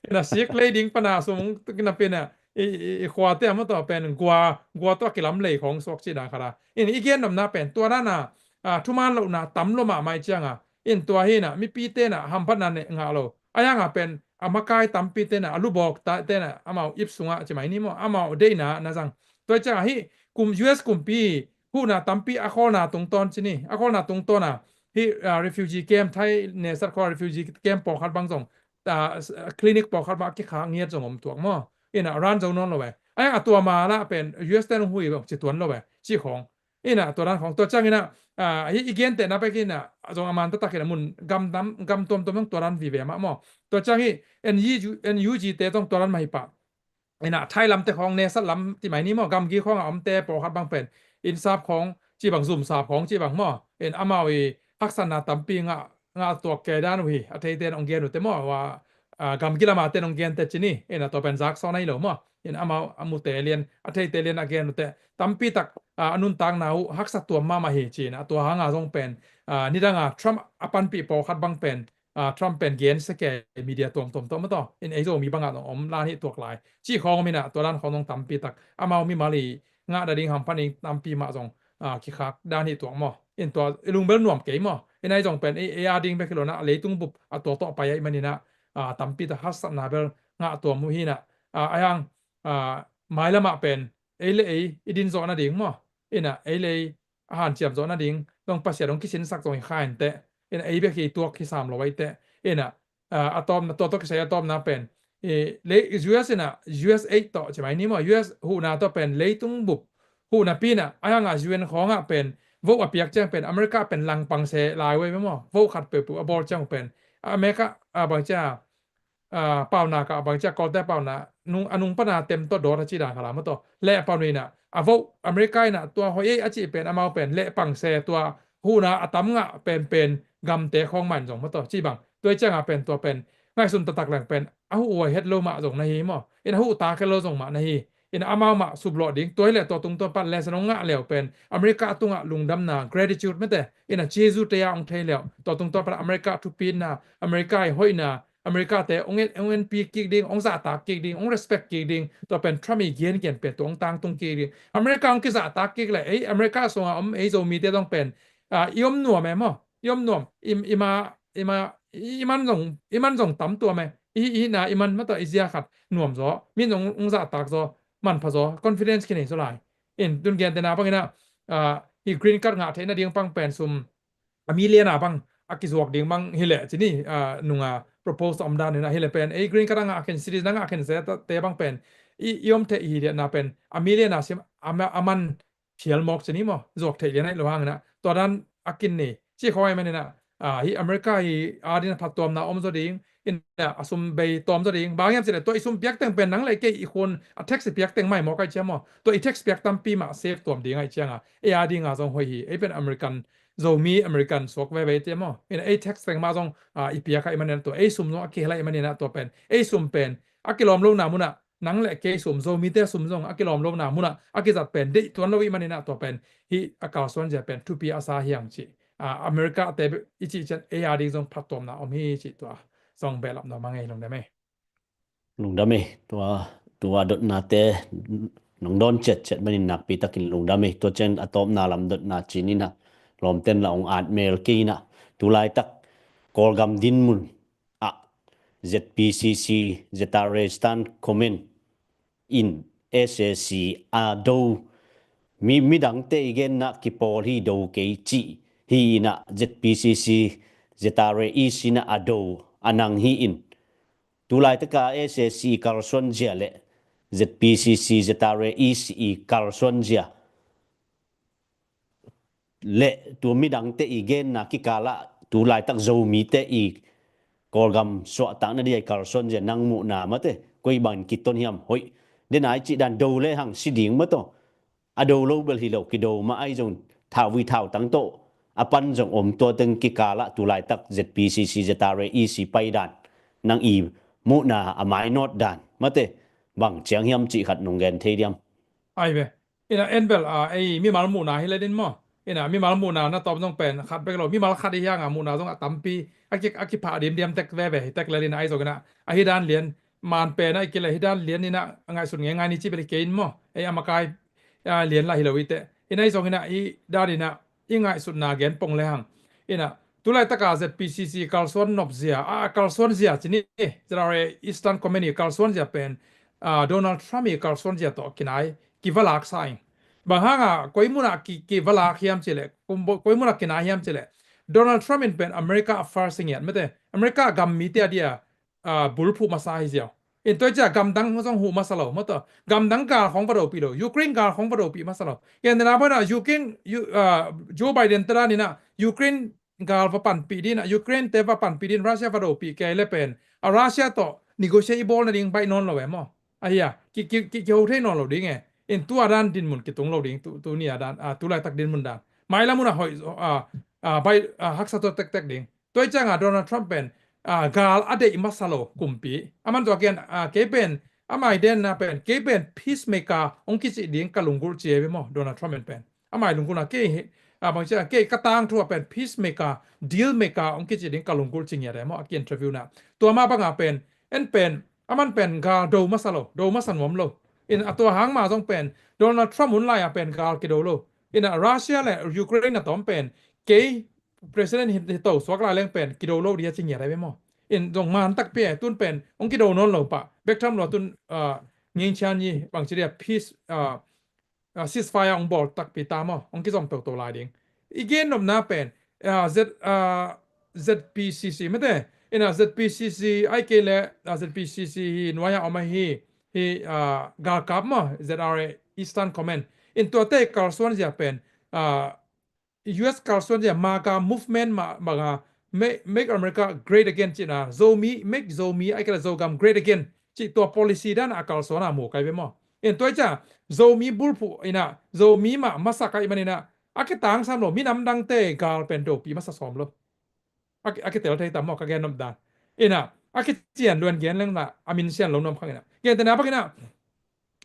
Ina siklei ding pana sung, na pen a, i, i, i khua te a maw tawh pen, gua, gua tawh a kilam lei khawng suak ci dan khat a. In i gen nopna pen, tua dan a, a, thuman lohna tam lo mahmah i ciang a, in tua hi na, mipi te na, hamphatna ne ngah lo. A yang a pen, a makai tampi te na, a lubawk ta, te na, amau ip sungah, ci mai ni maw, amau deihna, na zang. Tua i ciang a hi, kum, U S kumpi, huhna tampi a khawlna tungtawn ci ni, a khawlna tungtawn a, hi, ah, refugee camp, Thai nesat khawng refugee camp pawlkhat bang zong, ah, s-, clinic pawlkhat bang a kikhak ngiat zong om tuak maw. Ina ran zo nawn lo ve. A yang a tua ma lah pen U S te nung hui bang ci tuan lo ve. Ci khawng. Ina tua dan khawng tua ciang ina, ah, hi i gentehna bek ina, zong a man taktak ina mun gam dam, gam tuamtuam zong tua dan vive mah maw. Tua ciang hi, N U G, N U G te zong tua dan mah hi pah. Ina Thai lam te khawng nesat lam ti mai ni maw, gamgi khawng a omte pawlkhat bang pen, innsap khawng, ci bang zumsap khawng, ci bang maw. In amau i haksatna tampi ngah, ngah tuak kei dan uh hi, a theite in ong gen uh te maw, wa, a, gamgi lama te ong gen te ci ni, ina tua pen zak sawn ahi lo maw. In amau a mute lian, a theite lian a gen uh te, tampi tak, a, a nuntakna uh, haksa tuam mahmah hi ci ina, tua hanga zong pen, a, nidanga Trump a panpih pawlkhat bang pen, ah, Trump pen gen sia kei media tuamtuam tawh maw tawh. In ei Zomi bangah zong om lan hi tuak lai. Cih khawng om ina, tua dan khawng zong tampi tak. Amau mimal i ngah nading hamphat ding tampi mah zong, ah, kikhak dan hi tuak maw. In tua i lungbel nuam kei maw. In ei zong pen ei, ei a ding bek hi lo na, a leitung bup a tua tawh pai ahih man ina, ah, tampi tak haksatna bel ngah tuam uh hi ina. Ah, a yang, ah, mailamah pen ei le ei i din zawh nading maw. Ina ei le ei a hanciam zawh nading, dong Pasian dong kisinsak zong hi kha inteh. Ina ei bek hi tuak hi sam lo ahi teh. Ina, ah, a tawpna, tua tawh kisai a tawpna pen. I, le, U S ina, U S aid tawh, ci mai ni maw, U S huhna tawh pen, leitung bup, huhna pi ina, a hanga U N khawngah pen, vote a piak ciang pen, America pen langpang se lai wei maw, vote khat peuhpeuh a bawl ciang pen, America, a bang ciang, ah, pauna ka bang cia kawlte pauna nung, a nung pana tem tawh dawt a ci dan khala maw tawh. Leh a pau nui na a vote America ina tua hoih ei a cih pen amau pen leh pangse tua huhna a tam ngah penpen gamte khawng man zong maw tawh. Ci bang tua i cianga pen tua pen ngaihsun taktak leng pen a huh huai het lo mah zong na hi maw. Ina huh tak het lo zong mah na hi. Ina amau mah suplawh ding. Tua hi leh tua tungtawn pan lesson hong ngah leu pen America tungah lungdamna gratitude mete. Ina Jesu te a hong thei leu. Tua tungtawn pan America thupitna, America i hoihna, America te hong en, hong enpi kik ding, hong zahtak kik ding, hong respect kik ding, tua pen Trump i gen gen pen tua hong tangtung kik ding. America hong kizahtak kik leh, ei, America sunga om ei Zomite zong pen, ah, i om nuam e maw? I om nuam, i, i ma, i ma, i man zong, i man zong tam tuam e. I, i na, i man ma tua i zia khat nuam zaw, min zong hong zahtak zaw, manpha zaw, confidence kinei zaw lai. In tun gentehna bang ina, ah, i green card ngah theihna ding pang pen sum, a million a bang a kizuak ding bang hi leh ci ni, ah, nunga propose a om dan ina hi leh pen ei green card a ngah khin, citizen a ngah khin se te bang pen i, i om theih hi liatna pen a million a sim a ma-, a man phial mawk ci ni maw, zuak theih lian aih lo hang ina tua dan a kin ni ci khawng aih man ina, ah, hi America hi a ding a phattuamna om zaw ding, ina a sum bei tawm zaw ding. Bang hiam ci leh tua i sum piak teng pen nang leh kei i khun a tax i piak teng mai mawk aih cia maw. Tua i tax piak tampi mah save tuam ding aih cianga ei a dinga zong hoih hi. Ei pen American Zomi American suak veve te maw. Ina ei tax teng mah zong, ah, i piak aih man ina tua ei sum zong a kihel aih man ina tua pen ei sum pen a kilawm lona muna nang leh kei sum, Zomite sum zong a kilawm lona muna a kizat pen deih tuan lo i man ina tua pen hi a kalsuan zia pen thupi a sa hiang ci. Ah, America te i cih cian ei a ding zong phattuamna om hi ci tua zong behlap nuam a ngei lungdam ei. Lungdam ei, tua, tua dotnate nong dawn ciatciat manin nakpi takin lungdam ei. Tua cian a tawpna lam dotna ci ni na, lawmten la ong at mel kei na. Tulaitak Kawlgam dinmun ah Z P C C, Z R A Stand Command in S A C a do, mi, midangte i genna kipawl hi do kei cih hi ina Z P C C, Z R A East ina a do a nang hi in. Tulaitaka S A C kalsuan zia le Z P C C, Z R A East i kalsuan zia le tua midangte i genna kikalah tulaitak Zomite i Kawlgam suahtakna dia i kalsuan zia nang muhna mate koi bangin kiton hiam hoih. Dena i cih dan do le hang si ding mataw. A do lo bel hi lo, kido mah ahi zong thauvui thautang tawh a pan zong om, tua teng kikalah tulaitak Z P C C, Z R A East i pai dan nang i muhna a mainawt dan mate bang ciang hiam cih khat nong gen thei diam? Ai ve. Ina en bel a ei mimal muhna hi le din maw. Ina mimal muhna na tawm zong pen khat bek lo, mimal khat i hianga muhna zong a tampi a ki a kiphah dimdiam tek veve hi tek le din a ei zong ina a hi dan lian man pen a i kile hi dan lian ina a ngaihsut ngeingai ni ci bel i kei in maw. Ei a makai a lian la hi lo i te ina ei zong ina i dan ina i ngaihsutna gen pong le hang. Ina tulaitaka Z P C C kalsuan nopzia a kalsuan zia ci ni, Z R A Eastern Command i kalsuan zia pen a Donald Trump i kalsuan zia tawh kinai kivalak sa ing. Bang hanga koi muna ki kivalak hiam cile, koi muna kinai hiam cile, Donald Trump in pen America first ngiat mete, America gam mite a dia a bulphuh masa hi ziau. In toi cia gamdang zong huh masa lo maw tawh, gamdang gal khong va dopih lo, Ukraine gal khong va dopih masa lo. Ken dena bona Ukraine, Joe Biden te dan ina Ukraine gal va panpih din a, Ukraine te va panpih din, Russia va dopih kei le pen a Russia tawh negotiate i bawl nading baih nawn lo e maw. Ahia ki ki ki ho thei nawn lo ding e. In tua dan dinmun kitung lo ding, tu tu nia dan a tulaitak dinmun dan mailam una hoih a a baih a haksa tawh tektek ding. Tua i cianga Donald Trump pen a gal a deih masa lo kumpi. Aman tua kian a kei pen amai denna pen kei pen peacemaker hong kicih ding ka lunggulh ci e ve maw Donald Trump in pen. Amai lunggulhna kei hi a bang cia kei ka tangthu a pen peacemaker, deal maker hong kicih ding ka lunggulh ci ngiat e maw a ki interview na. Tua ma banga pen en pen aman pen gal do masa lo, do masa nuam lo. In a tua hang ma zong pen Donald Trump hun lai a pen gal kido lo. In a Russia le Ukraine na tawm pen kei president hi to suak lai leng pen kido lo dia ci ngiat ai ve maw. In zong man takpi e tun pen hong kido nawn lo pah bek tham lo tun ngingchian yi bang ci dia peace ceasefire hong bawl takpi ta maw, hong kizom toto lai ding. I gen nopna pen Z Z P C C mete, ina Z P C C ai kei le Z P C C hi nuai a om ahi, hi galkap maw, Z R A Eastern Command. In tuate kalsuan zia pen U S kalsuan zia MAGA movement mah banga Make America Great Again cihna, Zomi, Make Zomi ai kei le Zogam Great Again cih tua policy dan a kalsuan a mu kai ve maw. In tua i cia Zomi bulphuh ina Zomi mah masa kai man ina a kitangsam lo, minam dangte gal pen dopi masa sawm lo. A kitel thei tam maw ka gen nop dan. Ina a kician luan gen leng la a min sian lo nuam khang ina. Gen tena bak ina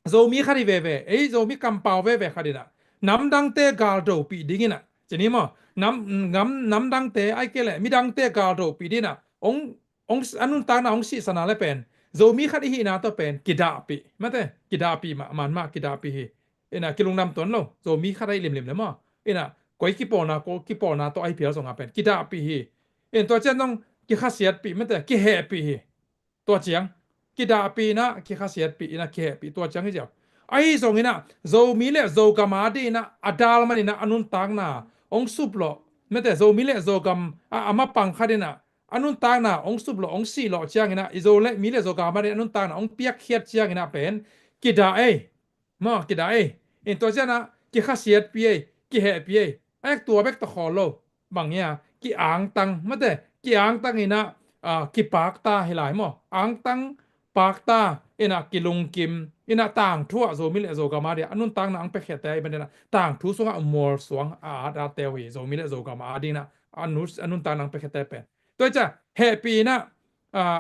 Zomi khat hi veve, ei Zomi kampau veve khat ina nam dangte gal dopi ding ina. Cini maw nam nam nam dangte ai kei le mi dangte gal dopi ding ina. Ong ong a nuntakna ong sihsana le pen Zomi khat i hihna tawh pen kidahpih mate, kidahpih mah man mah kidahpih hi. Ina kilungdam tuan lo, Zomi khat ahi limlim le maw. Ina koi kipawlna ko kipawlna tawh ahi phial zonga pen kidahpih hi. In tua cian zong kikhasiatpih mate, kihehpih hi. Tua ciang kidahpih ina kikhasiatpih ina kihehpih tua ciang hi ziau. Ahi zong ina Zomi le Zogam a ding ina a dal man ina a nuntakna ong sup lawh mate, Zomi le Zogam a a mapang khat ina a nuntakna ong sup lawh ong sih lawh ciang ina i Zo le mi le Zogam a ding a nuntakna ong piakkhiat ciang ina pen kidah ei. Maw kidah ei. In tua ciana kikhasiatpih ei, kihehpih ei. A ek tua bek tawh khawl lo. Bang ia kiangtang mate, kiangtang ina kipakta hi lai maw. Angtang pakta ina kilungkim ina tangthu ah Zomi le Zogam a dia a nuntakna ang pekhiate ai ban ina tangthu sungah mual suang a at a teu hi Zomi le Zogam a ding ina a nuntakna ang pekhiate pen. Tua i cia hehpih ina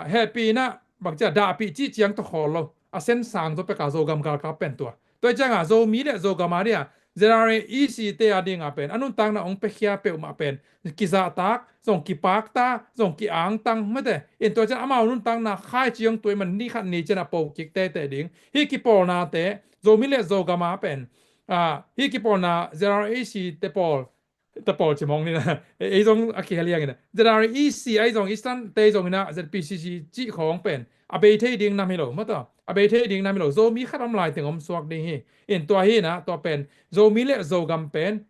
hehpih ina bang cia dahpih cih ciang tawh khawl lo. A sen sang zo peka Zogam galkap pen tua. Tua i cianga Zomi le Zogam a dia Z R A E C te a dinga pen a nuntakna ong pekhia peuhmah pen kizahtak zong kipakta zong kiangtang mate. In tua cian amau nuntakna khai ciang tuai man ni khat ni cian a po kik tete ding. Hi kipawlnate Zomi le Zogam a pen hi kipawlna Z R A E C te pawl te pawl ci mawng nina ei zong a kihel hiangina Z R E C ai zong Eastern te zong ina Z P C C cih khawng pen a bei thei ding nam hi lo mataw. A bei thei ding nam hi lo, Zomi khat om lai teng om suak ding hi. In tua hi ina tua pen Zomi le Zogam pen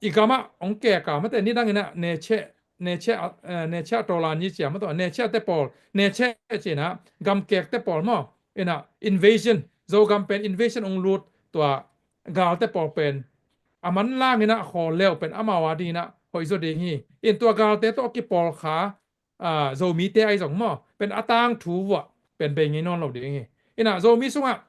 i gamah ong keka mate nidang ina neche neche neche a tawlan yi cia mataw, neche a te pawl neche cina gamkek te pawl maw. Ina invasion, Zogam pen invasion ong lut tua galte pawl pen a manlang ina khawl leu pen amau a ding ina hoih zaw ding hi. In tua galte tawh kipawlkha Zomite ai zong maw pen a tangthu vuah pen bei ngei nawn lo ding hi. Ina Zomi sungah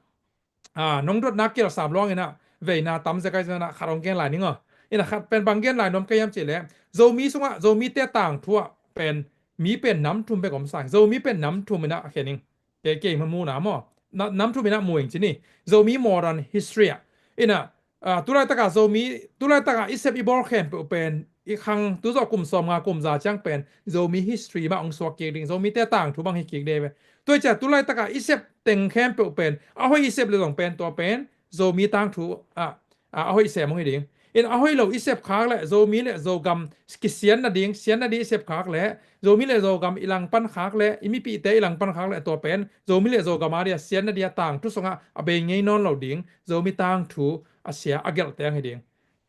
nong dotna kial sam luang ina veina tam zek ai zong ina khat ong gen lai ning aw. Ina khat pen bang gen lai nuam ka hiam cih leh Zomi sungah Zomite tangthu ah pen mi pen nam thum bek om sang, Zomi pen nam thum ina a khen ing. Kei kei ma muna maw, nam thum ina mu ing cini. Zomi modern history ah ina Ah, tulaitakah Zomi, tulaitakah i sep i bawl khempeuh pen i khang tuzawh kum sawmnga kum za ciang pen Zomi history mah hong suak kik ding, Zomite tangthu bang hi kik ding ve. Tua hi ciah tulaitakah i sep teng khempeuh pen a hoih i sep le zong pen tua pen Zomi tangthu ah, ah, a hoih sem hong hi ding. In a hoih lo i sep khak le Zomi le Zogam kisian nading, sian nading i sep khak le Zomi le Zogam i langpan khak le i mipihte i langpan khak le tua pen Zomi le Zogam a dia sian nadia tangthu sungah a bei ngei nawn lo ding, Zomi tangthu a sia a gelhte ang hi ding.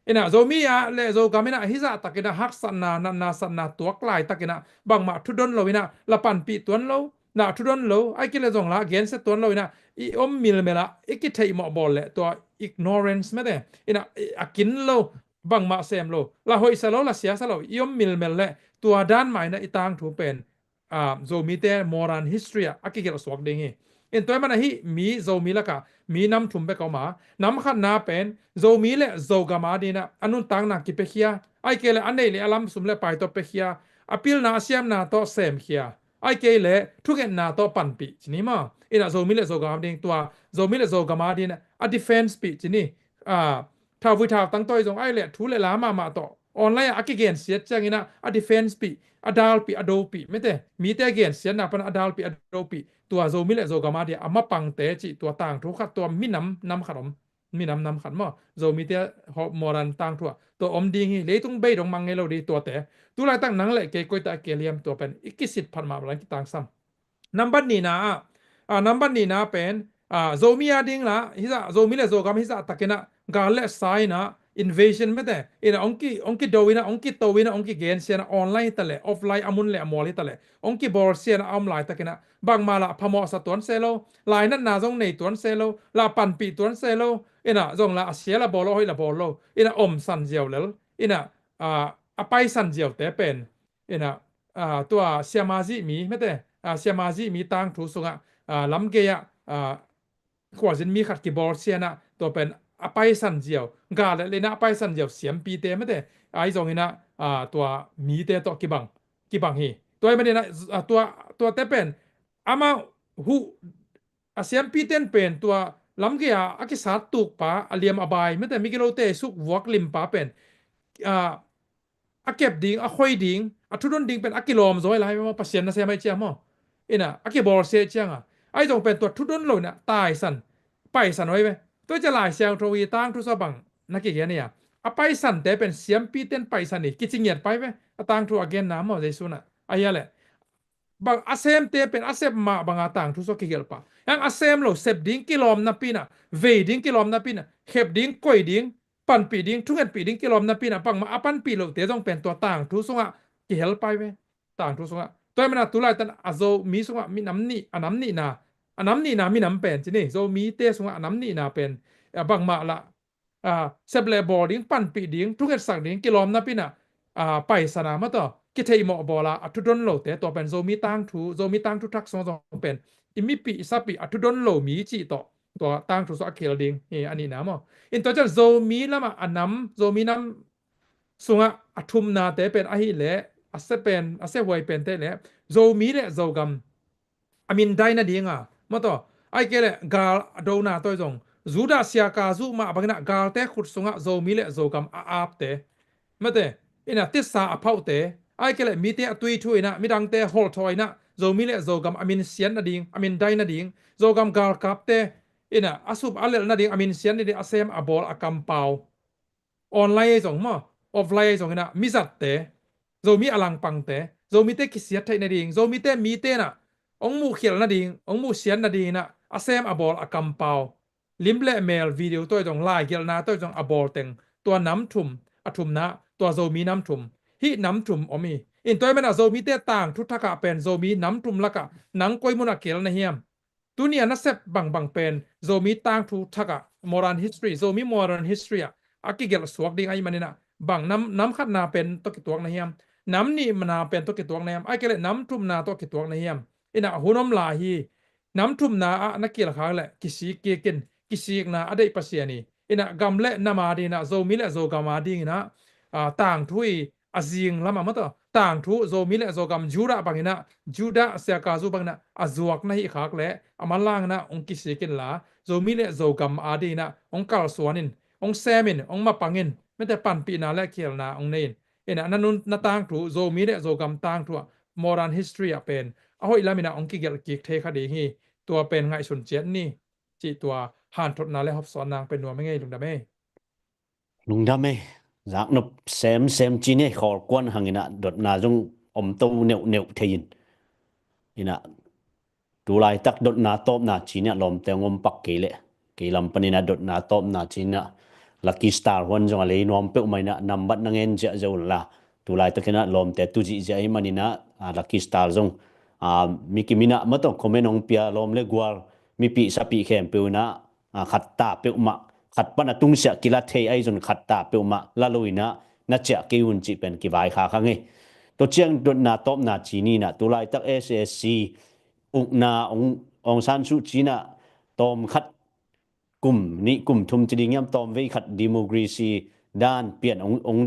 Inah Zomi ah le Zogam inah hizah takinah haksatna, natna, satna tuak laitakinah bangmah thudon lo inah la panpih tuan lo, na thudon lo, ai kile zong la gensia tuan lo inah i om milmel ah i kitheihmawh bawl le tua ignorance mete inah a kin lo, bangmah sem lo, la hoihsa lo, la siasa lo i om milmel le tua dan mah inah i tangthu pen ah, Zomite modern history ah a kigelh suak ding hi. In tua hi mana hih mi Zomi lakah mi nam thum bek a om a, nam khatna pen Zomi le Zogam a dinah a nuntakna kipiakhia, ai kei le a neih le a lam sum le pai tawh piakhia, a pilna a siamna tawh semkhia, ai kei le thungetna tawh panpih ci ni maw. Inah Zomi le Zogam a ding tua Zomi le Zogam a dinah a defense pih ci ni. Ah, thauvui thautang tawh i zong ai le thu le la mahmah tawh online ah a kigensiat cianginah a defense pih, a dalpih, a dopih mete, mite a gensiatna pana a dalpih, a dopih, tua Zomi le Zogam a dia a mapangte cih tua tangthu khat tua minam nam khat om, minam nam khat maw, Zomite modern tangthu ah tua om ding hi, leitung bei dong mang ngei lo ding tuate. Tulaitak nang le kei koita a kei liam tua pen i kisit phat mah bang kitangsam. Nambat nihna ah, ah, nambat nihna pen, ah, Zomi a ding la, hizah, Zomi le Zogam hizah takinah gal le sa inah invasion mete inah ong ki, ong kido inah, ong kito inah, ong kigensia inah, online hi ta le offline, a mun le a mual hi ta le ong kibawlsia inah a om laitakinah bangmah lah phamawhsa tuan se lo, lainatna zong nei tuan se lo, lah panpih tuan se lo, inah zong lah a sia la bawl lo, a hoih la bawl lo, inah omsan ziau lel, inah, ah, a paisan ziaute pen inah, ah, tua siamazih mi mete, ah, siamazih mi tangthu sungah, ah, lamgei ah, ah, khualzin mi khat kibawlsia inah tua pen a paisan ziau, gal le leinah a paisan ziau siampite mete, ai zong inah, ah, tua mite tawh kibang, kibang hi. Tua hi maninah, ah, tua, tuate pen amah huh a siampiten pen tua lamgei a a kisat tukpa a liam a bai mete migilote suk vuak limpa pen, ah, a kep ding, a khoi ding, a thudon ding pen a kilawm zaw lai maw, Pasian nasem ai ciang maw. Inah a kibawlsia cianga ai zong pen tua thudon lo inah taisan, paisan oi ve. Tua cia Lai Siangtho i tangthu sa bang na kigen ia, a paisante pen siampiten paisan i kicingiat pai ve. A tangthu a genna maw Jesu nah a hia le bang a semte pen a sep mah banga tangthu sua kigelh pah. Yang a sem lo sep ding kilawm napi inah, vei ding kilawm napi inah, khep ding, koi ding, panpih ding, thungetpih ding kilawm napi inah bangmah a panpih lote zong pen tua tangthu sungah kihel pai ve. Tangthu sungah. Tua hi mana tulaitan a Zomi sungah mi nam nih, a nam nihna, a nam nihna minam pen ci ni, Zomite sungah a nam nihna pen, ah, bangmah lah, ah, sep le bawl ding, panpih ding, thungetsak ding kilawm napi inah, ah, paisana maw tawh kitheihmawh bawla a thudon lote tua pen Zomi tangthu, Zomi tangthu thak sungah zong pen i mipih i sapih a thudon lo mi cih tawh tua tangthu sungah a kihel ding hi a nihna maw. In tua ciang Zomi lamah a nam, Zomi nam sungah a thumnate pen ahih leh a sia pen, a siahuai pente leh Zomi le Zogam a mindai nadinga maw tawh, ai kei le gal a dona tawh i zong Judah siaka zuh mah banginah galte khut sungah Zomi le Zogam a apte mete, inah titsa a phauhte, ai kei le mite a tuithu inah midangte holhthaw inah Zomi le Zogam a minsiat nading, a mindai nading, Zogam galkapte inah a sup a lelh nading, a minsiat nading a sem a bawl a kampau. Online ei zong maw, offline ei zong inah mizatte, Zomi a langpangte, Zomite kisiat theih nading, Zomite mite inah ong muhkhialh nading, ong muhsiat nading inah a sem a bawl a kampau. Lim le mel video tawh i zong, laigelhna tawh i zong a bawl teng, tua nam thum, a thumna, tua Zomi nam thum. Hih nam thum om hi. In tua hi mana Zomite tangthu thakah pen Zomi nam thum lakah nang koi munah kihel na hiam? Tuni a nasep bangbang pen Zomi tangthu thakah modern history, Zomi modern history ah a kigelh suak ding ahih maninah bang nam, nam khatna pen tawh kituak na hiam? Nam nihna pen tawh kituak na hiam? Ai kei le nam thumna tawh kituak na hiam? Inah hun om lai hi. Nam thumna ah na kilkhak le kisik kikin, kisikna a deih Pasian hi. Inah gam le nam a dinginah, Zomi le Zogam a dinginah, ah, tangthu i a zing lamah maw tawh, tangthu Zomi le Zogam Judah banginah, Judah siakazu banginah a zuak na hih khak le a manlanginah hong kisik inla, Zomi le Zogam a dinginah hong kalsuan in, hong semin, hong mapangin, mite panpihna le khialna hong nei in. Inah na nun na tangthu, Zomi le Zogam tangthu ah modern history ah pen a hoih laminah hong kigelh kik thei kha ding hi. Tua pen ngaihsun ciat ni, cih tua hanthotna le hopsawnna hong pe nuam hi ngei. Lungdam ei. Lungdam ei. Zaknop semsem ci ni, khawl kuan hanginah dotna zong om to neuhneuh thei in. Inah tulaitak dotna tawpna ci ni ah lawmte hong om pak kei leh, kei lam paninah dotna tawpna ci ni ah Lucky Star huan zong a lei nuam peuhmah inah nambat na ngen ziahziah unla, tulaitakinah lawmte tu zihziah ahih maninah, ah, Lucky Star zong, ah, mi kiminah mataw comment hong pia lawm le gual, mipih sapih khempeuh inah, ah, khatta peuhmah, khat pan a tungsiah kila thei ahi zong khatta peuhmah la lo inah na ciah kei un cih pen kivaikhak hang ei. Tua ciang dotna tawpna ci ni inah tulaitak S A C ukna Aung, Aung San Suu Kyi inah tawm khat kum nih kum thum ci ding hiam, tawm vei khat democracy dan pian hong, hong,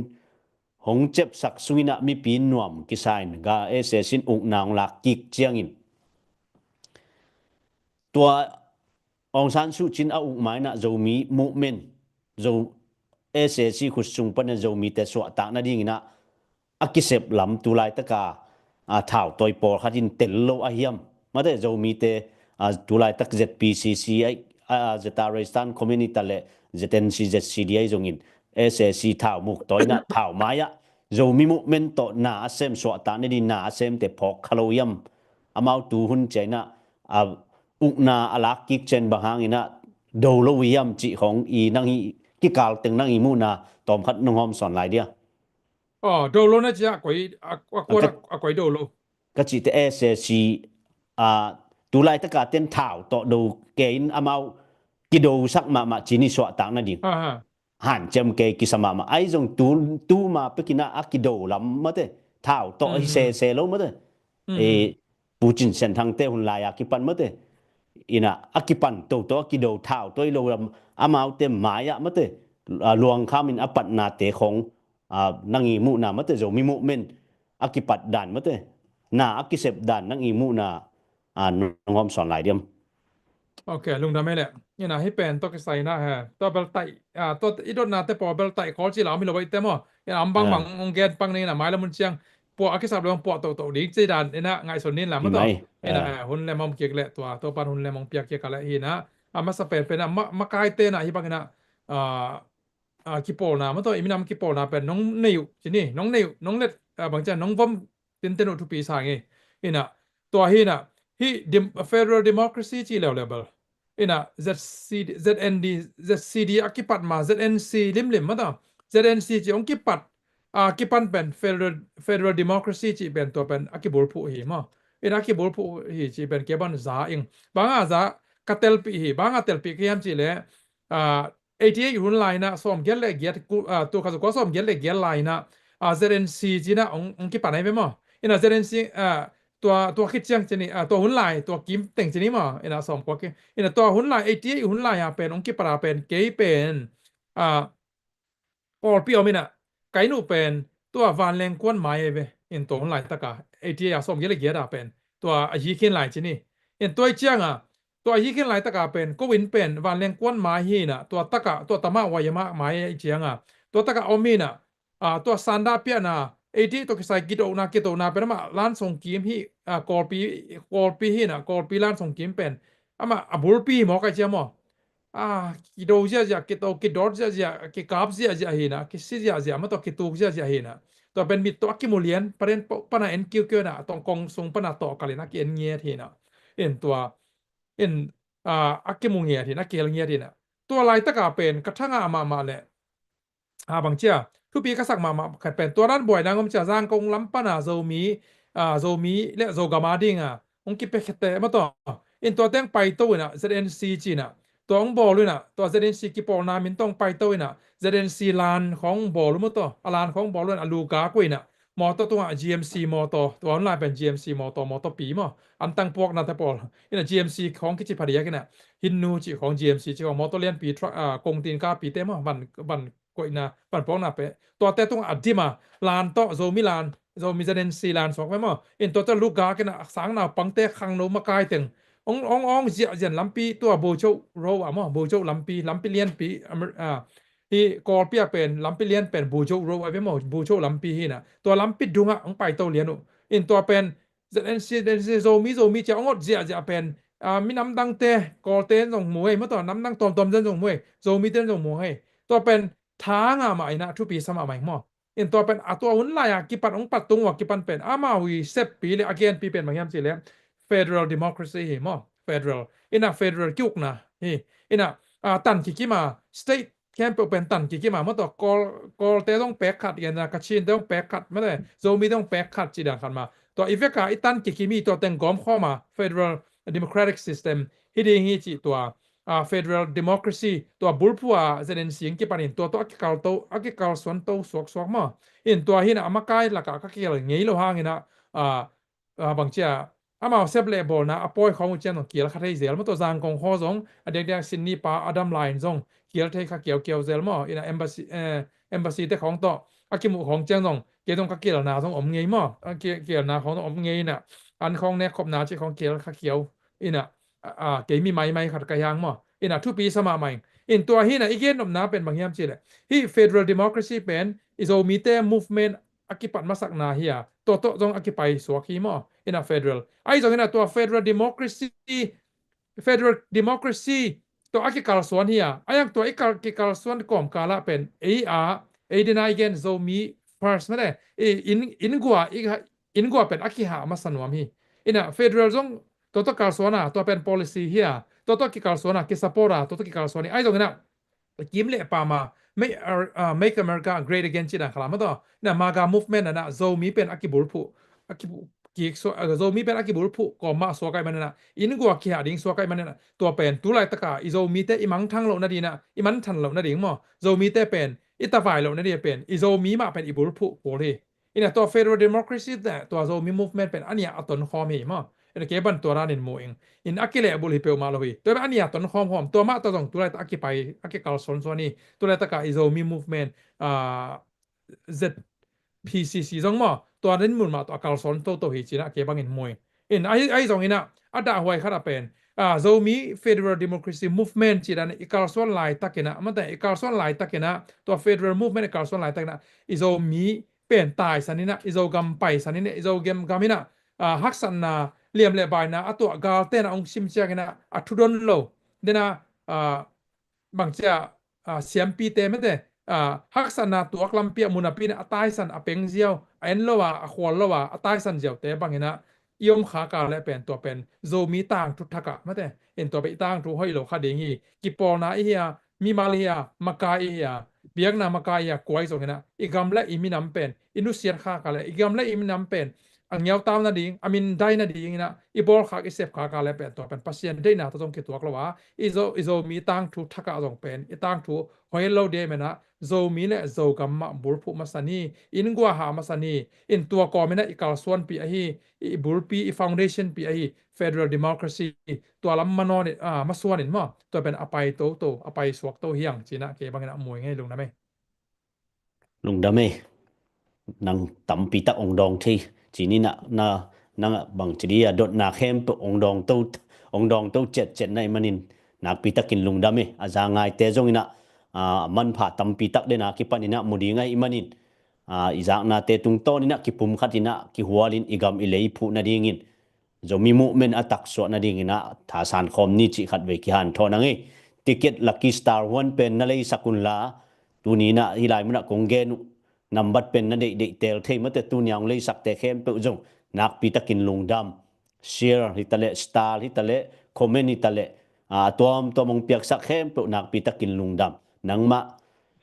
hong cepsak sunginah mipi nuam kisa in ga S A C in ukna hong lak kik ciangin tua Aung San Suu Kyi in a uk mainah Zomi movement, Zo, S A C khut sung panin Zomite suahtak nadinginah a kisep lam tulaitaka, a, thautawi pawlkhat in tel lo a hiam? Mate Zomite, a, tulaitak Z P C C, a, a, Zeta Resistance Community le Z N C, Z C D ahi zongin S A C thau muk tawinah thau mai-ah Zomi movement tawh na a sem suahtak nading na a semte phawk kha lo hiam? Amau tu hun ciainah, a, ukna a lak kik cian bang hanginah do lo uh hiam cih khong i nang i kikal teng nang i muhna tawmkhat nong hawm sawn lai dia. Aw, do lo na cia a koi, a, a kuat a, a koi do lo. Ka cihte S A C, a, tulaitaka ten thau tawh do kei in amau kidosak mahmah cini suahtak nading. Aha. Hanciam kei kisa mahmah. Ahi zong tu, tuma pekinah a kido lam mate. Thau tawh hi sese lo mate. E, Pucin Sianthangte hun lai-a kipan mate. Inah a kipan to tawh a kido thau tawh i lo lam amaute mai-ah mate. A, luangkhamin a patnate khong, a, nang i muhna mate Zomi movement a kipat dan mate. Na a kisep dan nang i muhna, a, nong hawm sawn lai diam. Ok, lungdam ei leh. Inah hih pen tawh kisai inah he. Tua beltaih, a, tua i dotnate pawl beltaih kawl ci lam hi lo baihte maw. Inah am bangbang hong gen pang ni inah mailam hun ciang puah a kisap lo puah tohtoh ding ci dan inah ngaihsun nin lam mataw. Inah he, hun lem hawm kik leh tua, tua pan hun lem hawm piak kik a leh hi inah. A masa penpen ah ma, makaite inah hih bang inah, a, a, kipawlna mataw, i minam kipawlna pen nong nei uh ci ni, nong nei uh, nong let, a, bang ciang nong vom tinten uh thupi sa ngei. Inah tua hi inah hih dem, federal democracy ci leuleu bel. Inah Z C D, Z N D, Z C D a kipat ma, Z N C limlim mataw. Z N C ci hong kipat, a, kipan pen federal, federal democracy ci pen tua pen a kibulphuh hi maw. Inah a kibulphuh hi ci pen kei ban za ing. Banga za ka telpih hi, banga telpih ka hiam ci leh, a, eighty eight hun lai inah sawm giat le giat, ku, a, tu kha za kua sawm giat le giat lai inah, a, Z N C ci inah hong, hong kipan ahi ve maw. Inah Z N C, a, tua, tua khit ciang ci ni, a, tua hun lai, tua kim teng ci ni maw. Inah sawm kua kim. Inah tua hun lai, eighty eight hun lai a pen, hong kipan a pen, kei pen, a, Kawlpi om inah, ka inn uh pen, tua vanleng kuan mai ahi ve, in tua hun laitaka, eighty eight a sawm giat le giat a pen, tua a hi khin lai ci ni. In tua i cianga, tua a hi khin laitaka pen, ko inn pen, vanleng kuan mai hi inah, tua taka, tua tama wai ama mai ahi cianga, tua taka om hi inah, a, tua sanda piahna, eighty eight tawh kisai kidona, kidona pen amah lansong kim hi, a, Kawlpi, Kawlpi hi inah, Kawlpi lansong kim pen, amah a bulpi hi maw kai cia maw. A, kido ziahziah, kito, kidot ziahziah, kikap ziahziah hi inah, kisi ziahziah, mataw kituk ziahziah hi inah. Tua pen mit tawh a kimu lian, paren pana en kiukiu inah, tawh kong sung pana tawh kalin a ki-en ngiat hi inah. In tua, in, a, a kimu ngiat hi inah, a kihel ngiat hi inah. Tua laitaka pen, ka thanga mahmah leh, a, bang cia, thupi ka sak mahmah khat pen, tua dan buai nang om cia, Zangkong lam pana Zomi, a, Zomi le Zogam a dinga hong kipia khete mataw. In tua teng paito inah, Z N C ci inah, tua hong bawl inah, tua Z N C kipawlna min tawh hong paito inah, Z N C lan khawng bawl uh mataw, a lan khawng bawl uh inah, a luka kua inah, mawtaw tungah G M C mawtaw, tua hun lai pen G M C mawtaw, mawtaw pi maw, antang puaknate pawl. Inah G M C khawng kici phadiak inah, Hinnu ci khawng G M C ci khawng mawtaw lianpi, truck, a, kongtin kapite maw, van, van koihna, panpawkna pe. Tuate tungah a dima, lan tawh, Zomi lan, Zomi Z N C lan suak ve maw. In tuate lugak inah, sang naupangte khangno makai teng. Ong, ong, ong, ziahziah lampi, tua Bocho Road ah maw, Bocho lampi, lampi lianpi, Amer-, a, Hih Kawlpi ah pen lampi lian pen Bujo Road a ve maw, Bujo lampi hi na. Tua lampi dungah hong paito lian uh. In tua pen Z N C, Z N C, Zomi, Zomi cia hong ot ziahziah pen, ah, minam dangte, Kawlte zong mu hei, maw tua namdang tuamtuam zen zong mu hei, Zomite zong mu hei. Tua pen tha ngah mah ina, thupi sa mahmah ing maw. In tua pen a tua hun lai-a kipat hong pat tung uh a kipan pen amau i seppi le a genpi pen bang hiam cih leh federal democracy hi maw. Federal. Ina federal kiukna hi. Ina, ah, tan kikim a state khempeuh pen tan kikim a, maw tua Kawl, Kawlte zong pek khat, gen a Kachinte zong pek khat, maw tua Zomite zong pek khat cih dan khat mah. Tua i vek a i tan kikim hi, tua teng gawm khawm a federal democratic system hi ding hi cih tua, ah, federal democracy tua bulphuh a Z N C hong kipan in tua tawh a kikalto, a kikalsuanto suaksuak maw. In tua hi na a makai lakah ka kial ngei lo hang ina, ah, ah, bang cia, amau sep le bawlna a pawi khawng uh ciang zong kial kha thei zel maw. Tua Zangkong khaw zong a diakdiak Sydney pa a dam lai in zong kial thei kha kiaukiau zel maw. Ina embassy, eh, embassy te khawng tawh a kimuh khawng ciang zong kei zong ka kialna zong om ngei maw. A ki-, kialna khawng zong om ngei ina, an khawng nek khopna cih khawng kial kha kiau ina, a, a, kei mi maimai khat ka hi hang maw. Ina thupi sa mahmah ing. In tua hi na i gen nopna pen bang hiam cih leh hih federal democracy pen i Zomite movement a kipat masakna hi a, tua tawh zong a kipai suak hi maw. Ina federal, ahi zong ina tua federal democracy, federal democracy tawh a kikalsuan hi a, ahi zong tua i kal, kikalsuan kawmkal ah pen ei a, ei dena i gen Zomi first mate, i inn, inngua, i, inngua pen a kihah masa nuam hi. Ina federal zong tua tawh kalsuan a, tua pen policy hi a, tua tawh kikalsuan a, kisupport a, tua tawh kikalsuan hi. Ahi zong ina kim le pam a, Make, uh, uh, Make America Great Again cih dan khat la maw tua. Ina MAGA movement ah ina Zomi pen a kibulphuh, a kibu-, kik suak, uh, Zomi pen a kibulphuh kawm mah suak ahih manin ina, inngua kihah ding suak ahih manin ina, tua pen tu laitaka i Zomite i mangthang loh nading ina, i mangthang loh nading maw. Zomite pen i tavai loh nading pen i Zomi mah pen i bulphuh kul hi. Ina tua federal democracy te tua Zomi movement pen a nih a tonkhawm hi maw. Ina kei bang tua dan in mu ing. In a kilehbulh hi peuhmah lo hi. Tua pen a nih a tonkhawm khawm. Tua mah tawh zong tu laitak a kipai, a kikalsuansuan hi. Tu laitaka i Zomi movement, ah, Z P C C zong maw, tua dan mun mah tawh a kalsuan toto hi ci ina kei bangin mu ing. In ahi, ahi zong ina a dahhuai khat a pen, ah, Zomi Federal Democracy Movement cih dan i kalsuan laitak ina, mate, i kalsuan laitak ina, tua federal movement i kalsuan laitak ina i Zomi pen taisan ina, i Zogam paisan ina, i Zogam gam ina, ah, haksatna, liam le baina a tuah galte ina hong sim ciang ina a thudon lo, dena, ah, bang cia, ah, siampite mate, ah, haksatna tuak lampi ah munapi ina a taisan, a peng ziau, a en lo a, a khual lo a, a taisan ziaute bang ina i om khak a leh pen tua pen Zomi tangthu thak a, mate, in tua pen i tangthu hoih lo kha ding hi. Kipawlna i hi a, mimal i hi a, makai i hi a, biakna makai i hi a, kua hi zong ina i gam le i minam pen i nusiat khak a leh, i gam le i minam pen a ngiautau nading, a mindai nading ina i bawlkhak, i sepkhak a leh pen tua pen Pasian deihna tawh zong kituak lo a, i Zo, i Zomi tangthu thak a zong pen i tangthu hoih lo ding mena, Zomi le Zogam mah bulphuh masa ni, inngua hah masa ni, in tua kawm ina i kalsuanpih ahi, i bulpi, i foundation pih ahi federal democracy, tua lam manawn in, ah, masuan in maw, tua pen a pai toto, a pai suak to hi hang ci ina kei bang ina mu ing ei, lungdam ei. Lungdam ei. Nang tampi tak ong dawng thei. Ci ni na, na, nang bang ci dia dotna khempeuh ong dawng to, ong dawng to ciatciat na ahih manin nakpi takin lungdam ei. A za ngaite zong ina, ah, manpha tampi tak dena kipan ina mu ding ahih manin, ah, i zaknate tungtawn ina kipumkhat ina kihual in i gam i lei phuh nadingin Zomi movement a taksuah nading ina thasan khawm ni cih khatvei kihanthawn ang ei. Ticket Lucky Star huan pen na leisak unla, tuni ina hih lai mun ah kong gen uh nambat pen na deihdeih tel thei, mate, tuni a hong leisakte khempeuh zong nakpi takin lungdam. Share hi ta leh, star hi ta leh, comment hi ta leh, a tuamtuam hong piaksak khempeuh nakpi takin lungdam. Nangmah,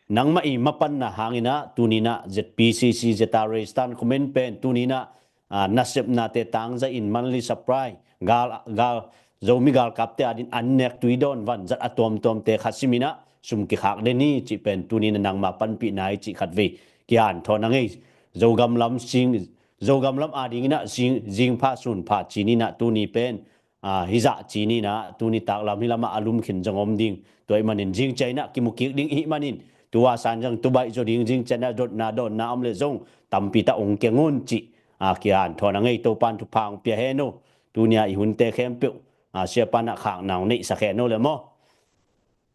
nangmah i mapanna hang ina tuni ina Z P C C, Z R A stand comment pen tuni ina, ah, nasepnate tangza in monthly supply, gal, gal, Zomi galkapte adin an nek tui dawn van zat a tuamtuamte khat sim ina sum kikhak den hi cih pen tuni ina nangma panpihna hi cih khatvei kihanthawn ang ei. Zogam lam sing, Zogam lam ading ina sing, zingpha sunpha ci ni ina tuni pen, ah, hizah ci ni ina tuni taklam hih lamah a lum khin zong om ding. Tua ahih manin zingciang ina kimukik ding ihih manin, tua san zong tubaih zaw ding, zingciang ina dotna dawnna om leh zong tampi tak ong keng un cih, ah, kihanthawn ang ei. Topan thupha ong pia hen o. Tuni a i hunte khempeuh, ah, siapa ina khakna ong neihsak hen o le maw.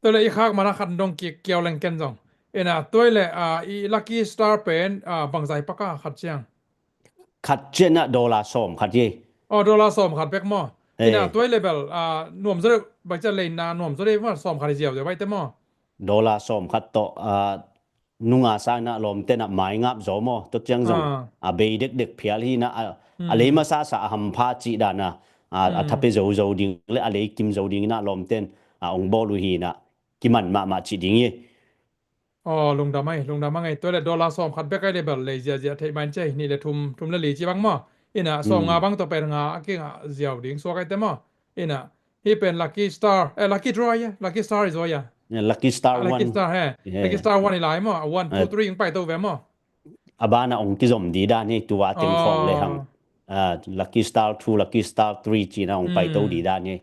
Tua leh i khak mana khat dong kik kiau leng ken zong. Ina, tua i le, ah, i Lucky Star pen, ah, bangzah hi pak a, khat ciang? Khat ciang ah dollar sawm khat hi. Oh, dollar sawm khat bek maw? Ina, eh, tua i le bel, ah, nuam zaw deuh, bangci a leina nuam zaw deuh maw, sawm khat hi ziauziau bai te maw? Dollar sawm khat tawh, ah, nunga sa ina lawmte na mai ngap zaw maw? Tua ciang zong, ah, a bei dekdek phial hi ina, a, a lei masa sa a hampha cih dan a, a, a thapi zozo ding le a lei kim zo ding ina lawmten, a, ong bawl uh hi ina kiman mahmah cih ding hi. Oh, lungdam ai, lungdam a ngei. Tua le dollar sawm khat bek ai le bel lei ziazia thei main cei, nih le thum, thum le li ci bang maw? Ina, sawm nga bang tua pen nga a kingah ziau ding suak ai te maw? Ina, hi pen Lucky Star, eh, Lucky Draw ya, Lucky Star is ya. Yeah, Lucky Star, ah, Lucky One. Star, he. Yeah. Lucky Star One i lai maw? A one, two, eh, three ing pai to ve maw? A bana ong kizom di dan hi, tua teng khong le hang. Oh. Ah, Lucky Star Two, Lucky Star Three cina ong pai to di dan hi.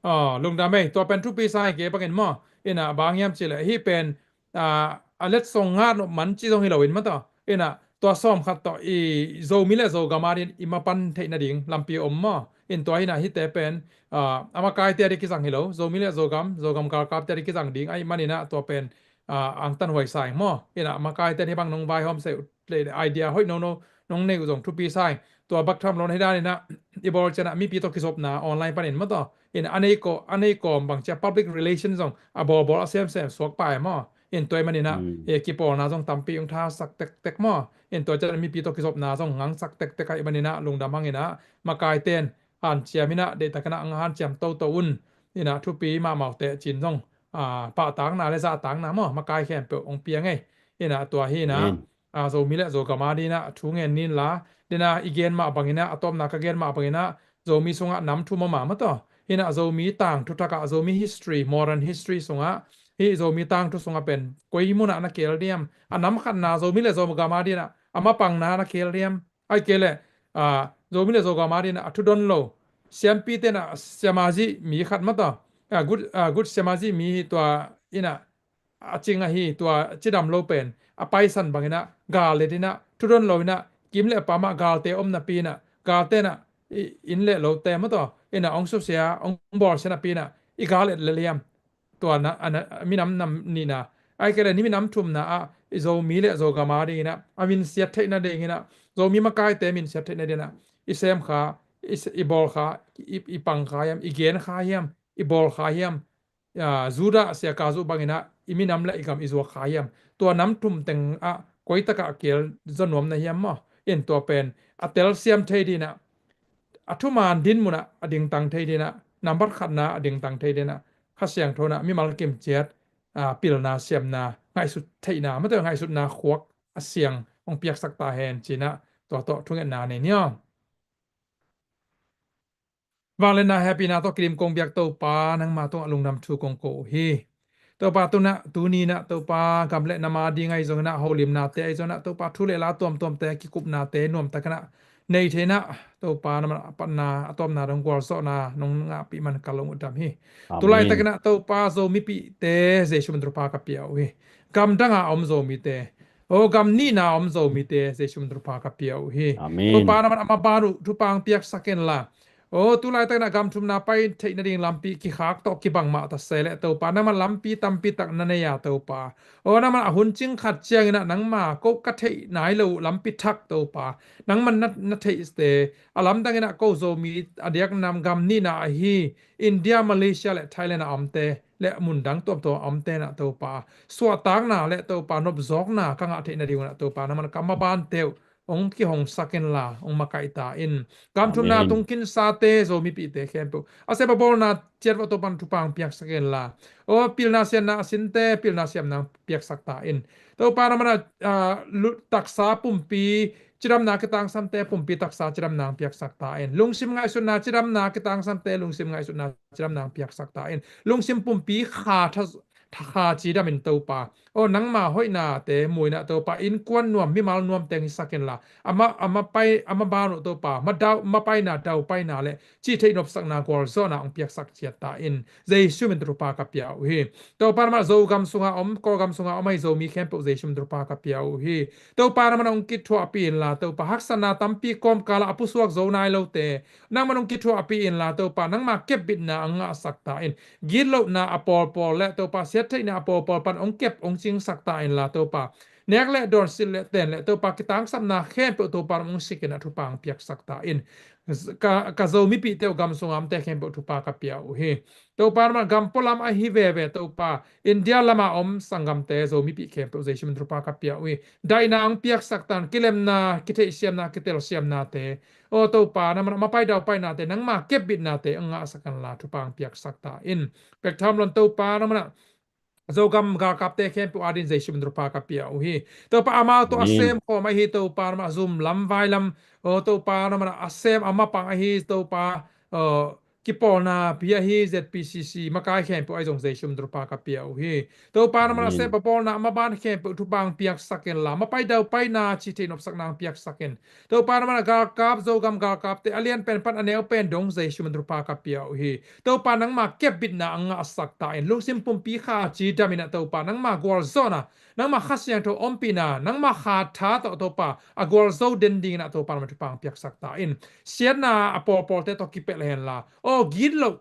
Oh, lungdam ei, tua pen thupi sa hi kei bangin maw? Ina, bang hiam cih le, hi pen, ah, a let song nga nop man ci zong hi lo in maw tawh. Ina, tua sawm khat tawh i Zomi le Zogam a din i mapan theih nading lampi om maw? In tua ina hite pen, ah, a makaite a di kizang hi lo, Zomi le Zogam, Zogam galkapte a di kizang ding, ai man ina tua pen, ah, angtan huai sa ing maw? Ina, a makaite hi bang nong vaihawm se uh le idea hoih nono nong nei uh zong thupi sa ing. Tua bak tham lo na hi dan ina i bawl ciang a mipi tawh kizopna online panin maw tawh. Ina a nei ko, a nei kawm bang cia public relation zong a bawlbawl a semsem suak pai maw? In tua i man ina, eh, kipawlna zong tampi ong thasak tektek maw? In tua ciang a mipi tawh kizopna zong ngangsak tektek ai man ina lungdam hang ina makaiten hanciam ina deihtak ina ang hanciam toto un. Ina thupi mahmah uh teh cin zong, ah, pahtakna le zahtakna maw? Makai khempeuh ong piang ei. Ina tua hi ina. Amen. Ah, Zomi le Zogam a dina thu ngen nin la, dina i gen mah bangina, a tawpna ka gen mah bangina, Zomi sunga nam thum a mama tawh. Hina Zomi tangthu thaka, Zomi history, modern history sunga, hi Zomi tangthu sunga pen koi muna na kel diam? A nam khatna Zomi le Zogam a dina a mapangna na kel diam? Ai kei le, ah, Zomi le Zogam a dina a thudon lo siampi tena siamazih mi khat mata, ah, good, ah, good siamazih mi hi tua ina a cing ahi tua cidam lo pen a paisan bangina gal le dina thudon lo ina kim le pama galte om napi ina galte na inn le lote maw tua ina ong susia ong bawlsia napi ina i gal et le liam tua na, ana, minam nam nina ai kei le ni minam thumna a i Zomi le Zogam a dingina a minsiat theihna dingina Zomi makaite minsiat theihna dingina i sem kha, i, i bawl kha, i, i pang kha hiam, i gen kha hiam, i bawl kha hiam, ah, Judah sia ka zu bangina i minam le i gam i zuak kha hiam? Tua nam thum teng ah koitakah kel zaw nuam na hiam maw? In tua pen a telsiam thei dina, a thuman din muna a dingtang thei dina, nambat khatna a dingtang thei dina, Kha Siangtho na mimal kimciat, ah, pilna siamna ngaihsut theihna, mate ngaihsutna khuak a siang ong piaksak ta hen cina tua tawh thungetna nei niam. Vangliatna hehpihna tawh kidim kong biak Topa nangma tungah lungdam thu kong ko uh hi. Topa tuna, tunina Topa gam le nam a ding ahi zongina holimnate ahi zongina Topa thu le la tuamtuamte kikupnate nuamtakina nei theina Topa na man a patna a tuamna dong gualzawhna nong ngahpih man ka long uh dam hi. Amen. Tulaitakina Topa Zomipihte Jesu min thupha ka pia uh hi. Gam danga om Zomite, o gam nihna om Zomite Jesu min thupha ka pia uh hi. Amen. Topa na man a maban uh thupha ang piaksak in la. O, tulaitakna gam thumna pai theih nading lampi kikhak tawh kibang mah ta se le Topa nangman lampi tampi tak na nei a Topa. O, nangman a hun cing khat ciangina nangma ko ka theih nai lo lampi thak Topa nangman na, na theihte a lamdangina ko Zomi a diak nam gam nihna ahi India, Malaysia le Thailand a omte le mundang tuamtuam a omte na Topa suahtakna le Topa nopzawkna ka ngah theih nading una Topa nangman ka mabante uh ong kihongsak in la ong makaih ta in. Gam thumna tung kinsate Zomipihte khempeuh a sep a bawlna ciat vah Topan thupha ang piaksak in la. O, pilna siamna a sinte pilna siamna ang piaksak ta in. Topa na mana, ah, taksa pumpi cidamna kitangsamte pumpi taksa cidamna ang piaksak ta in. Lungsim ngaihsutna cidamna kitangsamte lungsim ngaihsutna cidamna ang piaksak ta in. Lungsim pumpi kha tha, tha kha cidamin Topa. O, nangma hoihnate muina Topa innkuan nuam mimal nuam teng hisak in la. Ama, ama pai, ama banu Topa ma dau, ma paina dau paina le ci theih nopsakna gualzawhna ang piaksak ciat ta in. Jesu min thupha ka pia uh hi. Topa na man Zogam sunga om, Kawlgam sunga om ahi Zomi khempeuh Jesu min thupha ka pia uh hi. Topa na man ong kithuahpih in la Topa haksatna tampi kawmkala a pusuak zo nai lote nangman ong kithuahpih in la Topa nangma kepbitna ang ngahsak ta in. Gitlohna a pawlpawl le Topa siat theihna a pawlpawl pan hong kep hong cingsak ta inla Topa, nek le dawn, silh le ten le Topa, kitangsapna khempeuh Topa nang hong sikin ah thupha hong piaksak ta in. Ka, ka Zo mipihte uh gam sunga omte khempeuh thupha ka pia uh hi. Topa nang mah gam pualam ahi veve Topa, India lama om sanggamte Zo mipih khempeuh Jesu min thupha ka pia uh hi. Daihna hong piaksak ta in, kilemna, kitheihsiamna, kitelsiamnate, aw Topa nang mah mapai daupainate, nangma kepbitnate hong ngahsak inla thupha hong piaksak ta in. Pektham lon Topa nang mah Zogam galkapte khempeuh adin Jesu min thupha ka pia uh hi. Topa amau tawh a sem khawm ahi Topa nang mah zum lam vai lam, aw Topa nang mah a sem a mapang ahi Topa, aw kipawlna pi ahi Z P C C makai khempeuh ahi zong Jesu min thupha ka pia uh hi. Topa nang mah a sem a pawlna a maban khempeuh thupha hong piaksak inla mapai daupaina cih theih nopsakna hong piaksak in. Topa nang mah galkap, Zogam galkapte a lian pen pan a neu pen dong Jesu min thupha ka pia uh hi. Topa nangma kepbitna hong ngahsak ta in, lungsim pumpi khaci dam in ah Topa nangma gualzawhna, nangma Kha Siangtho ompihna, nangma kha tha tawh Topa a gualzo den ding in ah Topa nangma thupha hong piaksak ta in. Siatna a pawlpawlte tawh kipelh henla, aw gitloh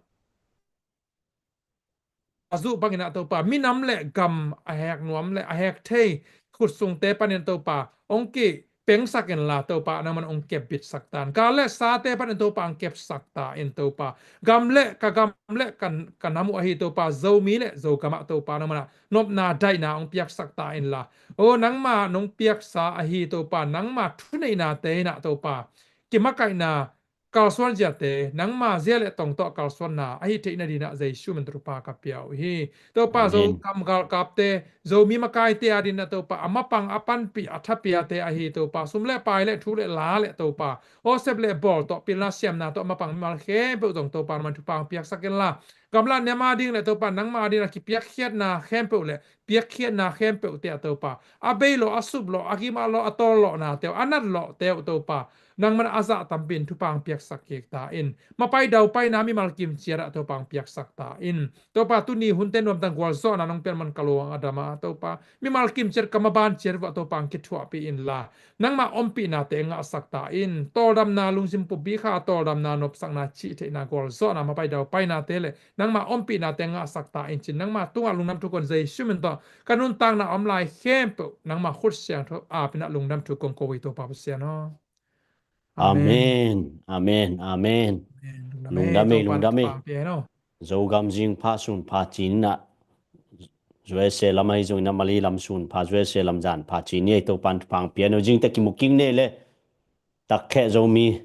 a zuh bangin ah Topa minam le gam a hek nuam le a hek thei khut sungte panin Topa hong kipengsak inla Topa nangman hong kepbitsak ta in. Gal le sate panin Topa hong kepsak ta in Topa, gam le ka gam le ka, ka nam uh ahi Topa Zomi le Zogam ah Topa nangman ah nopna daihna hong piaksak ta inla, aw nangma nong piaksa ahi Topa nangma thuneihnate in ah Topa kimakaihna, kalsuan ziate nangma zia le tong tawh kalsuanna ahi theih nadin ah Jesu min thupha ka pia uh hi. Topa Zogam galkapte, Zomi makaite adin ah Topa a mapang a panpih a thapiate ahi Topa sum le pai le thu le la le Topa awsep le bawl tawh pilna siamna tawh a mapang mimal khempeuh zong Topa nangman thupha hong piaksak inla, gamla niam ading le Topa nangma adin a kipiakkhiatna khempeuh le piakkhiatna khempeuhte ah Topa a bei lawh, a sup lawh, a gimah lawh, a tawl lawhnate uh, a nat lawhte uh Topa nangman a zah tampi in thupha hong piaksak kik ta in. Mapai daupaina mimal kim ciat ah Topa hong piaksak ta in. Topa tuni hunte nuamtang gualzawhna nong pian man ka lung a dam a Topa mimal kim ciat ka maban ciat uh ah Topa hong kithuahpih inla nangma ompihnate ngahsak ta in. Tawldamna, lungsim pumpi kha tawldamna, nopsakna, cih theihna, gualzawhna, mapai daupainate le nangma ompihnate ngahsak ta in cin, nangma tungah lungdam thu kong Jesu min tawh ka nuntakna om lai khempeuh nangma khut siangtho aap in ah lungdam thu kong ko hi Topa Pasian aw. Amen. Amen. Amen. Lungdam ei, lungdam ei. Zogam zing pha sun pha cin ah U S A lam ahi zongin ah Malay lam sun pha, U S A lam zan pha cin ei, Topan thupha hong pia no. Zingte kimu kik nei le, takkheh Zomi